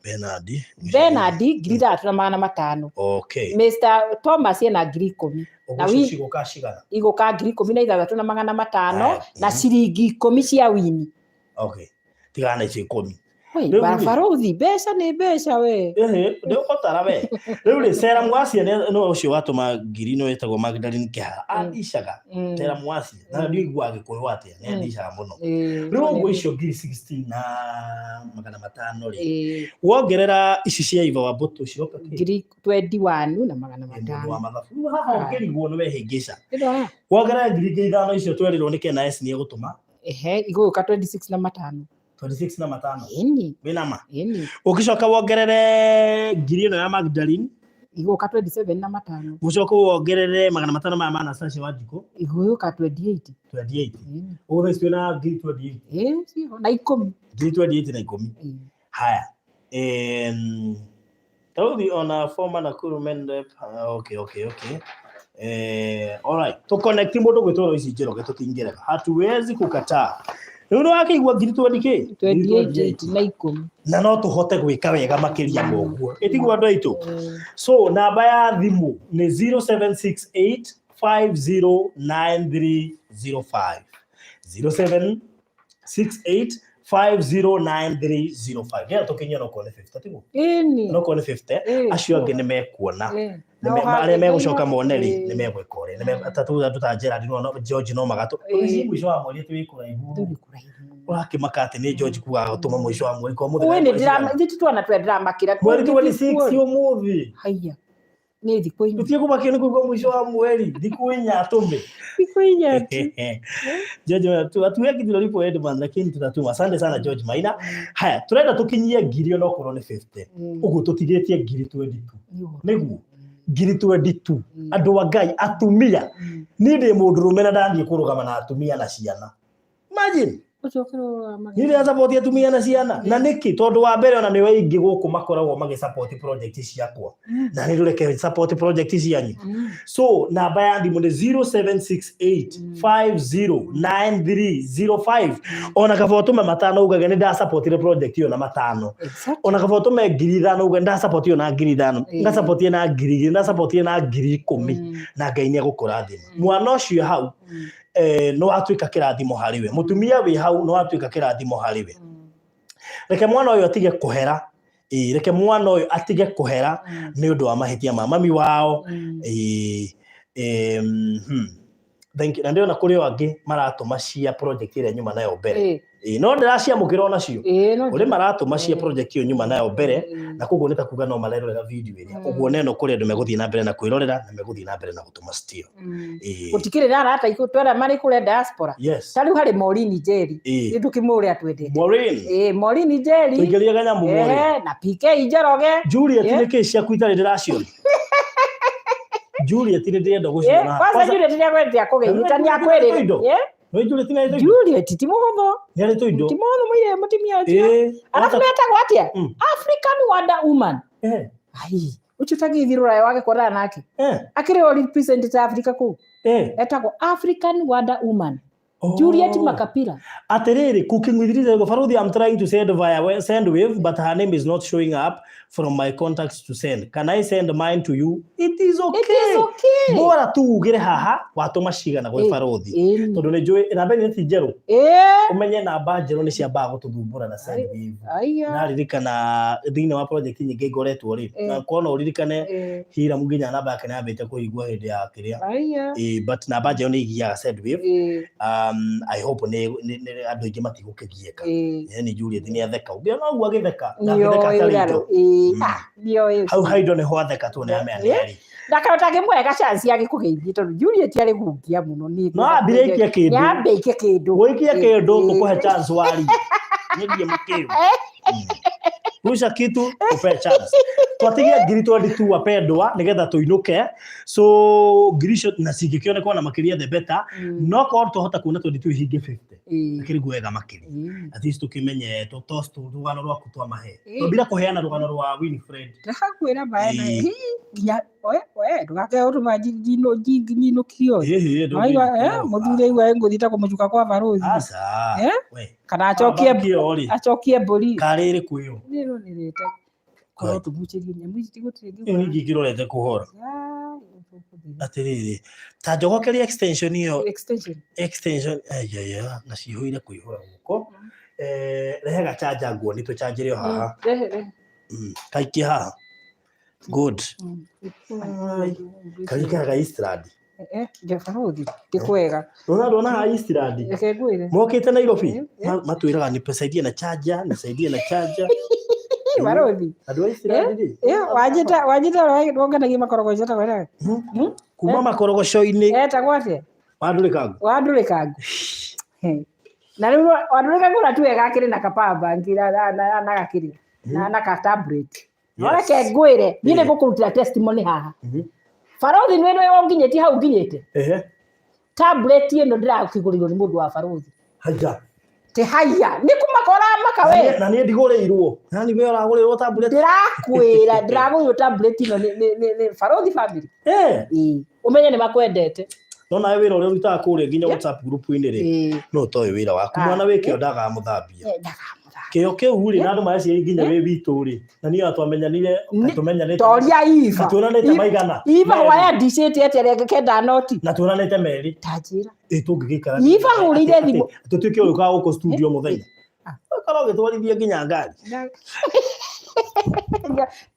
Bernard. Bernard 3,500. Okay. Mr Thomas ena 10,000. Ũguo Na icio wi cigũka cigana? igũka 16,500 Aya. na ciringi 10 cia wini. Okay. Tigana na icio 10. Wei, Rĩu rĩ- barabara mbeca nĩ mbeca we. Ĩhĩ, nĩ ũgũtara we. Rĩu rĩ, Sera Mwacia nĩwe ũcio watũma ngiri nĩwe wĩtagwo Magdalene Kĩhara. Andicaga. Sera Mwacia. Na ndiiguaga Gĩkũyũ atĩa, nĩ andicaga mũno. Rĩu ũguo icio ngiri 16 na magana matano rĩ, wongerera ici cia Iva wa Mbũtũ ciroka kĩ? Ngiri 21 na magana Ĩ, mũndũ wa matano. mathabu. Rĩu haha ũngĩrigwo nĩ wehĩngĩca. Ndĩrona. Wongerera ngiri ingĩ ithano icio twerirwo nĩ Ken S nĩ egũtũma. Ehe, igũgũka 26 na matano. 26 na matano. Ĩni, Wĩna ma? ĩni. Ũgĩcoka wongerere ngiri ĩno ya Magdalene, Igũka 27 na matano. ũcoke wongerere magana matano maya ma Anastasia Wanjikũ, Igũgũka 28. 28. Ĩni. Ũguo thaa ici twĩna ngiri 28. Ĩ, ciho na ikũmi. Ngiri 28 na ikũmi. Ĩ. Haya. Taũthi ona former Nakuru men rep. Okay, okay, okay. All right. To connect mũndũ gwĩtwo Lois Njoroge tũtingĩrega. Hatuwezi kukataa. Rĩu nĩ wakĩigua ngiri 20 kĩ? 28 na ikũmi. Na no tũhote gwĩka wega makĩria ma ũguo. Ĩtiguo andũ aitũ? So namba ya thimũ nĩ 0768 509305. 0768 509305. Nĩgetha tũkinyie no kuone 50 tiguo? Ĩni. No kuone 50. Acio angĩ nĩ mekuona. Nao Arĩa megũcoka mone rĩ hangĩ nĩ megwĩka ũrĩa. Ta tuge andũ ta Gerald no George no magatũ. Ĩĩ. Mũico wa mweri twĩ kũraihu. Tũrĩ kũraihu mũno. Ũrakĩmaka atĩ nĩ George kugaga gũtũma mũico wa mweri kwa mũthenya. Ũĩ nĩ ndĩrama ithuĩ twana twe ndĩramakĩra. Mweri 26 ũmũthĩ. Haiya. Nĩ thikũ inya. Tũtige kũmakio nĩ kũigua mũico wa mweri. Thikũ inya atũme. Thikũ inya tu. George hatuweki tunalipwa headband lakini tutatuma. Asante sana George Maina. Haya, turenda tukinyie ngiri onokorwo nĩ 50. Ũguo tũtigĩtie ngiri 22. Nĩ ũhoro. Nĩguo ngiri 22. Andũ a Ngai atumia. Niĩ ndĩ mũndũrũme na ndathiĩ kũrũgama na atumia na ciana. Imagine. Ũcio ũkĩrũgama. Niĩ ndĩra support atumia na ciana. Na nĩkĩ? Tondũ wa mbere ona nĩo aingĩ gũkũ makoragwo magĩ support project ciakwa. Na nĩ ndũreke support project cianyu. So namba ya thimũ nĩ 0768 509305. Ona kaba ũtũme matano ugage nĩ ndasupportire project ĩyo na matano. Exactly. Ona kaba ũtũme ngiri ithano uge ndasupport ĩyo na ngiri ithano. Ndasupportire na ngiri igĩrĩ, ndasupportire na ngiri ikũmi. Na Ngai nĩ egũkũrathima. Mwana ũcio hau nĩ watuĩka kĩrathimo harĩ we. Mũtumia wĩ hau nĩ watuĩka kĩrathimo harĩ we. Reke mwana ũyũ atige kũhera. Ĩĩ, reke mwana ũyũ atige kũhera nĩ ũndũ wa mahĩtia ma mami wao. Ĩĩ, Thank you. Na ndĩrona kũrĩ o angĩ maratũma cia project ĩrĩa nyuma nayo mbere. Ĩĩ, no ndĩraciamũkĩra onacio. Kũrĩ maratũma cia project ĩyo nyuma nayo mbere na koguo nĩ ta kuga no marerorera video ĩrĩa. Ũguo neno kũrĩ andũ megũthiĩ na mbere na kwĩrorera na megũthiĩ na mbere na gũtũma still. Ĩĩ. Gũtikĩrĩ na arata itũ twera marĩ kũrĩa diaspora. Yes. Ta rĩu harĩ Maureen Njeri. Ĩĩ. Nĩ ndũkĩmũĩ ũrĩa twendete. Maureen. Ĩĩ, Maureen Njeri. Tũingĩrie kanyamũ Maureen. Na PK Njoroge. Juliet nĩ kĩ ciaku itarĩ ndĩraciona? Juliet nĩ ndĩrenda gũciona. Kwanza Juliet nĩ akwendete akũgeithia nĩ akwĩrĩra. Indo. Nĩ Juliet nĩ arĩ tũindo. Juliet ti mũhũthũ. Nĩ arĩ tũindo. Ti mũhũthũ mũirĩtu mũtumia ũcio. Arabu metagwo atĩa? African Wonder Woman. Ai, ũcio tagĩthiĩ rũraya wagĩkorana nake. Akĩrĩ o represent Africa kũu. Etagwo African Wonder Woman. Juliet Makapila. Atĩrĩrĩ, cooking with Rita Faruthi, I'm trying to send via Sendwave, but her name is not showing up from my contacts to send. Can I send mine to you? It is okay. It is okay. Bora tu ugire haha watũma cigana gwĩ Faruthi. Tondũ nĩ njũĩ namba ĩno ti njerũ. Ũmenye namba njerũ nĩ ciambaga gũtũthumbũra na Sendwave. Naririkana thĩinĩ wa project nyingĩ ngoretwo rĩ, na kona ũririkane Hiram nginya namba yake nĩyambĩte kũhingwo hĩndĩ ya kĩrĩa. But namba njerũ nĩ igiaga Sendwave. I hope nĩ andũ aingĩ matigũkĩgiĩka. Nĩ Juliet nĩ atheka. Ũngĩona ũguo agĩtheka, ndangĩtheka atarĩ indo. Hau haindo nĩho atheka tu nĩ amenya nĩ arĩ. Ndakahota ngĩmũhe chance ya gĩkũgeithia tondũ Juliet arĩ gungia mũno nĩ No ambire aikie kĩndũ. Nĩambe aikie kĩndũ. Gũikia kĩndũ tũkũhe chance wari. Nĩndiĩ mũkĩru. Rusha kitu upe chance. Twatigia ngiri 22 wapendwa nigetha tuinuke. So ngiri icio na cingĩkĩoneka ona makĩria the better. No korwo twahota kuona 22 ihinge 50. Akĩrĩ wega makĩria. At least tũkĩmenye tũtos rũgano rwaku twamahe. Twambire kũheana rũgano rwa Winfred. Ndĩrakwĩra maĩ na nginya we ndũgake ũtũma nyinũkio. Mũthuri aigua ngũthiĩ kũmũcuka kwa barũthi. Aca. Kana acokie mbũri. Karĩ ĩrĩkũ ĩyo? Nĩrwo nĩrĩte. Korwo tũgucĩrie nyamũ ici gũtirĩ Ĩyo ningĩ ingĩrorete kũhora. Atĩrĩrĩ, ta njogokeria extension ĩyo. Extension. Extension ayaya na cihũire kũihũra guoko. Rehe gacanja nguoni tũcanjĩre o haha. Rehe rehe. Kaikie haha. Good. Ai, Kaikaraga Eastland. Njabaruthi ti kwega. Ndona ndona haha Eastland. Reke ngwĩre. Mokĩte Nairobi. Matwĩraga nisaidie na charger, nisaidie na charger. Baruthi. Andũ a Eastland rĩ. Wanjĩta wanjĩta wonganagia makorogoco etagwo atĩa? Kuma makorogoco-inĩ. Etagwo atĩa? Wandũrĩkangu. Wandũrĩkangu. Na rĩu wandũrĩkangu ona ti wega akĩrĩ na ka power bank na gakĩrĩ na ka tablet. No reke ngwĩre niĩ nĩ ngũkũrutĩra testimony haha. Barothi nĩ nĩwe ũnginyĩtie hau nginyĩte. Tablet ĩno ndĩrakĩgũrĩirwo nĩ mũndũ wa barothi. Haya. Te haya nĩ kũmaka ũramaka we. Na niĩ ndigũrĩirwo. Nani we ũragũrĩrwo tablet? Ndĩrakwĩra ndĩragũrĩirwo tablet ĩno nĩ barothi family. Ĩĩ. Ũmenye nĩ makwendete. No nawe wĩra ũrĩa ũrutaga kũrĩa nginya WhatsApp group-inĩ rĩ, no ũtoĩ wĩra waku. Mwana wĩ kĩo ndagamũthambia. Kĩo kĩu rĩ, na andũ mareciria nginya wĩ witũ rĩ, na niĩ twamenyanire, tũmenyanĩte. Toria Iva. Tuonanĩte maigana. Iva waya ndicĩte atĩa rĩngĩ kenda noti. Na tuonanĩte merĩ. Ta njĩra. Ĩ tũngĩgĩikara. Iva hũrĩire thimũ. Tũtuĩke ũyũ gũkũ studio mũthenya. Ũkorwo ũgĩtwarithia nginya ngari.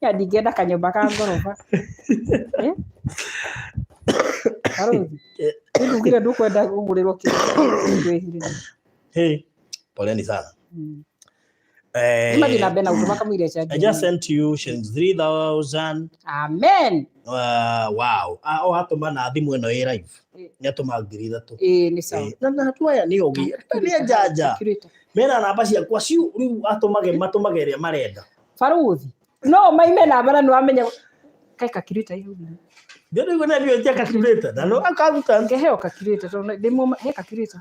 Ya ndingĩenda kanyũmba ka ngoroba. Barothi. Ndugire ndũkwenda kũgũrĩrwo kĩndũ. Hey, poleni sana. Nĩ mathiĩ na mbere na gũtũma kamũira I just sent you shillings 3,000. Amen. Wow. O atũma na thimũ ĩno ĩ live. Nĩ atũma 3,000. Ĩĩ nĩ sawa. Na andũ aya nĩ ogĩ. Nĩ njanja. Mena namba ciakwa ciu rĩu atũmage matũmage ĩrĩa marenda. Barothi. No maime namba na nĩwamenya kaĩ calculator ĩ hau. Ndio nĩ ndio calculator. Na no akaruta. Ngeheo calculator tondũ ndĩmũ he calculator.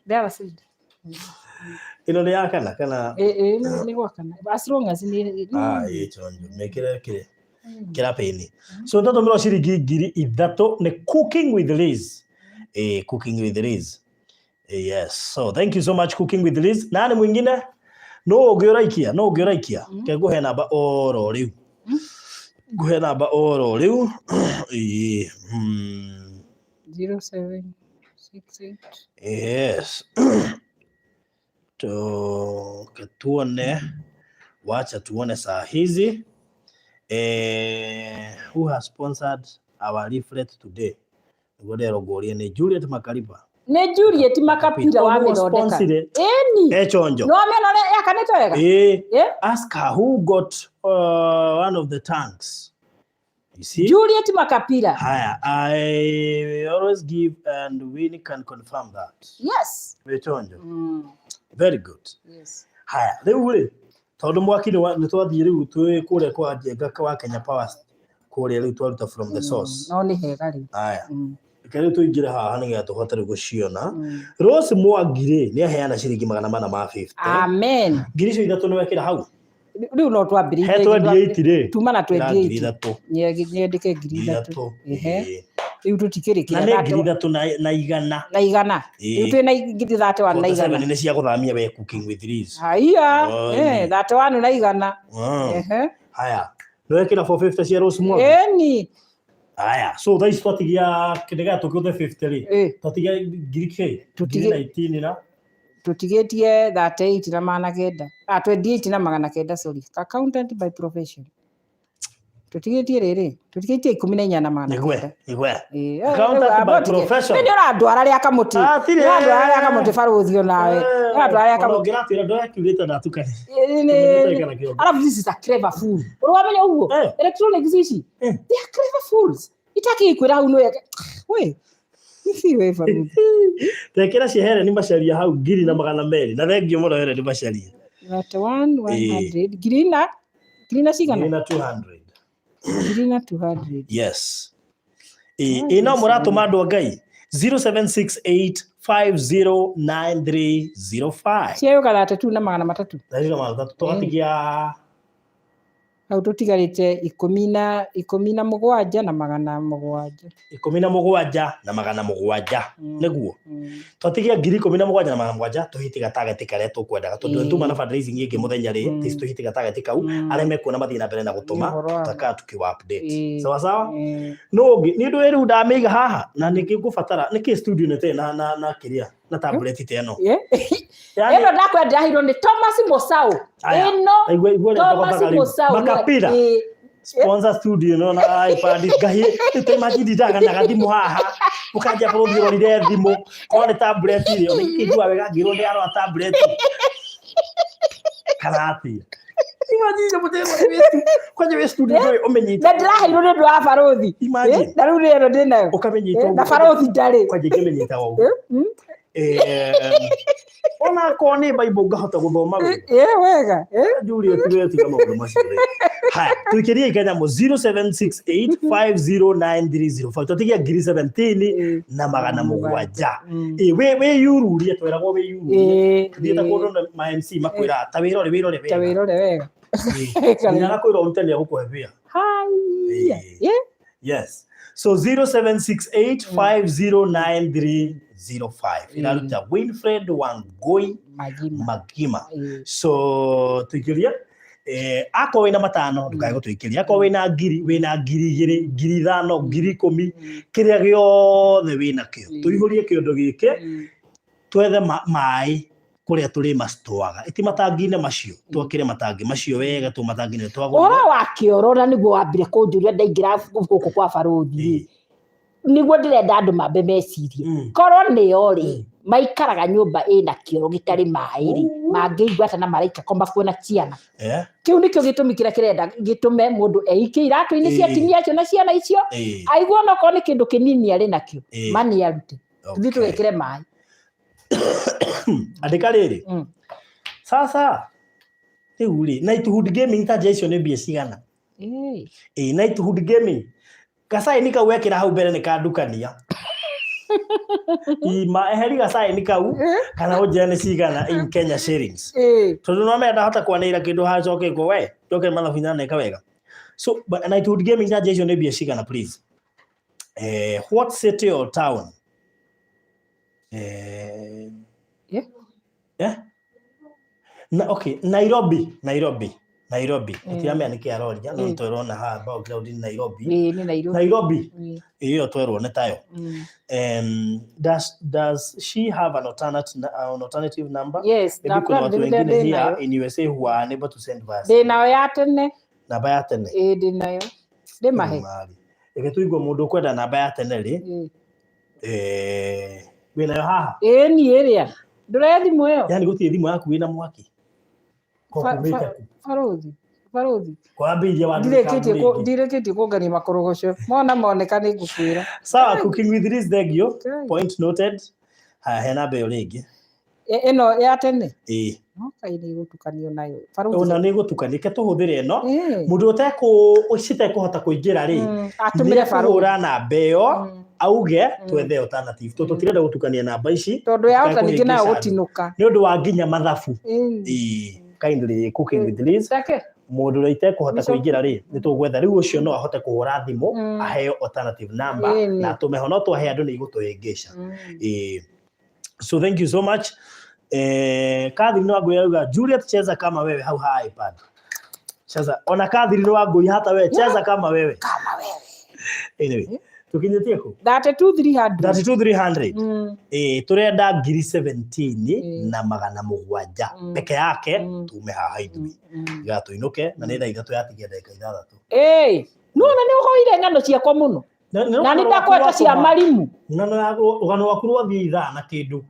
The other side. Ĩno nĩ ya kana kana. Ĩĩ nĩ gwakana. As long as nĩ. Ah, ĩĩ chonjo. Mekĩre kĩrĩ. Kĩra peni. So ndatũmĩrwo ciringi 3,000 nĩ Cooking with Liz. Cooking with Liz. Yes. So thank you so much Cooking with Liz. Nani mwingine? No ũngĩ ũraikia, no ũngĩ ũraikia. Ke ngũhe namba oro rĩu. Ngũhe namba oro rĩu. Ĩĩ. 0768. Yes. Tuone, wacha tuone saa hizi. Who has sponsored our leaflet today? Nĩguo ndĩrongũria nĩ Juliet Makariba. Nĩ Juliet Makapira wa mĩthondeka. Ĩni. Echonjo. No amena ũrĩa yakanĩte wega? Ĩĩ. Ask her who got one of the tanks. You see? Juliet Makapira. Haya, I always give and Winnie can confirm that. Yes. Wĩchonjo. Very good. Yes. Haya, rĩu rĩ, tondũ mwaki nĩ twathiĩ rĩu twĩ kũrĩa kwa Njenga kwa Kenya Power kũrĩa rĩu twaruta from the source. No nĩ hega rĩu. Haya. Reke rĩu tũingĩre haha nĩgetha tũhote rĩu gũciona. Rose Mwangi rĩ, nĩ aheana ciringi 450. Amen. 3,000 nĩ wekĩra hau. Rĩu no twambĩrĩirie. He 28 rĩ. Tuma na 28. 3,000. Nyandĩke 3,000. Ehe. Rĩu tũtikĩrĩ Na nĩ 3,100 na igana. Na igana. Rĩu twĩna 31 na igana. Nĩ cia gũthamia we Cooking with Liz. Haiya. 31 na igana. Ehe. Haya. Nĩ wekĩra 450 cia Rose Mwangi? Ĩni. Haya. So thaa ici twatigia nĩgetha tũkĩũte 50 rĩ. Twatigia ngiri kĩ? Ngiri 19 na tũtigĩtie 38 na 900. Ah, 28 na 900, sorry. Accountant by profession. Tũtigĩtie rĩrĩ, tũtigĩtie 14 na 900. Nĩgwe. Accountant by profession. Nĩ ũrandwara rĩa kamũtĩ. Hatirĩ. Ũrandwara rĩa kamũtĩ barũthi onawe. Ũrandwara rĩa kamũtĩ. Ũngĩratwĩra ndũrakiurĩte ndatukane. Alafu this is a clever fool. Ũramenya ũguo? Electronics ici. They are clever fools. Itakĩkwĩra hau nĩ we. Ici we barũthi. Tekĩra cia Helen Macharia hau 1,200. Na thengiũ mũno Helen Macharia. 31 100. Ngiri na ngiri na cigana? 1,200. 1,200. Yes. Ĩ no mũratũma andũ a Ngai 0768509305. Ciayũka 32 na 300. 32 na 300 tũgatigia Hau tũtigarĩte 17 na 700. 17 na 700 nĩguo. Twatigia 17,700 tũhĩte target karĩa tũkwendaga tondũ nĩ tuma na fundraising ĩngĩ mũthenya rĩ tisi tũhĩte target kau arĩa mekuona mathiĩ na mbere na gũtũma tutakaa tukiwa update. Sawa sawa. No ũngĩ nĩ ũndũ rĩu ndamĩiga haha na nĩkĩ ngũbatara nĩkĩ studio nĩ na na na kĩrĩa. Na tablet ta ĩno. Yeah. Ĩno ndakwenda ndĩraheirwo nĩ Thomas Musau. Aya. Ĩno Igua igua Thomas Musau. Makapira. Sponsor studio ĩno na iPad ngahi tũimatindaga na gathimũ haha ũkanjia bũrũri ũrorire thimũ korwo nĩ tablet rĩ ona ingĩigua wega ngĩrwo nĩ arora tablet kana atĩa. Imagine mũtĩrwo nĩ wĩ kwanja wĩ studio ndũĩ ũmĩnyite. Na ndĩraheirwo nĩ ũndũ wa barũthi. Imagine. Na rĩu nĩ ĩno ndĩnayo. Ũkamĩnyita Na ũguo. barũthi ndarĩ. Kwanja ingĩmĩnyita ũguo. Ona akorwo nĩ Bible ngahota gũthoma wega. Wega. Juliet we tiga maũndũ macio rĩ. Haya, tũikĩrie kanyamũ 0768509305 twatigia ngiri 17 na magana mũgwanja. Ĩ wĩ wĩyururie tweragwo wĩyururie. Thiĩte kũndũ na ma MC makwĩra ta wĩrore wĩrore Ta wega. wĩrore wega. Ĩ, nginya agakwĩra ũrute nĩ egũkũhe wĩra. Haya. Yes. So 0768509305 iraruta Winfred Wangui Magima. Magima. So tuikirie akorwo wĩna matano ndũkae gũtũikĩria, akorwo wĩna ngiri, wĩna ngiri igĩrĩ, ngiri ithano, ngiri ikũmi, kĩrĩa gĩothe wĩna kĩo tũihũrie kĩondo gĩkĩ twethe maĩ kũrĩa tũrĩ macitwaga iti matangi-inĩ macio twakĩre matangi macio wega tũ matangi-inĩ twagũrire. Ũhoro wa kĩoro na nĩguo wambire kũnjũria ndaingĩra gũkũ kwa barũthi nĩguo ndĩrenda andũ mambe mecirie. Korwo nĩo rĩ maikaraga nyũmba ĩna kĩoro gĩtarĩ maĩ rĩ mangĩigua atĩa na maraika ko makuona ciana. Kĩu nĩkĩo gĩtũmi kĩrĩa kĩrenda gĩtũme mũndũ eikie iratũ-inĩ cia atumia acio na ciana icio aigua onokorwo nĩ kĩndũ kĩnini arĩ nakĩo ma nĩ arute tũthiĩ tũgekĩre maĩ. Andĩka rĩrĩ sasa rĩu rĩ Nighthood Gaming ta njia icio nĩ mbia cigana? Ĩ Nighthood Gaming gacaini kau wekĩra hau mbere nĩ kandukania ima eheri gacaini kau kana ũnjĩre nĩ cigana in Kenya shillings tondũ no menda ndahota kwanĩrĩra kĩndũ hacoke ngo we njoke mathabu nyaneka wega. So but Nighthood Gaming ta njia icio nĩ mbia cigana please? What city or town? Na, okay, Nairobi, Nairobi, Nairobi. Tũtiramenya nĩkĩ aroria, no nĩtwerwo na haha background nĩ Nairobi. Ĩĩ, nĩ Nairobi. Nairobi. Ĩyo twerwo nĩ tayo. Does she have an alternative number? Yes, Maybe kuna watu ndĩ wengine here nayo. in USA who are unable to send via Ndĩ nayo ya tene. Namba ya tene. Ĩĩ, ndĩ nayo. Ndĩmahe. Reke tũigue mũndũ ũkwenda namba ya tene rĩ. Wĩnayo haha? Ĩĩ, niĩ ĩrĩa. Ndũreye thimũ ĩyo? Yaani gũtirĩ thimũ yaku ĩna mwaki? Ko kumĩte kũ? Barũthi, barũthi. Kwambĩrĩria wandĩka ngũrĩ ĩngĩ. Ndirĩkĩtie kũngania makorogoco. Mona moneka nĩ ngũkwĩra. Sawa, cooking with Liz, thank you. Point noted. Haya, he namba ĩyo rĩngĩ. Ĩno ya tene? Ĩĩ. No kaĩ nĩ ĩgũtukanio nayo. Barũthi. Ona nĩ ĩgũtukanio. Reke tũhũthĩre ĩno. Mũndũ ũcitekũhota kũingĩra rĩ, Atũmĩre barũthi. nĩekũhũra namba ĩyo auge twethe alternative. Tondũ tũtirenda gũtukania namba ici. Tondũ yahota ningĩ nayo Tũtekũhĩngĩca andũ. gũtinũka. Nĩ ũndũ wa nginya mathabu. Ĩĩ. Kindly cooking with Liz. Mũndũ ũrĩa itekũhota kũingĩra rĩ, nĩ tũgwetha rĩu ũcio no ahote kũhũra thimũ aheo alternative number na atũme ho, no twahe andũ nĩ igũtũhĩngĩca. Ĩĩ. So thank you so much. Catherine Wangui auga Juliet cheza kama wewe hau ha iPad. Cheza. Ona Catherine Wangui hata wewe cheza kama wewe. Kama wewe. Anyway, tukinyĩtie kũ? 32,300. 32,300. Tũrenda ngiri 17 na magana mũgwanja peke yake tume haha ithuĩ. Tiga tũinũke na nĩ thaa ithatũ yatigia ndagĩka ithathatũ. Nĩwona nĩ ũhoire ng'ano ciakwa mũno. Na nĩ ndakweta cia marimu. Ng'ano ya rũgano rwaku rwathiĩ ithaa na kĩndũ.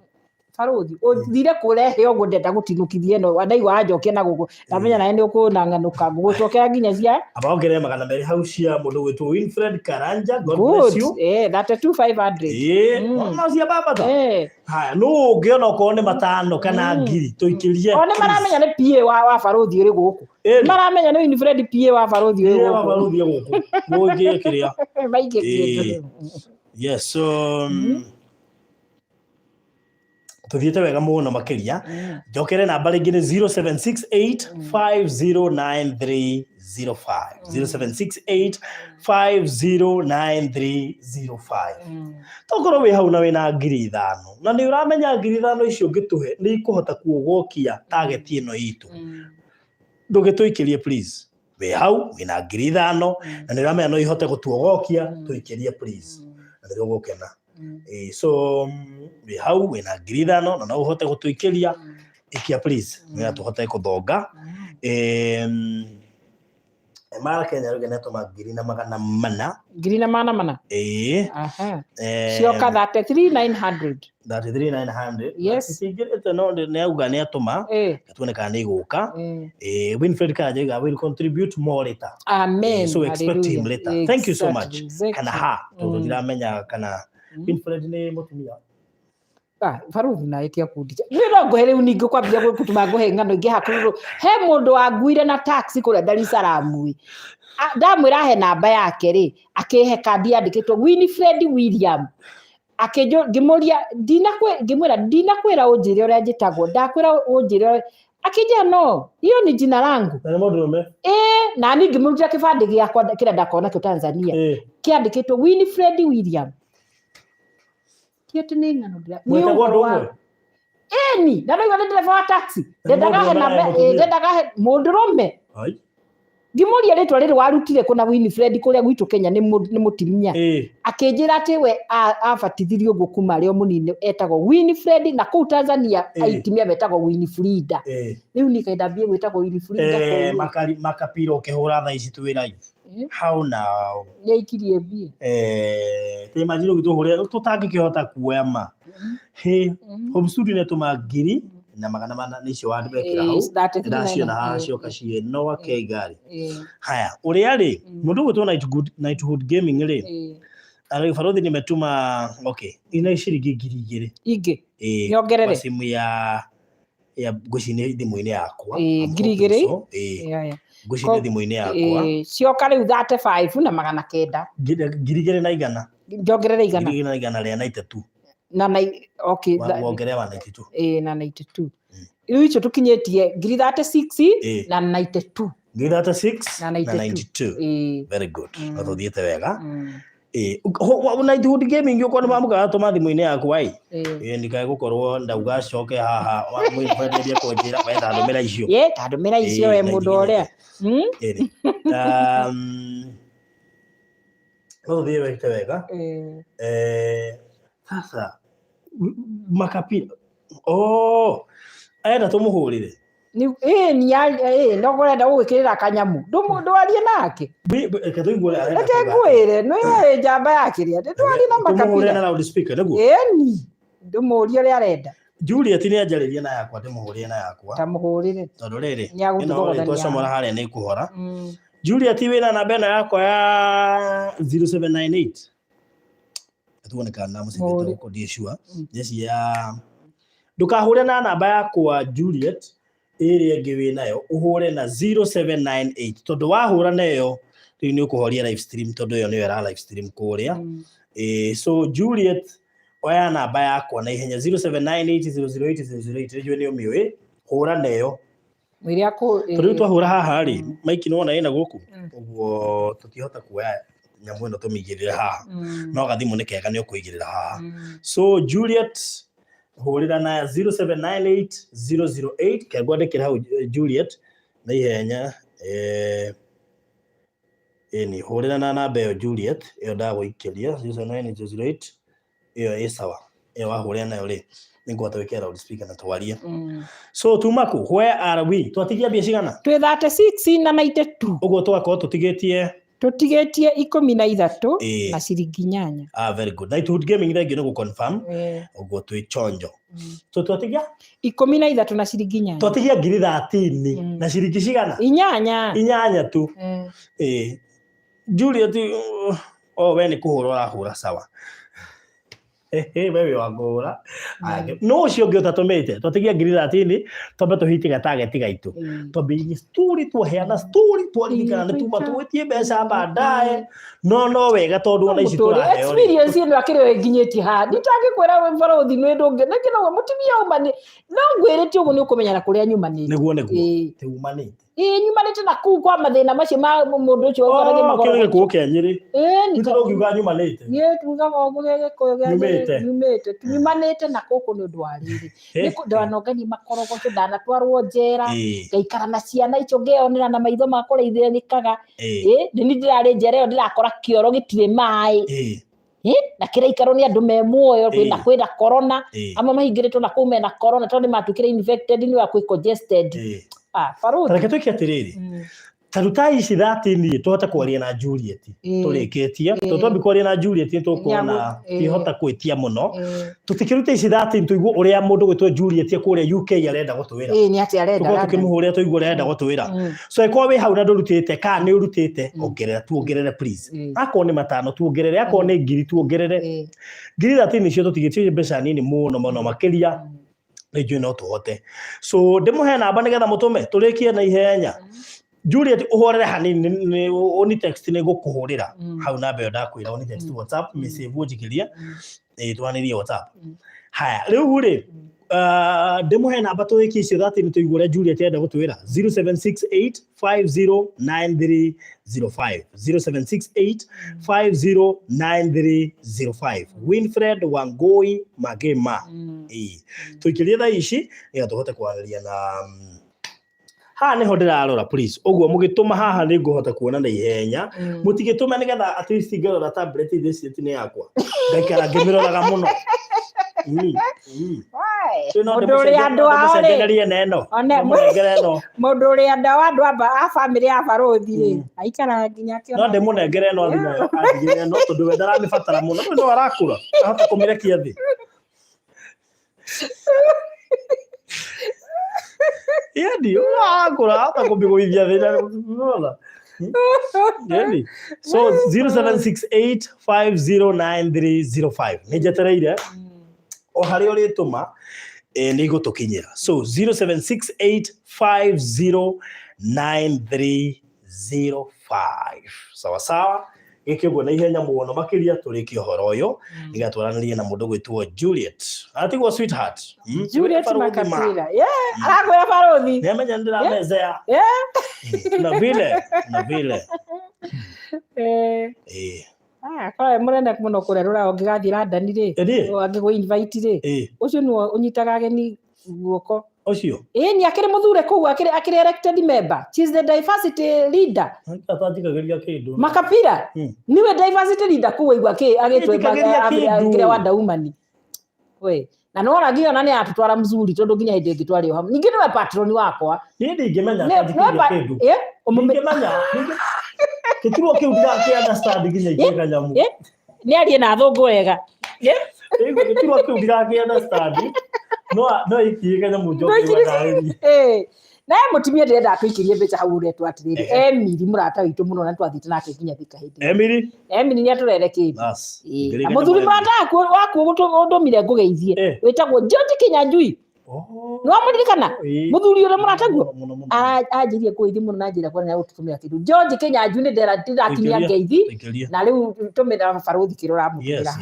Barũthi, ũthire kũrehe ũguo ndenda gũtinũkithia ĩno, ndaigua wanjokia na gũkũ, ndamenya nawe nĩ ũkũnang'anũka, ngũgũcokera nginya cia Aba ongerere magana merĩ hau cia mũndũ gwĩtwo Winfred Karanja, God bless you. 32,500. Ona cia baba ta. Haya, nũ ũngĩ ona okorwo nĩ matano kana ngiri, tũikĩrie. O nĩ maramenya nĩ PA wa barũthi ũrĩ gũkũ. Maramenya nĩ Winfred PA wa barũthi ũrĩ PA wa gũkũ. barũthi ũrĩ gũkũ. Mũingĩ kĩrĩa. Maingĩ kĩndũ. Yes, so, tuthiĩte wega mũno makĩria. Njokere namba rĩngĩ nĩ 0768509305. 0768509305. Tokorwo wĩ hau na wĩna ngiri ithano na nĩ ũramenya ngiri ithano icio ũngĩtũhe nĩ ikũhota kuogokia target ĩno itũ, ndũgĩtũikĩrie please. Wĩ hau wĩna ngiri ithano na nĩ ũramenya no ihote gũtuogokia, tũikĩrie please, na nĩ tũgũkena. So wĩ hau wĩna 5,000 na no ũhote gũtũikĩria ikia please nĩgetha tũhote gũthonga. Mara Kenya rĩu nĩatũma 1,400. 1,400. Ĩĩ. Aha. Cioka 33,900. 33,900. Yes. Cingĩrĩte no nĩ auga nĩ atũma. Tuone kana nĩ igũka. Winfred Kanja auga will contribute more later. Amen. So expect him Hallelujah. later. Thank you so much. Exactly. Kana ha tondũ ndiramenya kana Winfred nĩ mũtumia. Ah, baruthi nawe tia kundija nĩ no ngũhe rĩu ningĩ kwambia gũtũma ngũhe ng'ano ingĩ hakuhĩ he mũndũ wanguire na taxi kũrĩa Dar es Salaam ĩ. Ndamwĩra ahe namba yake rĩ, akĩhe kandi yandĩkĩtwo Winifred William. Ngĩmũria ngĩmwĩra ndinakwĩra ũnjĩre ũrĩa njĩtagwo, ndakwĩra ũnjĩre, akĩnjĩra no, hiyo ni jina langu. Na nĩ mũndũrũme? Ĩĩ, na niĩ ngĩmũrutĩra kĩbandĩ gĩakwa kĩrĩa ndakorwo nakĩo Tanzania. Kĩandĩkĩtwo Winifred William. Ti atĩ nĩ ng'ano ndĩra- nĩ Mwĩtagwo ũhoro ũndũ wa- ũmwe? Ĩni, na ndaigua nĩ ndereba wa taxi. Na nĩ Ndendaga he mũndũrũme namba, na mũtumia? ĩ, ndendaga he mũndũrũme. Ai. Ngĩmũria rĩtwa rĩrĩ warutire kũ na Winifred kũrĩa gwitũ Kenya nĩ mũtumia. Akĩnjĩra atĩ we abatithirio ũguo kuma arĩ o mũnini etagwo Winifred, na kũu Tanzania aitimia metagwo Winifrida. Rĩu niĩ kaĩ ndambie gwĩtagwo Winifrida kũu. Makapira ũkĩhũra thaa ici twĩ live. How now? Nĩ aikirie mbia. Tĩ imagine ũgĩtũhũrĩra tũtangĩkĩhota kuoya ma. Hĩ, Home Studio nĩ atũma 1,400 nĩcio wandĩkĩra hau. Ndaciona haha cioka ciĩ no ake ngari. Haya, ũrĩa rĩ, mũndũ ũgwĩtwo Knighthood Gaming rĩ, arĩ barothi nimetuma, okay, ina ciringi 2,000. Ingĩ. Nyongerere. Kwa simu ya ngwĩciria nĩ thimũ-inĩ yakwa. I'm Ngiri hoping igĩrĩ? so. Ngwĩciria nĩ thimũ-inĩ yakwa. Cioka rĩu 35,900. 2,100. Njongerere igana. 2,192. Na na, okay, Wongerere wa 92. Na 92. Rĩu icio tũkinyĩtie ngiri 36 na 92. Ngiri 36 Na na 92. 92. Very good. No tũthiĩte wega. Knighthood Gaming ũkorwo nĩ mamũkaga tũma thimũ-inĩ yakwa ĩ. Ndikae gũkorwo ndauga coke haha, mwenderie kũnjĩra, we ta ndũmĩra icio. Ye, ta ndũmĩra icio we mũndũ ũrĩa. No tũthiĩ wekte wega. Sasa, makapira. Oh, arenda tũmũhũrĩre. Ni ya, no kũrenda gũgĩkĩrĩra kanyamu. Ndwarie nake. Reke tũigue ũrĩa arenda Reke kuga. ngwĩre, nĩ we njamba ya kĩrĩa. Ndwarie na Tũmũhũrĩre makabira. na loudspeaker, nĩguo? Ni. Ndũmũrie ũrĩa arenda. Juliet nĩ anjarĩrie na yakwa, ndĩmũhũrĩre na yakwa. Ta mũhũrĩre. Tondũ rĩrĩ, Nĩ agũtũthogothanĩa. ĩno rĩ, twacomora harĩa nĩ ĩkũhora. Juliet wĩna namba ĩno yakwa ya 0798. Tuone kana namũcindĩte Mũhũrĩ. gũkũ, ndiĩ sure. Jeci ya ndũkahũre na namba yakwa Juliet ĩrĩa ĩngĩ wĩ nayo, ũhũre na 0798 tondũ wahũra nayo rĩu nĩ ũkũhoria live stream tondũ ĩyo nĩyo ĩra live stream kũrĩa. So Juliet oya namba yakwa na ihenya 0798 008 008, rĩu nĩ ũmĩũĩ, hũra nayo. Mwĩre akũ, Tondũ rĩu twahũra haha rĩ, maiki nĩ wona ĩna gũkũ, ũguo tũtihota kuoya nyamũ ĩno tũmĩigĩrĩre haha. No gathimũ nĩ kega nĩ ũkũigĩrĩra haha. So Juliet hũrĩra na 0798 008, kengwandĩkĩra hau Juliet na ihenya, ĩni hũrĩra na namba ĩyo Juliet, ĩyo ndagũikĩria 0798 008, ĩyo ĩ sawa. Ĩyo wahũrĩra nayo rĩ, nĩngũhota gwĩkĩra loudspeaker na twarie. So tuma kũ? Where are we? Twatigia mbia cigana? Twĩ 36 na 92. Ũguo tũgakorwo tũtigĩtie Tũtigĩtie ikũmi na ithatũ na ciringi inyanya. Very good. Knighthood Gaming thengiũ nĩ gũ-confirm. Ũguo twĩ chonjo. So twatigia? Ikũmi na ithatũ na ciringi inyanya. Twatigia ngiri 13 na ciringi cigana? Inyanya. Inyanya tu. Juliet, oh, we nĩ kũhũra ũrahũra sawa. We wĩ wa kũhũra. No ũcio ũngĩ ũtatũmĩte, twatigia ngiri 13, twambe tũhite gatageti gaitũ. Twambĩrĩrie story, twaheana story, twaririkana nĩ tuma twĩtie mbeca baadaye. No, no wega tondũ ona ici Mũtũrĩ, tũraheo rĩ. Experience ĩno akĩrĩ yo ĩnginyĩtie haha. Nditangĩkwĩra we barũthi nĩ ndũngĩ. Nĩkĩ no mũtumia uma nĩ, no ngwĩrĩte ũguo nĩ ũkũmenya na kũrĩa nyumanĩte. Nĩguo, nĩguo. Ti umanĩte. Nyumanĩte na kũu kwa mathĩna macio ma mũndũ ũcio ũkoragia Oh, magoro. kĩrĩ gĩkũyũ kĩa Nyĩrĩ. Nĩ Nĩ tondũ ũngiuga nyumanĩte. Niĩ tugaga ũguo gĩa gĩkũyũ kĩa Nyĩrĩ, Nyumĩte. nyumĩte. Nyumanĩte na gũkũ nĩ ũndũ wa rĩrĩ. Nĩ kũ-, ndanongania makorogoco, ndanatwarwo njera, ngaikara na ciana icio ngeyonera na maitho makwa ũrĩa ithĩnĩkaga. Nĩ niĩ ndĩrarĩ njera ĩyo ndĩrakora kĩoro gĩtirĩ maĩ. Na kĩraikaro nĩ andũ me muoyo, kwĩna kwĩna corona, amwe mahingĩrĩtwo na kũu mena corona tondũ nĩ matuĩkire infected nĩ wa kwĩ congested. Ah, barũthi. Reke twĩke atĩrĩrĩ, ta rutai ici 13 tũhote kwaria na Juliet. Tũrĩkĩtie tondũ twambi kwaria na Juliet nĩ tũkuona tihota gwĩtia mũno. Tũtikĩrute ici 13 tũigue ũrĩa mũndũ gwĩtwo Juliet kũrĩa UK arenda gũtwĩra. Ĩĩ, nĩ atĩ arenda tũkorwo tũkĩmũhũrĩra tũigue ũrĩa arenda gũtwĩra. So ĩkorwo wĩ hau na ndũrutĩte, kana nĩ ũrutĩte, ongerera, tuongerere please. Akorwo nĩ matano tuongerere, akorwo nĩ ngiri tuongerere. Ngiri 13 icio tũtigĩtie mbeca nini mũno mũno makĩria. Nĩ njũĩ no tũhote. So ndĩmũhe namba nĩgetha mũtũme tũrĩkie na ihenya. Juliet, ũhorere hanini, ũni text, nĩ ngũkũhũrĩra. Hau namba ĩyo ndakwĩra, ũni text WhatsApp, mĩsave ũnjikĩrie, twanĩrie WhatsApp. Haya, rĩu rĩ, ndĩmũhe namba tũrĩkie icio 13 tũigue ũrĩa Juliet enda gũtwĩra. 0768 509305, 0768 509305, Winfred Wangui Magema. Ĩĩ, tũikĩrie thaa ici nĩgetha tũhote kwaranĩria na haha nĩho ndĩrarora please. Ũguo mũgĩtũma haha nĩ ngũhota kuona na ihenya. Mũtigĩtũme nĩgetha at least ngarora tablet ithĩ nĩ yakwa, ngaikara ngĩmĩroraga mũno. Wai, mũndũ ũrĩa andũ ao rĩ ndĩmũcenjanĩrie na ĩno. Ndĩmũnengere ĩno. Mũndũ ũrĩa andũ ao, andũ amba a bamĩrĩ ya barũthi rĩ, aikaraga nginya akĩona. No ndĩmũnengere ĩno athi nayo, andigĩre ĩno tondũ we ndaramĩbatara mũno, no arakũra ahota kũmĩrekia thĩ. Yani arakũra ahota kũmĩgũithia thĩ na nĩwona? Yani so 0768 509305 nĩ njetereire o harĩa ũrĩtũma, nĩ igũtũkinyĩra. So 0768 509305, sawa sawa. Gĩke ũguo na ihenya mũno makĩria tũrĩkie ũhoro ũyũ nĩgetha twaranĩrie na mũndũ gwĩtwo Juliet. Atigwo sweetheart. Juliet. Barũthi ma. Makabira, yeah, arakwĩra barũthi. Nĩamenya nĩndĩramezea. Na vile na vile. Ah, korwo wĩ mũnene mũno kũrĩa rũraya ũngĩgathiĩ London rĩ, Ĩĩ. angĩgũ invite rĩ, ũcio nĩwe ũnyitaga ageni guoko. Ũcio. Ĩĩ, nĩ akĩrĩ mũthure kũu, akĩrĩ elected member. She is the diversity leader. Atanjikagĩria kĩndũ. Makabira. Niwe diversity leader kũu, waigua kĩ agĩtwo Njikagĩria kĩndũ. kĩrĩa wa Daumani. We, na nĩwona nginya ona nĩ atũtwara mzuri tondũ nginya hĩndĩ ĩngĩ twarĩ o hamwe. Ningĩ nĩwe patron wakwa. Niĩ ndingĩmenya atanjikĩria kĩndũ. Ndingĩmenya. Gĩturwa kĩu ndirakĩ understand nginya ikie kanyamũ. Nĩ arie na athũngũ wega. Ĩguo gĩturwa kĩu ndirakĩ understand. No ikie kanyamũ njoke matarĩrie. Na he mũtumia ndĩrenda tũikĩrie mbeca hau ũretwo atĩrĩrĩ, Emily, mũrata witũ mũno, na twathiĩte nake nginya Thika hĩndĩ ĩyo. Emily. Emily nĩ atũrere kĩndũ. Bas. Na mũthuri mũrata waku ũndũmire ngũgeithie, wĩtagwo George Kinyanjui. Nĩ wamũririkana? Mũthuri ũrĩa mũrataguo? Mũno mũno. Anjĩrie ngũgeithie mũno na njĩra kuona gũtũtũmĩra kĩndũ. George Kinyanjui, nĩ ndĩrakinyia Tũikĩrie. ngeithi. Tũikĩrie. Na rĩu tũmĩra barũthi kĩrĩa ũramũtũmĩra hau.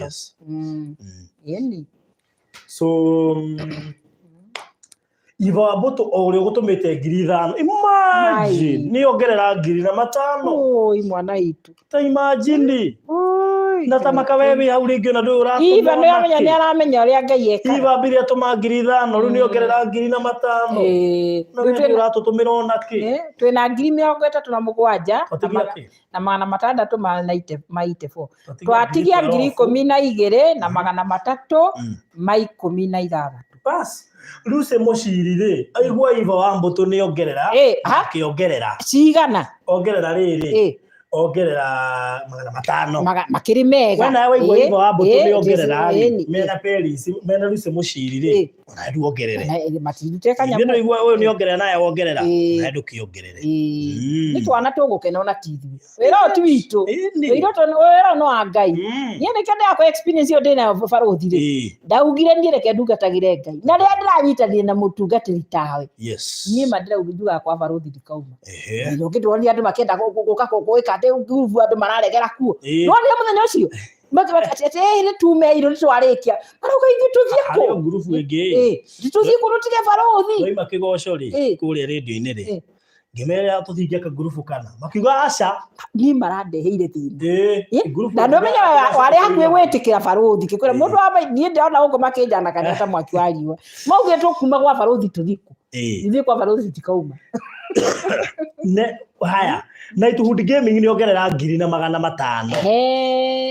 Ĩni. So Iva wa Mbũtũ o ũrĩa ũgũtũmĩte 5,000. Imagine. Mai. Nĩ ongerera ngiri na matano. Oi, mwana witũ. Ta imagine. Oi, Na ta makawe wĩ hau rĩngĩ ona ndũĩ ũratũma Iva nĩ aramenya, ona nĩ kĩ. aramenya ũrĩa Ngai ekaga. Iva ambire atũma 5,000, rĩu nĩ ongerera ngiri na matano. Na Rĩu we ndũĩ ũratũtũmĩra ona kĩ. Twĩna 37,000 na Twatigia kĩ? Na 600 ma 84. Twatigia Twatigia ngiri ngiri 12. 12,316. Bas, Lucy Mũciri rĩ, aigua Iva wa Mbũtũ nĩ ongerera, Ha? akĩongerera. Cigana? Ongerera rĩrĩ, ongerera 500. Makĩrĩ mega. We nawe waigua Iva wa Mbũtũ nĩ ongerera rĩ, mena Peris, mena Lucy Mũciri rĩ, ona rĩu ongerere. Matirute kanyamũ. Ithuĩ nĩwaigua ũyũ nĩ ongerera nawe wongerera, nawe ndũkĩongerere. Nĩ twana tũgũkena ona ti ithuĩ. Wĩra ũyũ ti witũ. Wĩra ũyũ no wa Ngai. Niĩ nĩkĩo ndĩrakwa experience ĩyo ndĩnayo barũthi rĩ. Ndaugire niĩ reke ndungatagĩre Ngai. Na rĩrĩa ndĩranyitanire na mũtungatĩri tawe. Niĩ ma ndĩrauga njugaga kwa barũthi ndikauma. Ũngĩ ndĩronire andũ makĩenda gũka gwĩka atĩ nguvu andũ mararegera kuo. Ndĩronire mũthenya ũcio. Atĩ nĩ tume irio nĩ twarĩkia. Marauga ithuĩ tũthiĩ kũ? Harĩ o ngurubu ĩngĩ. Tũthiĩ kũ tũtige barũthi? Twaima kĩgoco rĩ, kũrĩa rĩndiũ-inĩ rĩ, ngĩmera tũthinge kagurubu kana makiuga aca. Niĩ marandeheire thĩna. Ngurubu Na ndũmenye warĩ hakuhĩ gwĩtĩkĩra barũthi kĩkwĩra mũndũ wa niĩ ndĩrona gũkũ makĩnjana kanitha ta mwaki wa riũa. Maugire tũkuma gwa barũthi tũthiĩ kũ? Ithuĩ kwa barũthi tũtikauma. Ne haya, Nighthood Gaming nĩ ongerera 1500. He,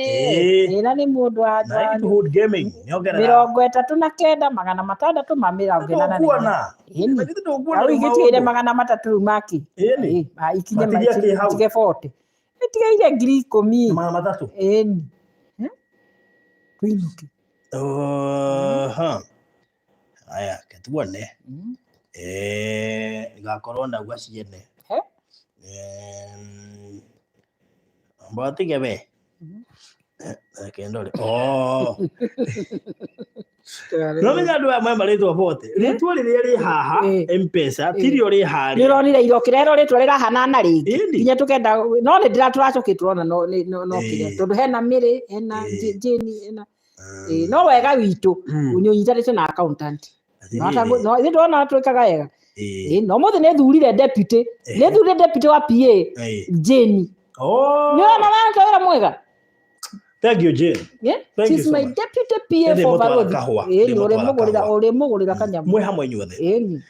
Ĩĩ. ĩna nĩ mũndũ wa Nighthood Gaming nĩ ongerera 36,684. Ndũkuona? Ĩni. Na githĩ ndũkuona Hau rĩu igĩtigĩire maũndũ? 300 rĩu maki. Ĩni. Ĩ, ikinye Matigie kĩ hau? itige 40. Ĩtigaire 10,000. 300. Ĩni. Tũinũke. Aha. Aya, ke tuone. Eh, ngakorwo ndauga ciene. He? Amba tige we. Reke ndore. Oh. No menya andũ aya me marĩtwa bote. Rĩtwa rĩrĩa rĩ haha M-Pesa tirio rĩ Nĩ harĩa. ũronire iro kĩrĩa rĩtwa rĩrahanana rĩngĩ. Ĩni. Nginya tũkenda no nĩ ndĩra tũracokia tũrona no nĩ no kĩrĩa tondũ hena Mĩrĩ, hena Jane, hena no wega witũ nĩ ũnyitanĩte na accountant. Atĩrĩrĩ. No ithuĩ ndona twĩkaga wega. No mũthĩ nĩ thurire deputy, nĩ thurire deputy wa PA Jane. Oh. Nĩ ũrona wararuta wĩra mwega. Thank you, Jane. Yeah? Thank you She's so my much. deputy PA Ndĩmũtwara for Barothi. kahũa, Ĩĩ, ndĩmũtwara ũrĩmũgũrĩra kahũa. ũrĩmũgũrĩra kanyamũ. Mwĩ hamwe inyuothe. Ĩni.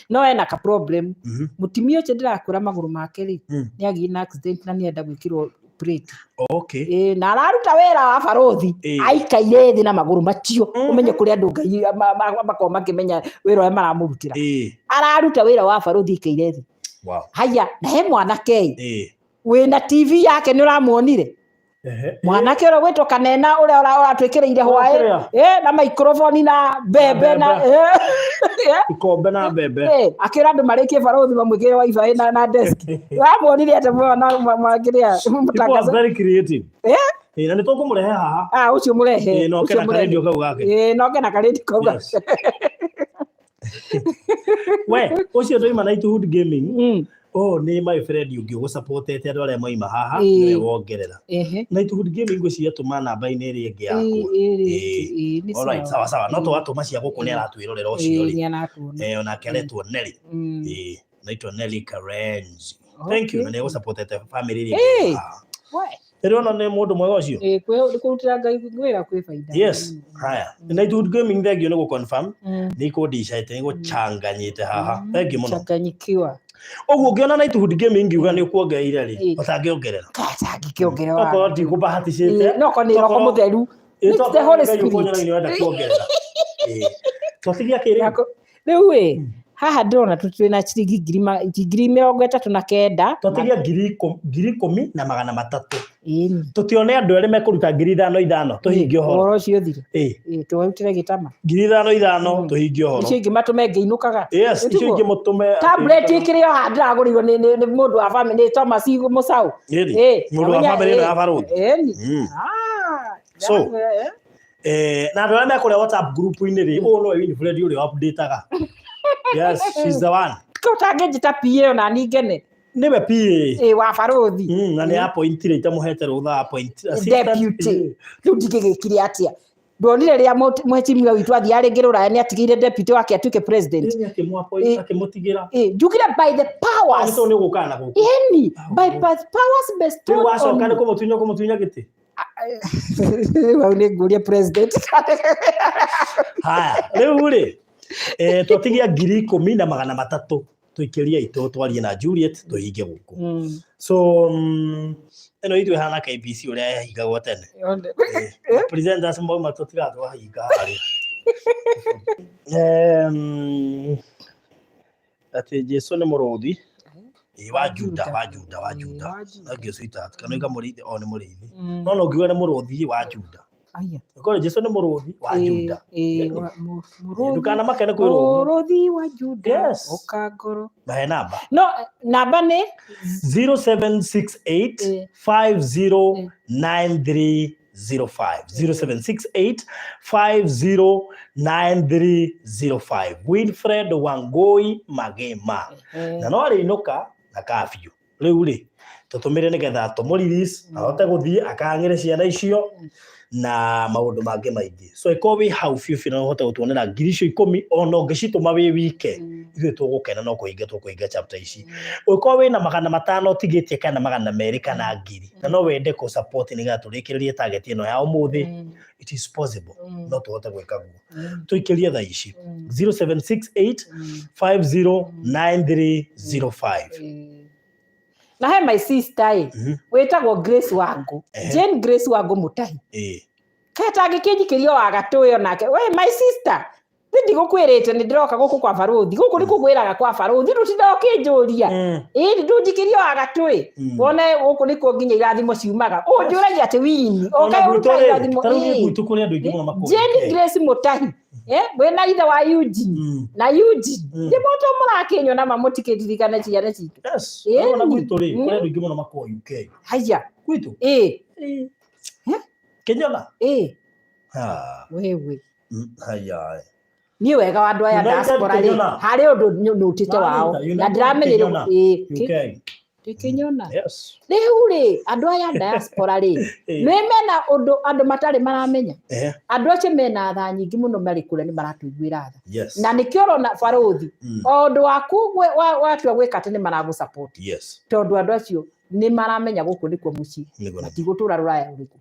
No ena ka problem. Mũtumia ũcio ndĩrakwĩra magũrũ make rĩ, nĩ agĩire na accident na nĩenda gwĩkĩrwo plate. Okay. Ĩĩ, na araruta wĩra wa barothi aikaire thĩ na magũrũ macio ũmenye kũrĩa andũ Ngai makoragwo makĩmenya wĩra ũrĩa maramũrutĩra. Araruta wĩra wa barothi aikaire thĩ. Wow. Haya, na he mwanake wĩna TV yake nĩ ũramuonire? Mwanake ũrĩa gwĩtwo Kanena ũrĩa ũratwĩkĩrĩire hwaĩ na microphone na mbembe na ikombe na mbembe. Akĩra andũ marĩkie barothi mamwĩkĩre wifi na desk. Wamuonire atĩa mwana kĩrĩa People are very creative. Na nĩ tũkũmũrehe haha. Ah, ũcio mũrehe. No kena karendio kau gake. No kena karendio kau gake. We, ũcio ndoima Nighthood Gaming. Oh, nĩ my friend ũngĩ ũgũsupportete andũ arĩa moima haha nĩwe wongerera. Nighthood Gaming ngwĩciria tũma namba-inĩ ĩrĩa ĩngĩ yakwa. Alright, sawa sawa. No twatũma cia gũkũ nĩ aratwĩrorera ũcio rĩ. Onake aretwo Nelly. Naitwo Nelly Karenzi. Thank you. Na nĩ ũgũsupportete family ĩrĩa ĩngĩ haha. Rĩu ona nĩ mũndũ mwega ũcio. Kũrutĩra Ngai wĩra kwĩ baida. Yes. Haya. Nighthood Gaming thank you nĩ gũ-confirm. Nĩ ikũndicete nĩ gũchanganyĩte haha. Thank you mũno. Changanyikiwa. Ũguo ũngĩona Nighthood Gaming ngiuga nĩ ũkuongereire rĩ, ũtangĩongerera. Ũtangĩkĩongerera. Okorwo ndikũbahaticĩte. No korwo nĩ roho mũtheru. It's the Holy Spirit. Nĩ ũrenda kuongerera. Twatigia kĩ rĩu? Rĩu ĩ, haha ndĩrona twĩna ciringi 39,000. Twatigia 10,300. Tũtione andũ erĩ mekũruta 5,000 5,000 tũhingie ũhoro. Ũhoro ũcio ũthire. Tũwarutĩre gĩtama. 5,000 5,000 tũhingie ũhoro. Icio ingĩ matũme ngĩinũkaga. Yes, icio ingĩ mũtũme. Tablet ĩkĩrĩ o haha ndĩragũrĩirwo nĩ mũndũ wa family nĩ Thomas Mũcaũ. Mũndũ wa family ĩno ya barothi. So, na andũ arĩa mekũrĩa WhatsApp group-inĩ rĩ, ũyũ nowe Winifred ũrĩa update-aga. Yes, she's the one. Ũtangĩnjĩta PA ona niĩ ngene. Nĩwe PA. Wa barothi. Na nĩ appointire itamũhete rũtha appoint. Deputy. Rĩu ndingĩgĩkire atĩa? Ndonire rĩrĩa mũhecimiwa witũ athiaga rĩngĩ rũraya nĩ atigĩire deputy wake atuĩke president. Akĩmũtigĩra. Njugire by the powers. Nĩ ũgũkaga na gũkũ. Ĩni, by the powers bestowed on. Rĩu wacoka nĩ kũmũtunya kũmũtunya gĩtĩ? Rĩu hau nĩ ngũria president. Haya, rĩu rĩ, twatigia 10,300 tũikĩrie itũ twarie na Juliet tũhinge gũkũ. So ĩno itũ ĩhana KBC ũrĩa yahingagwo tene. Presenters mauma tũtigaga twahinga harĩa. Atĩ Jesu nĩ mũrũthi wa Juda, wa Juda, wa Juda. Thank you sweetheart. Kana iga mũrĩithi, o nĩ mũrĩithi. No no ngiuga nĩ mũrũthi wa Juda. Korwo Jesu nĩ mũrũthi wa Juda. Ndũkanamake nĩ kwĩrwo ũguo. Mũrũthi wa Juda. Yes. Ũka ngoro. Na he namba. No, namba nĩ 0768 509305. 0768 509305. Wilfred Wangui Magema. Na no arĩinũka na curfew. Rĩu rĩ, tũtũmĩre nĩgetha tũmũ release ahote gũthiĩ akahang'ĩre ciana icio. Na maũndũ mangĩ maingĩ. So ĩkorwo wĩ hau biũ biũ na ũhote gũtuonera ngiri icio ikũmi, ona ũngĩcitũma wĩ wike, ithuĩ tũgũkena no kũhinga tũkũhinga chapter ici. Ũngĩkorwo wĩna 500 ũtigĩtie kana 200 kana ngiri, na no wende kũ support nĩgetha tũrĩkĩrĩrie target ĩno ya ũmũthĩ, it is possible, no tũhote gwĩka guo. Tũikĩrie thaa ici 0768 509305. Na he my sister ĩ, wĩtagwo Grace Wangu, Jane Grace Wangu Mutahi, kaĩ tangĩkĩnjikĩrio wa gatũĩ onake. We my sister, nĩ ndigũkwĩrĩte nĩ ndĩroka gũkũ kwa barũthi, gũkũ nĩ kũgwĩraga kwa barũthi, ndũtinda ũkĩnjũria. Ĩĩ, ndũnjikĩrio wa gatũĩ, wone gũkũ nĩkuo nginya irathimo ciumaga. Ũnjũragia atĩ wini Ona ũkae gwitũ ũruta rĩ, irathimo. ta rĩu niĩ Ĩĩ. gwitũ kũrĩ andũ aingĩ mũno makũĩ Jane UK. Grace Mutahi, mwĩna ithe wa Eugene na Eugene, nĩ moto mũrakĩnyona ma mũtikĩririkane ciana citũ. Yes. Ĩni. Ona gwitũ rĩ, kũrĩ andũ aingĩ mũno makũĩ UK. Haya. Gwitũ. Ĩĩ. Kĩnyona. Ĩĩ. Ha. Wewe. Haya. Niĩ wega wa andũ aya United diaspora rĩ, Kĩnyona. harĩ ũndũ nũtĩte wao United na ndĩramenyire. Kĩnyona. Ĩĩ. UK. Ndĩkĩnyona. Yes. Rĩu rĩ, andũ aya diaspora rĩ, nĩ mena ũndũ andũ matarĩ maramenya. Andũ acio mena tha nyingĩ mũno, marĩ kũrĩa nĩ maratũiguĩra tha. Na nĩkĩo ũrona barũthi, o ũndũ waku watua gwĩka atĩ nĩ maragũ support, tondũ andũ acio nĩ maramenya gũkũ nĩkuo mũciĩ, Nĩguo nĩguo. matigũtũra rũraya rũrĩkũ,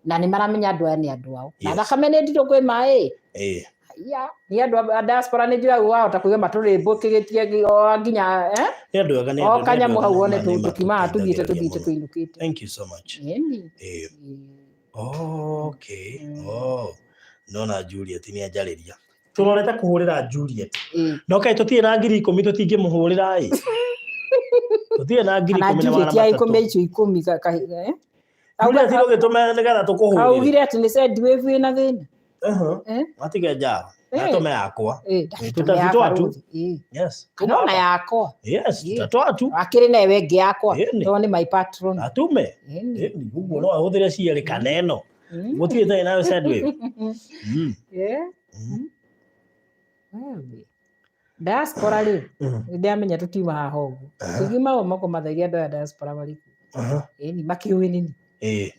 na nĩ maramenya andũ aya nĩ andũ ao na thakame nĩ nditũ kwĩ maĩ. Ya, nĩ andũ a diaspora nĩ njũĩ wahota kũigua matũrĩmbũ kĩgĩtie o nginya Nĩ andũ ega, nĩ o andũ kanyamũ hau wone nĩ tũkiumaga tũthiĩte tũthiĩte matũteithagĩrĩria mũno. tũinũkĩte. Thank you so much. Ĩni. Okay. Oh. Nona Juliet nĩ anjarĩria. Tũrorete kũhũrĩra Juliet. No kaĩ tũtirĩ na 10,000 tũtingĩmũhũrĩra ĩ. Tũtirĩ na ngiri Kana ikũmi na Juliet magana ya ikũmi matatũ. icio ikũmi Juliet no gĩtũme nĩgetha tũkũhũrĩre. Kaugire atĩ nĩ Sendwave wĩna thĩna. Matige njara. Natũme yakwa. Ndatũme ya Tũtatũ atu. barũthi. Yes. Kana ona yakwa. Yes, tũtatũ atu. Akĩrĩ nayo ĩngĩ yakwa. Ĩni. Tondũ nĩ my patron. Atume. Ĩni. Ĩni, ũguo no ahũthĩre cierĩ kana ĩno. Gũtirĩ ĩtarĩ nayo Sendwave. Wewe. Diaspora rĩ, nĩ ndĩramenya tũtiuma haha ũguo. Tũngiuma moko matheri andũ aya diaspora marĩ kuo. Ĩni, makĩũĩ nini. Ĩĩ.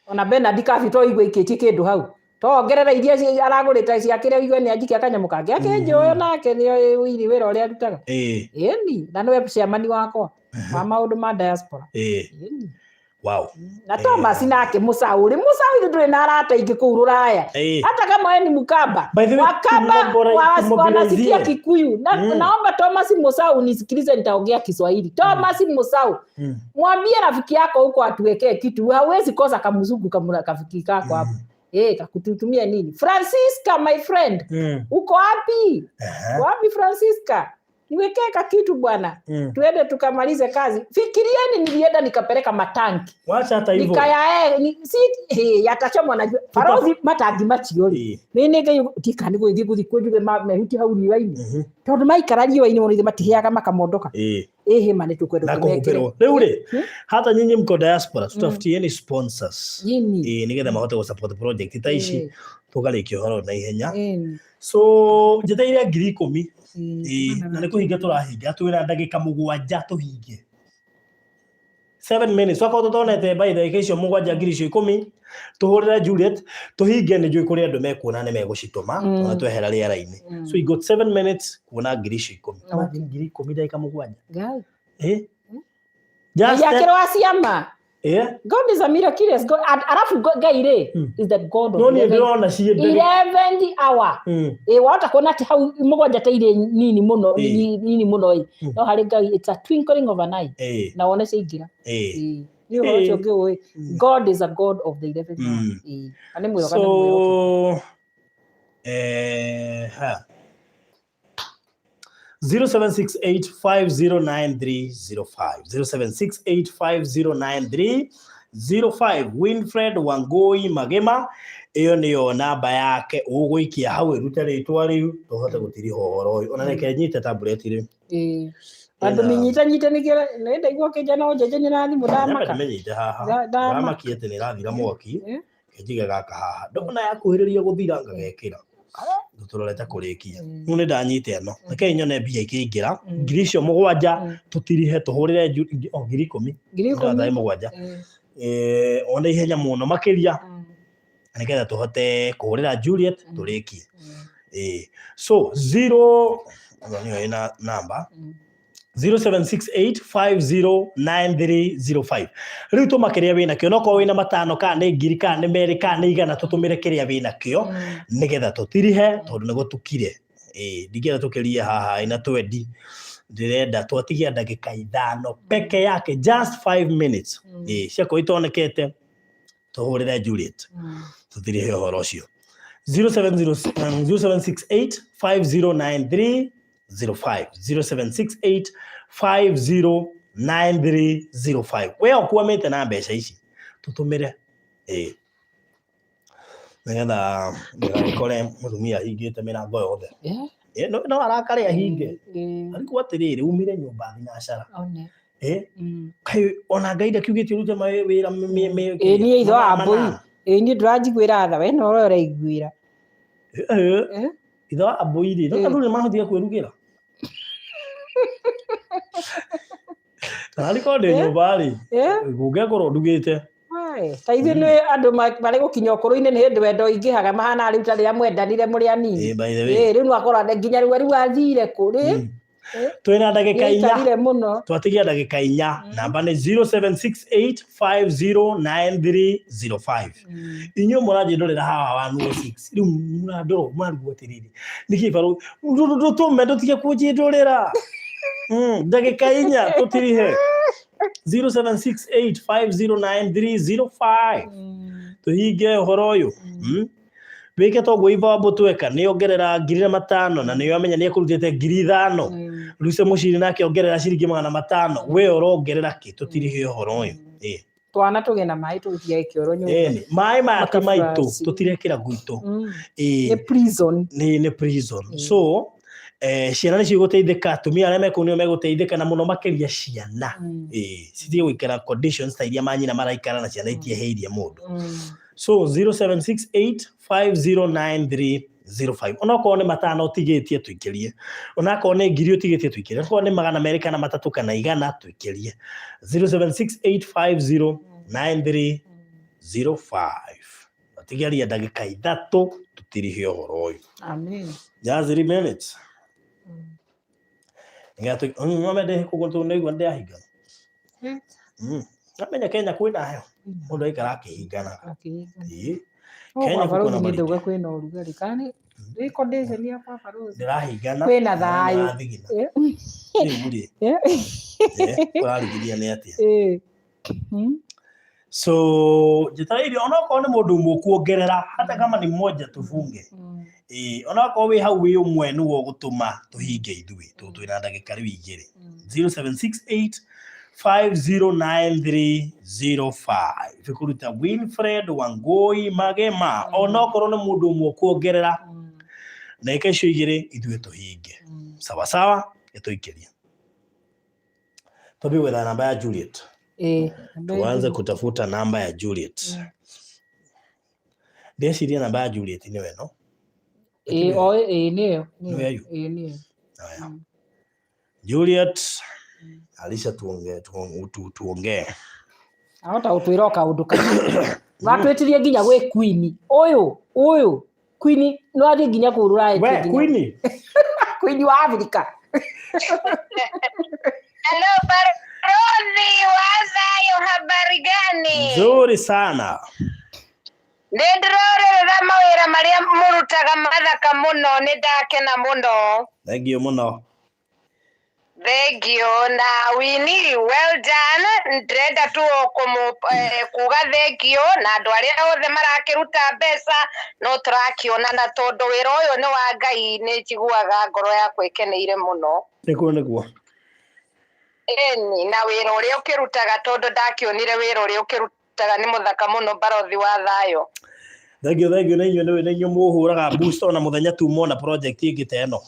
Ona Bernard Kabi to igue ikĩtie kĩndũ hau. To ongerera iria aragũrĩte cia kĩrĩa igue nĩ anjikia kanyamũ kangĩ. Akĩnjũĩ nake nĩ ũiri wĩra ũrĩa arutaga. Ĩni, na nĩwe chairman wakwa wa maũndũ ma diaspora. Ĩni. Wow. Na Thomas nake Musauri, Musauri ndũrĩ na arata aingĩ kũu Rũraya. Hata kama wewe ni Mkamba. By the way, Wakamba tumobilizie. wanasikia Kikuyu. Na, naomba Thomas Musau unisikilize, nitaongea Kiswahili. Thomas Musau, mwambie rafiki yako huko atuwekee kitu. Hauwezi kosa kamzungu kamura kafiki kako hapo. Kakututumia nini? Francisca my friend, uko wapi? Wapi Francisca? Niwekee ka kitu bwana. Tuende tukamalize kazi. Fikirieni nilienda nikapeleka matanki. Wacha hata hivyo. Nikaya, ni, si, yatachomwa na jua. Farothi matangi macio rĩ. Nĩ nĩ ngai tikani gũgĩthiĩ gũthiĩ kũnjuge mehuti hau riũa-inĩ. Tondũ maikara riũa-inĩ mũno ithe matiheaga makamondoka. Ĩhĩ ma nĩ tũkwenda Na tũmekĩre. kũhumbĩrwo. Rĩu rĩ, hata nyinyi mko diaspora, tutafutieni sponsors. Nyinyi. Nĩgetha mahote gũ support project ta ici, tũkarĩkia ũhoro na ihenya. So njetereire 10,000. Na nĩ kũhinga tũrahinga, twĩna ndagĩka mũgwanja tũhinge. 7 minutes. Wakorwo tũtonete by ndagĩka icio mũgwanja ngiri icio ikũmi, tũhũrĩre Juliet, tũhinge nĩ njũĩ kũrĩ andũ mekuona nĩ megũcitũma, ona twehera rĩera-inĩ. So you got 7 minutes kuona ngiri icio ikũmi. Imagine 10,000 ndagĩka mũgwanja. Ngai. Just Ngai akĩrũa ciama. God is a miraculous God. Alafu Ngai rĩ, is the God of No niĩ eleven ndĩrona ciĩ ndagĩka. 11th hour. Wahota kuona atĩ hau mũgwanja ta irĩ nini mũno, nini mũno ĩ. No harĩ Ngai, it's a twinkling of an eye. Na wone ciaingĩra. Nĩ ũhoro ũcio ngĩũĩ. God is a God of the 11th hour. Na nĩ mwega, nĩ mwega. So, ha. 0768509305. 0768509305. Winfred Wangui Magema, ĩyo nĩyo namba yake ũgũikia hau ĩrute rĩtwa rĩu tũhote gũtiriha ũhoro ũyũ. Ona reke nyite tablet rĩu. Andũ mĩnyita nyite nĩkĩo nĩ ndaigua kĩnja no njenjanie na thimũ Nyambe ndamaka. ndĩmĩnyite haha. Ndamaka. Ndamakia atĩ nĩ ĩrathira mwaki. Njige gaka haha. Ndona yakuhĩrĩria gũthira ngagekĩra. Tũrorete kũrĩkia. Rĩu nĩ ndanyita ĩno. Rekei nyone mbia ikĩingĩra. Ngiri icio mũgwanja tũtirihe tũhũrĩre o 10,000. Ngiri ikũmi. Ndĩrathaĩ mũgwanja. Ona ihenya mũno makĩria. Nĩgetha tũhote kũhũrĩra Juliet tũrĩkie. Ĩĩ. So 0 nĩyo ĩna namba 0768509305. Rĩu tũma kĩrĩa wĩna kĩo, nokorwo wĩna matano, kana nĩ ngiri, kana nĩ merĩ, kana nĩ igana, tũtũmĩre kĩrĩa wĩna kĩo nĩgetha tũtirihe tondũ nĩ gũtukire. Ĩĩ, ndingĩenda tũkĩrie haha ĩna twendi, ndĩrenda twatigia ndagĩka 5 peke yake, just 5 minutes. Ĩĩ, ciakorwo itonekete tũhũrĩre Juliet tũtirihe ũhoro ũcio. 070 0768 5093 05, 0768 509305. We ũkwamĩte na mbeca ici, tũtũmĩre, ĩĩ, nĩgetha ndĩgagĩkore mũtumia ahingĩte mĩrango yothe. Ĩ, no arakare ahinge. Arigwo atĩrĩrĩ, umire nyũmba thinacara. One. Ĩ, kaĩ ona Ngai ndakiugĩte ũrute wĩra Ĩ niĩ itho wa mbũri. Ĩ niĩ ndũranjiguĩra tha, we no ũrĩa ũraiguĩra. Ithe wa mbũi rĩ, no athuri nĩ mahotire kwĩrugĩra. Na arĩkorwo ndĩ nyũmba rĩ, ngũngĩkorwo ndugĩte. Ta ithuĩ nĩ andũ marĩ gũkinya ũkũrũ-inĩ, nĩ hĩndĩ wendo ũingĩhaga, mahana rĩu ta rĩrĩa mwendanire mũrĩ anini. Ĩ, by the way. Ĩ, rĩu no akorwo nginya rĩu rĩu athire kũ rĩ. Twĩna ndagĩka 4. Nĩaikarire mũno. Twatigia ndagĩka 4. Namba nĩ 0768509305. Inyuĩ mũranjĩndorera haha 106, rĩu mũrandora mũrarigwo atĩrĩrĩ, nĩkĩ barũ ndũtũme ndũtige kũnjĩndorera. Ndagĩka 4 tũtirihe. 0768509305 tũhinge ũhoro ũyũ. Wĩke toguo Ivambo tweka, nĩ ongerera ngiri na matano, na nĩyo amenya nĩ ekũrutĩte ngiri 5. Luce Mũciri nake ongerera ciringi 500. We ũrongerera kĩ? Tũtirihe ũhoro ũyũ. Ĩ. Twana tũgĩe na maĩ, tũgĩtige kĩoro nyũmba. Ĩni, maĩ maya ti maitũ, Makaburaci. tũtirekĩra gwitũ. Ĩ. Nĩ prison. Nĩ prison. So ciana nĩcio igũteithĩka, atumia arĩa me kũu nĩo megũteithĩka, na mũno makĩria ciana. Ĩ, citige gũikara conditions ta iria manyina maraikara, na ciana itieheirie mũndũ. So 0768509305, onokorwo nĩ matano ũtigĩtie tũikĩrie, onakorwo nĩ ngiri ũtigĩtie tũikĩrie, onakorwo nĩ 200 kana 3 kana 100 tũikĩrie. 0768509305. Atigaria ndagĩka 3 tũtirihe ũhoro ũyũ. Amen. Just 3 minutes. Nĩgetha ndĩhe kũguo tondũ nĩigua nĩndĩrahinga. Namenya Kenya kwĩna heho, mũndũ aikara akĩhinganaga. Akĩhingana. Ĩĩ. Oh, Kenya kwa kuko na barũthi nĩ baridi. ndauga kwĩna ũrugarĩ, kana nĩ condition ya kwa barũthi? Ndĩrahingana. Kwĩna thayũ. Ndĩrathigina. Rĩu rĩ, ũrarigithia nĩ atĩa? So njetereire onokorwo nĩ mũndũ ũmwe ũkuongerera, hata kama ni mmoja tũbunge. Ĩĩ, onokorwo wĩ hau wĩ ũmwe nĩwe ũgũtũma tũhinge ithuĩ, tondũ twĩna ndagĩka rĩu 2. 0768509305 ĩkũruta Winfred Wangui Magema. Onokorwo nĩ mũndũ ũmwe ũkuongerera, ndagĩka icio 2 ithuĩ tũhinge. Sawa sawa, ĩtũikĩrie. Twambie gwetha namba ya Juliet. Tuanze kutafuta namba ya Juliet. Ndĩreciria namba ya Juliet nĩyo ĩno. Ĩĩ, o ĩĩ nĩyo. Nĩyo yu. Ĩĩ nĩyo. Haya. Juliet, alisha tuongee, tuongee. Ahota gũtwĩra o kaũndũ kamwe. Watwĩtirie nginya gwĩ Queen. Ũyũ, ũyũ, Queen no athiĩ nginya kũu rũraya. We, Queen. Queen wa Afrika. Hello, Barozi wa Thayo, habari gani? Nzuri sana. Nĩ ndĩrorerera mawĩra marĩa mũrutaga mathaka mũno, nĩ ndakena mũno. Thank you mũno. Thank you na Winnie, well done. Ndĩrenda tu kuga thank you na andũ arĩa othe marakĩruta mbeca, no tũrakĩonana tondũ wĩra ũyũ nĩ wa Ngai, nĩ njiguaga ngoro yakwa ĩkeneire mũno. Nĩguo, nĩguo. Ĩni, na wĩra ũrĩa ũkĩrutaga, tondũ ndakĩonire wĩra ũrĩa ũkĩrutaga nĩ mũthaka mũno, Barothi wa Thayo. Thank you, thank you. Nĩ inyuĩ, nĩ inyuĩ mũhũraga boost ona mũthenya tumona project ĩngĩ ta ĩno.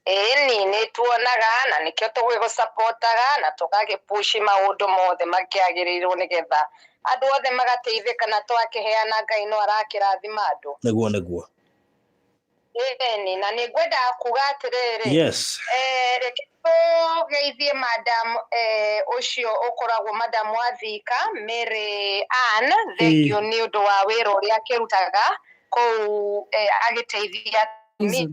Ĩni, nĩ tuonaga na nĩkĩo tũgĩgũcapotaga na tũgagĩpushi maũndũ mothe makĩagĩrĩirwo nĩgetha andũ othe magateithĩka, na twakĩheana Ngai no arakĩrathima andũ. Nĩguo, nĩguo. Ĩni, na nĩ ngwendaga kuga atĩrĩrĩ. Yes. Reke Tũgeithie madam ũcio ũkoragwo madam wa Thika, Mary Ann, thengio nĩ ũndũ wa wĩra ũrĩa akĩrutaga kũu, agĩteithia atumia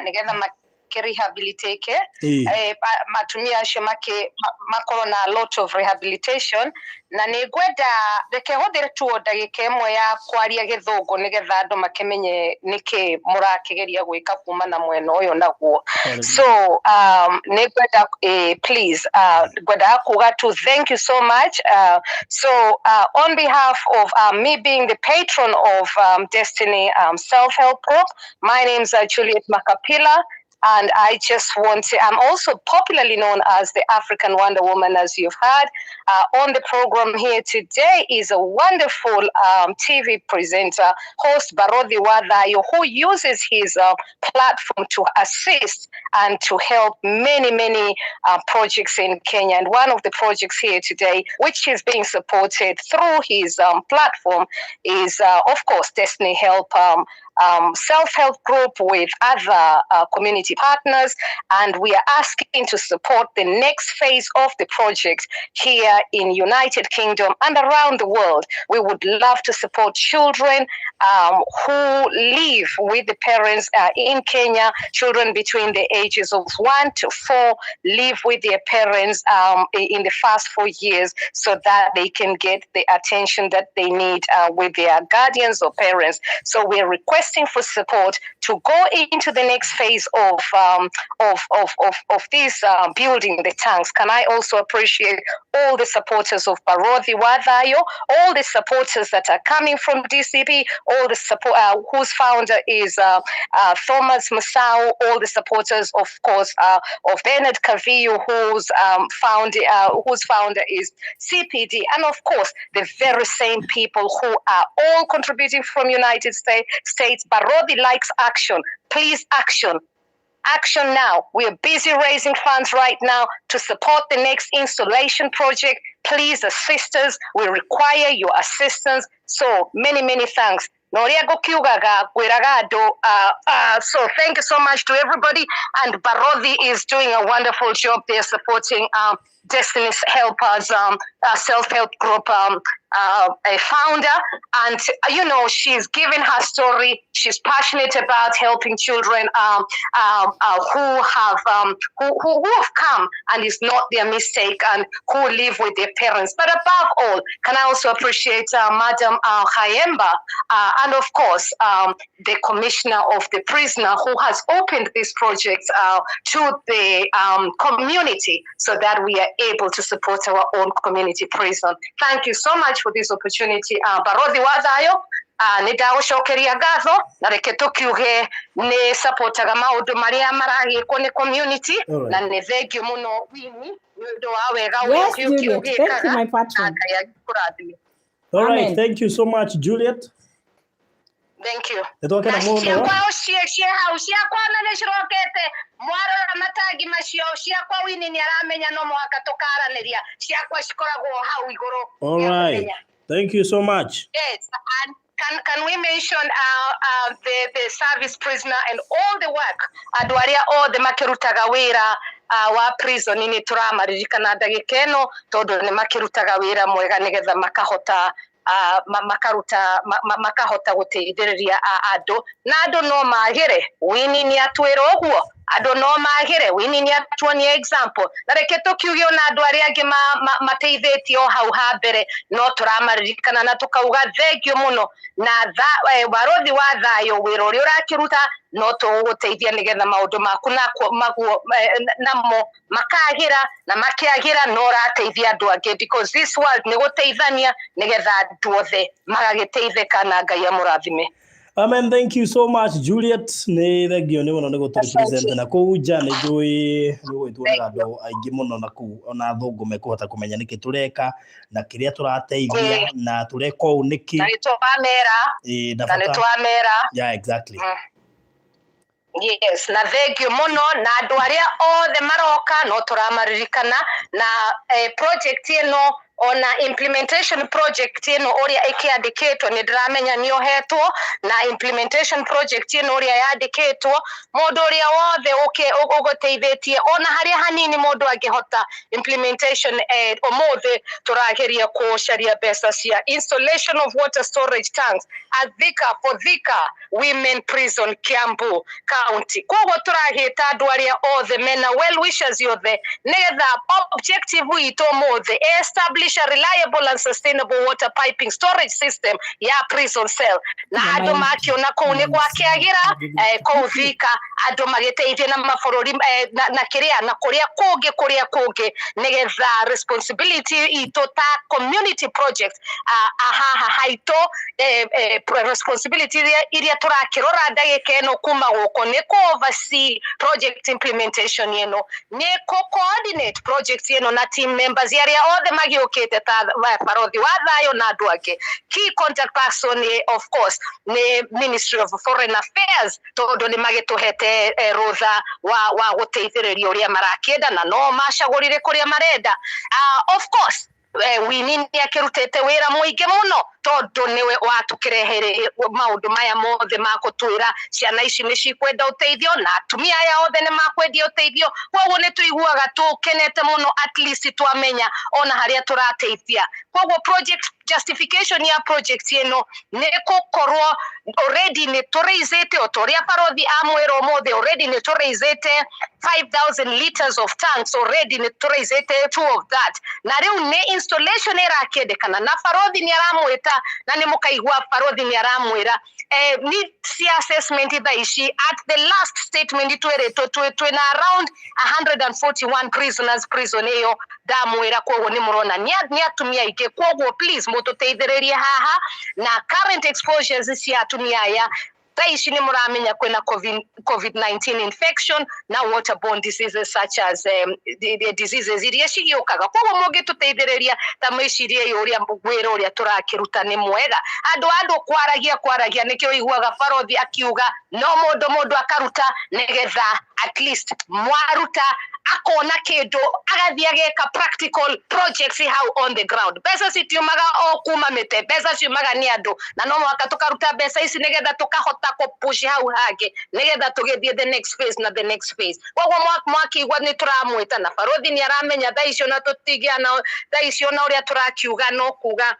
nĩgetha makĩrehabilitate, matumia acio makorwo na a lot of rehabilitation. Na nĩ ngwenda reke hũthĩre tu o ndagĩka ĩmwe ya kwaria Gĩthũngũ nĩgetha andũ makĩmenye nĩkĩ mũrakĩgeria gwĩka kuma na mwena ũyũ naguo. So nĩ ngwenda, please, ngwendaga kuga to thank you so much. So on behalf of me being the patron of Destiny Self-Help Group, my name's Juliet Makapila, and I just want to, I'm also popularly known as the African Wonder Woman, as you've heard. On the program here today is a wonderful TV presenter, host Barothi wa Thayu, who uses his platform to assist and to help many, many projects in Kenya. And one of the projects here today, which is being supported through his platform, is, of course, Destiny Help Self-Help Group with other community partners. And we are asking to support the next phase of the project here in United Kingdom and around the world. We would love to support children who live with the parents in Kenya. Children between the ages of 1 to 4 live with their parents in the first 4 years so that they can get the attention that they need with their guardians or parents. So we're requesting for support to go into the next phase of this building the tanks. Can I also appreciate all the supporters of Barothi wa Thayu, all the supporters that are coming from DCP, all the support whose founder is Thomas Masao, all the supporters, of course, of Bernard Kaviu, whose founder is CPD, and of course the very same people who are all contributing from United States. Barothi likes action. Please, action, action now. We are busy raising funds right now to support the next installation project. Please assist us. We require your assistance. So many, many thanks. Na ũrĩa ngũkiugaga ngwĩraga andũ, so thank you so much to everybody, and Barothi is doing a wonderful job there supporting Destiny's Helpers Self-Help Group a founder, and she's given her story. She's passionate about helping children who have who have come and it's not their mistake and who live with their parents. But above all, can I also appreciate Madam Hayemba and of course the commissioner of the prisoner who has opened this project to the community so that we are able to support our own community prison. Thank you so much for this opportunity. Barothi wa Thayu, nĩ ndagũcokeria ngatho na reke tũkiuge nĩ supportaga maũndũ marĩa maragĩkwo nĩ community. Na nĩ thengio mũno, Winnie, nĩ ũndũ wa wega Yes, Juliet. Thank you, my patron. Na Ngai agĩkũrathime. All right, Amen. Thank you so much, Juliet. Thank you. Nĩ twakena Na mũno. Ciakwa cie hau, ciakwa na nĩ cirokete. Mwarora matangi macio ciakwa, Winnie nĩ aramenya no mũhaka tũkaranĩria. Ciakwa cikoragwo hau igũrũ. All right. Nĩakũmenya. Thank you so much. Yes, and can we mention the service prisoner and all the work, andũ arĩa othe makĩrutaga wĩra wa prison, nĩ tũramaririkana ndagĩka ĩno tondũ nĩ makĩrutaga wĩra mwega nĩgetha makahota makaruta makahota gũteithĩrĩria andũ, na andũ no magĩre. Winnie nĩ atwĩra ũguo, andũ no magĩre. Winnie nĩ atuonia example, na reke tũkiuge ona andũ arĩa angĩ mateithĩtie o hau ha mbere no tũramaririkana na tũkauga thengio mũno. Na Barothi wa Thayũ, wĩra ũrĩa ũrakĩruta no tũgũgũteithia nĩgetha maũndũ maku maguo namo makagĩra na makĩagĩra no ũrateithia andũ angĩ, because this world nĩ gũteithania nĩgetha andũ othe magagĩteithĩka, na Ngai amũrathime. Amen. Thank you so much, Juliet. Nĩ thengio nĩ mũno nĩ gũtũrepresent na kũu nja. Nĩ njũĩ nĩ ũgũgĩtuonaga andũ aingĩ mũno na kũu, ona athũngũ mekũhota kũmenya nĩkĩ tũreka na kĩrĩa tũrateithia na tũreka ũũ nĩkĩ. Na nĩ twamera. Ĩĩ, na Na nĩ bata. twamera. Yeah, exactly. Yes, na thengio mũno, na andũ arĩa othe maroka no tũramaririkana na project ĩno. Ona implementation project ĩno ũrĩa ĩkĩandĩkĩtwo, nĩ ndĩramenya nĩ ũhetwo na implementation project ĩno ũrĩa yandĩkĩtwo, mũndũ ũrĩa wothe ũgũteithĩtie ona harĩa hanini mũndũ angĩhota implementation. Ũmũthĩ tũrageria gũcaria mbeca cia installation of water storage tanks at Thika, for Thika Women Prison, Kiambu County. Koguo tũragĩta andũ arĩa othe mena well wishers othe, nĩgetha objective itũ ũmũthĩ, establish a reliable and sustainable water piping storage system ya prison cell. Na andũ makiona kũu nĩ gwakĩagĩra, kũu Thika andũ magĩteithia na mabũrũri, na kĩrĩa na kũrĩa kũngĩ, kũrĩa kũngĩ, nĩgetha responsibility itũ ta community project haha haitũ, responsibility iria tũrakĩrora ndagĩka ĩno kuma gũkũ nĩ kũ oversee project implementation ĩno, nĩ kũ coordinate project ĩno na team members arĩa othe magĩũkĩte ta barothi wa thayũ na andũ angĩ. Key contact person nĩ, of course, nĩ Ministry of Foreign Affairs, tondũ nĩ magĩtũhete rũtha wa gũteithĩrĩria ũrĩa marakĩenda na no macagũrire kũrĩa marenda. Of course, Winnie nĩ akĩrutĩte wĩra mũingĩ mũno, tondũ nĩwe watũkĩrehere maũndũ maya mothe ma gũtwĩra ciana ici nĩ cikwenda ũteithio na atumia aya othe nĩ makwendia ũteithio. Koguo nĩ tũiguaga tũkenete mũno, at least twamenya ona harĩa tũrateithia. Koguo project justification ya project ĩno nĩ gũkorwo already nĩ tũraisĩte, o ta ũrĩa barothi amwĩra ũmũthĩ, already nĩ tũraisĩte 5000 liters of tanks, already nĩ tũraisĩte two of that, na rĩu nĩ installation ĩrakĩendekana. Na barothi nĩ aramwĩta na nĩ mũkaigua barothi nĩ aramwĩra needs assessment thaa ici. At the last statement twĩrĩtwo twĩna around 141 prisoners prison ĩyo ndamwĩra. Koguo nĩ mũrona nĩ atumia aingĩ. Koguo please mũtũteithĩrĩrie haha na current exposures cia atumia aya thaa ici. Nĩ mũramenya kwĩna COVID-19 infection na waterborne diseases such as the diseases iria cigĩũkaga. Koguo mũngĩtũteithĩrĩria, ta mwĩcirie ũrĩa wĩra ũrĩa tũrakĩruta nĩ mwega. Andũ kwaragia nĩkĩo ũiguaga barothi akiuga no mũndũ akaruta, nĩgetha at least mwaruta akona kĩndũ, agathiĩ ageka practical projects hau on the ground. Mbeca citiumaga o kuma mĩtĩ, mbeca ciumaga nĩ andũ, na no mũhaka tũkaruta mbeca ici nĩgetha tũkahota kũpush hau hangĩ, nĩgetha tũgĩthiĩ the next phase na the next phase. Koguo mwakĩigua nĩ tũramwĩta na barothi nĩ aramenya thaa icio, na tũtigĩa na thaa icio na ũrĩa tũrakiuga no kuga,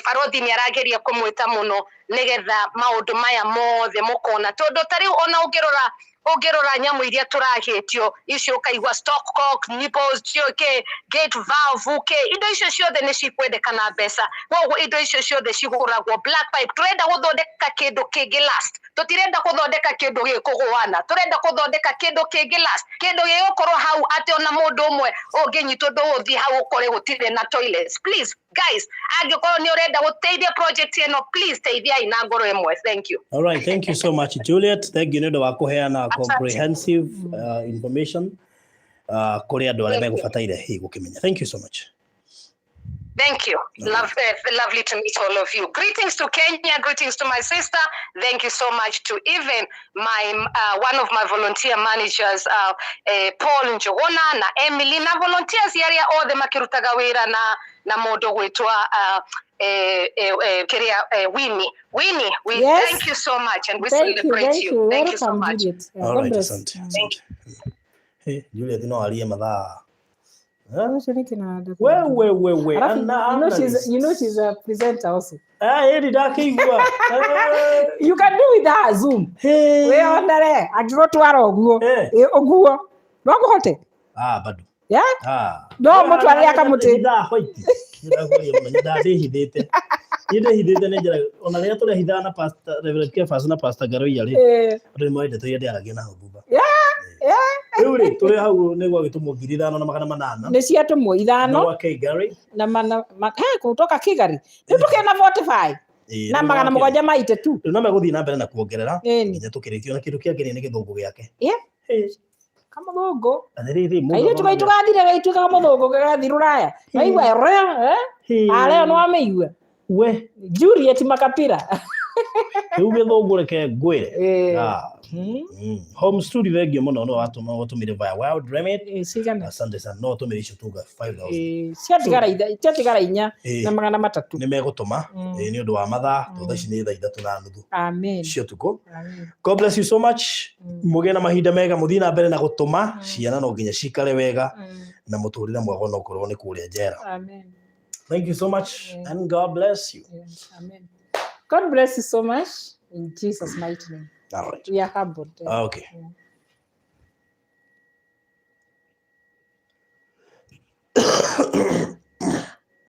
barothi nĩ arageria kũmwĩta mũno nĩgetha maũndũ maya mothe mũkona. Tondũ ta rĩu ona ũngĩrora nyamũ iria tũragĩtio icio, ũkaigua stock cock nipples, kĩ gate valve, kĩ indo icio ciothe nĩ cikwendekana mbeca. Koguo indo icio ciothe cigũragwo black pipe. Tũrenda gũthondeka kĩndũ kĩngĩ last, tũtirenda gũthondeka kĩndũ gĩkũgũana, tũrenda gũthondeka kĩndũ kĩngĩ last, kĩndũ gĩgũkorwo hau atĩ ona mũndũ ũmwe ũngĩnyitwo ndũgũthiĩ hau ũkore gũtirĩ na toilets. Please guys, angĩkorwo nĩ ũrenda gũteithia project ĩno, please teithiai na ngoro ĩmwe. Thank you. All right, thank you so much, Juliet. Thank you nĩ ũndũ wa kũheana comprehensive information kũrĩ andũ arĩa Thank you. megũbataire hihi gũkĩmenya. Thank you so much. Thank you. Lovely to meet all of you. Greetings to Kenya. Greetings to my sister. Thank you so much to even my one of my volunteer managers, Paul Njogona na Emily na volunteers aria othe makirutaga wira na mundu gwitwa kiria, Winnie. Winnie, we thank you so much and we Thank you, celebrate thank you. you. Thank you so Welcome, much. Juliet. Yeah, All God right, bless. asante. Thank Asante. Hey, Juliet no arie mathaa. Eh? Ũcio nĩ kĩnanda. We we we we Alafu, ana you know she's a presenter also. Ah, ĩri ndakĩigua. Eh, You can do with her Zoom. hey. Wĩonere angĩgũtwara ũguo. Eh. Ĩ, ũguo. No kũhote. Ah, bado. Yeah? Ah. No mũtware akamũtĩ. Hithaa white. Nĩndakũria mũno, nĩndahithĩte. Niĩ ndĩhithĩte nĩ njĩra ona rĩrĩa tũrehithaga na Pastor Reverend Kefas na Pastor Ngaruiya rĩ, andũ nĩ moĩ ndeto iria ndĩaragia na hau thutha. Rĩu rĩ, tũrĩ hau nĩ gwagĩtũmwo 5800. Nĩ ciatũmwo Na ithano gwa Kigari. Na mana kutoka Kigari. Rĩu tũkĩona 45 Ĩĩ, na rĩu magana wakĩrĩ. mũgwanja ma 82. Rĩu no megũthiĩ na mbere na kuongerera Ĩni. nginya tũkĩrĩkio, na kĩndũ kĩangĩ nĩ gĩthũngũ gĩake. Yeah. Ĩĩ. Kamũthũngũ. Atĩrĩrĩ, mũndũ Kairĩtu gaitũ gathire gaituĩka kamũthũngũ gagathiĩ rũraya. Waigua reo, eh? Hĩ. Areo nĩ wamĩigua. We Juliet Makapira. Rĩu gĩthũngũ reke ngwĩre. Ĩĩ. Ah, Home studio, thengio mũno no watũma watũmire via World Remit. Ĩ, cigana? Asante sana, no ũtũmire icio tuga 5000. Ĩ, ciatigara ciatigara 4 na 300. Nĩ megũtũma. Ĩ, nĩ ũndũ wa mathaa, tondũ thaa ici nĩ thaa 3:30 Amen. cia ũtukũ. Amen. God bless you so much. Mũgĩe na mahinda mega, mũthiĩ na mbere na gũtũma. Ciana no nginya cikare wega na mũtũrĩre mwega onokorwo nĩ kũrĩa njera. Amen. Thank you so much and God bless you. Yeah. Amen. God bless you so much in Jesus' mighty name. All right. We are humbled. Okay. Yeah.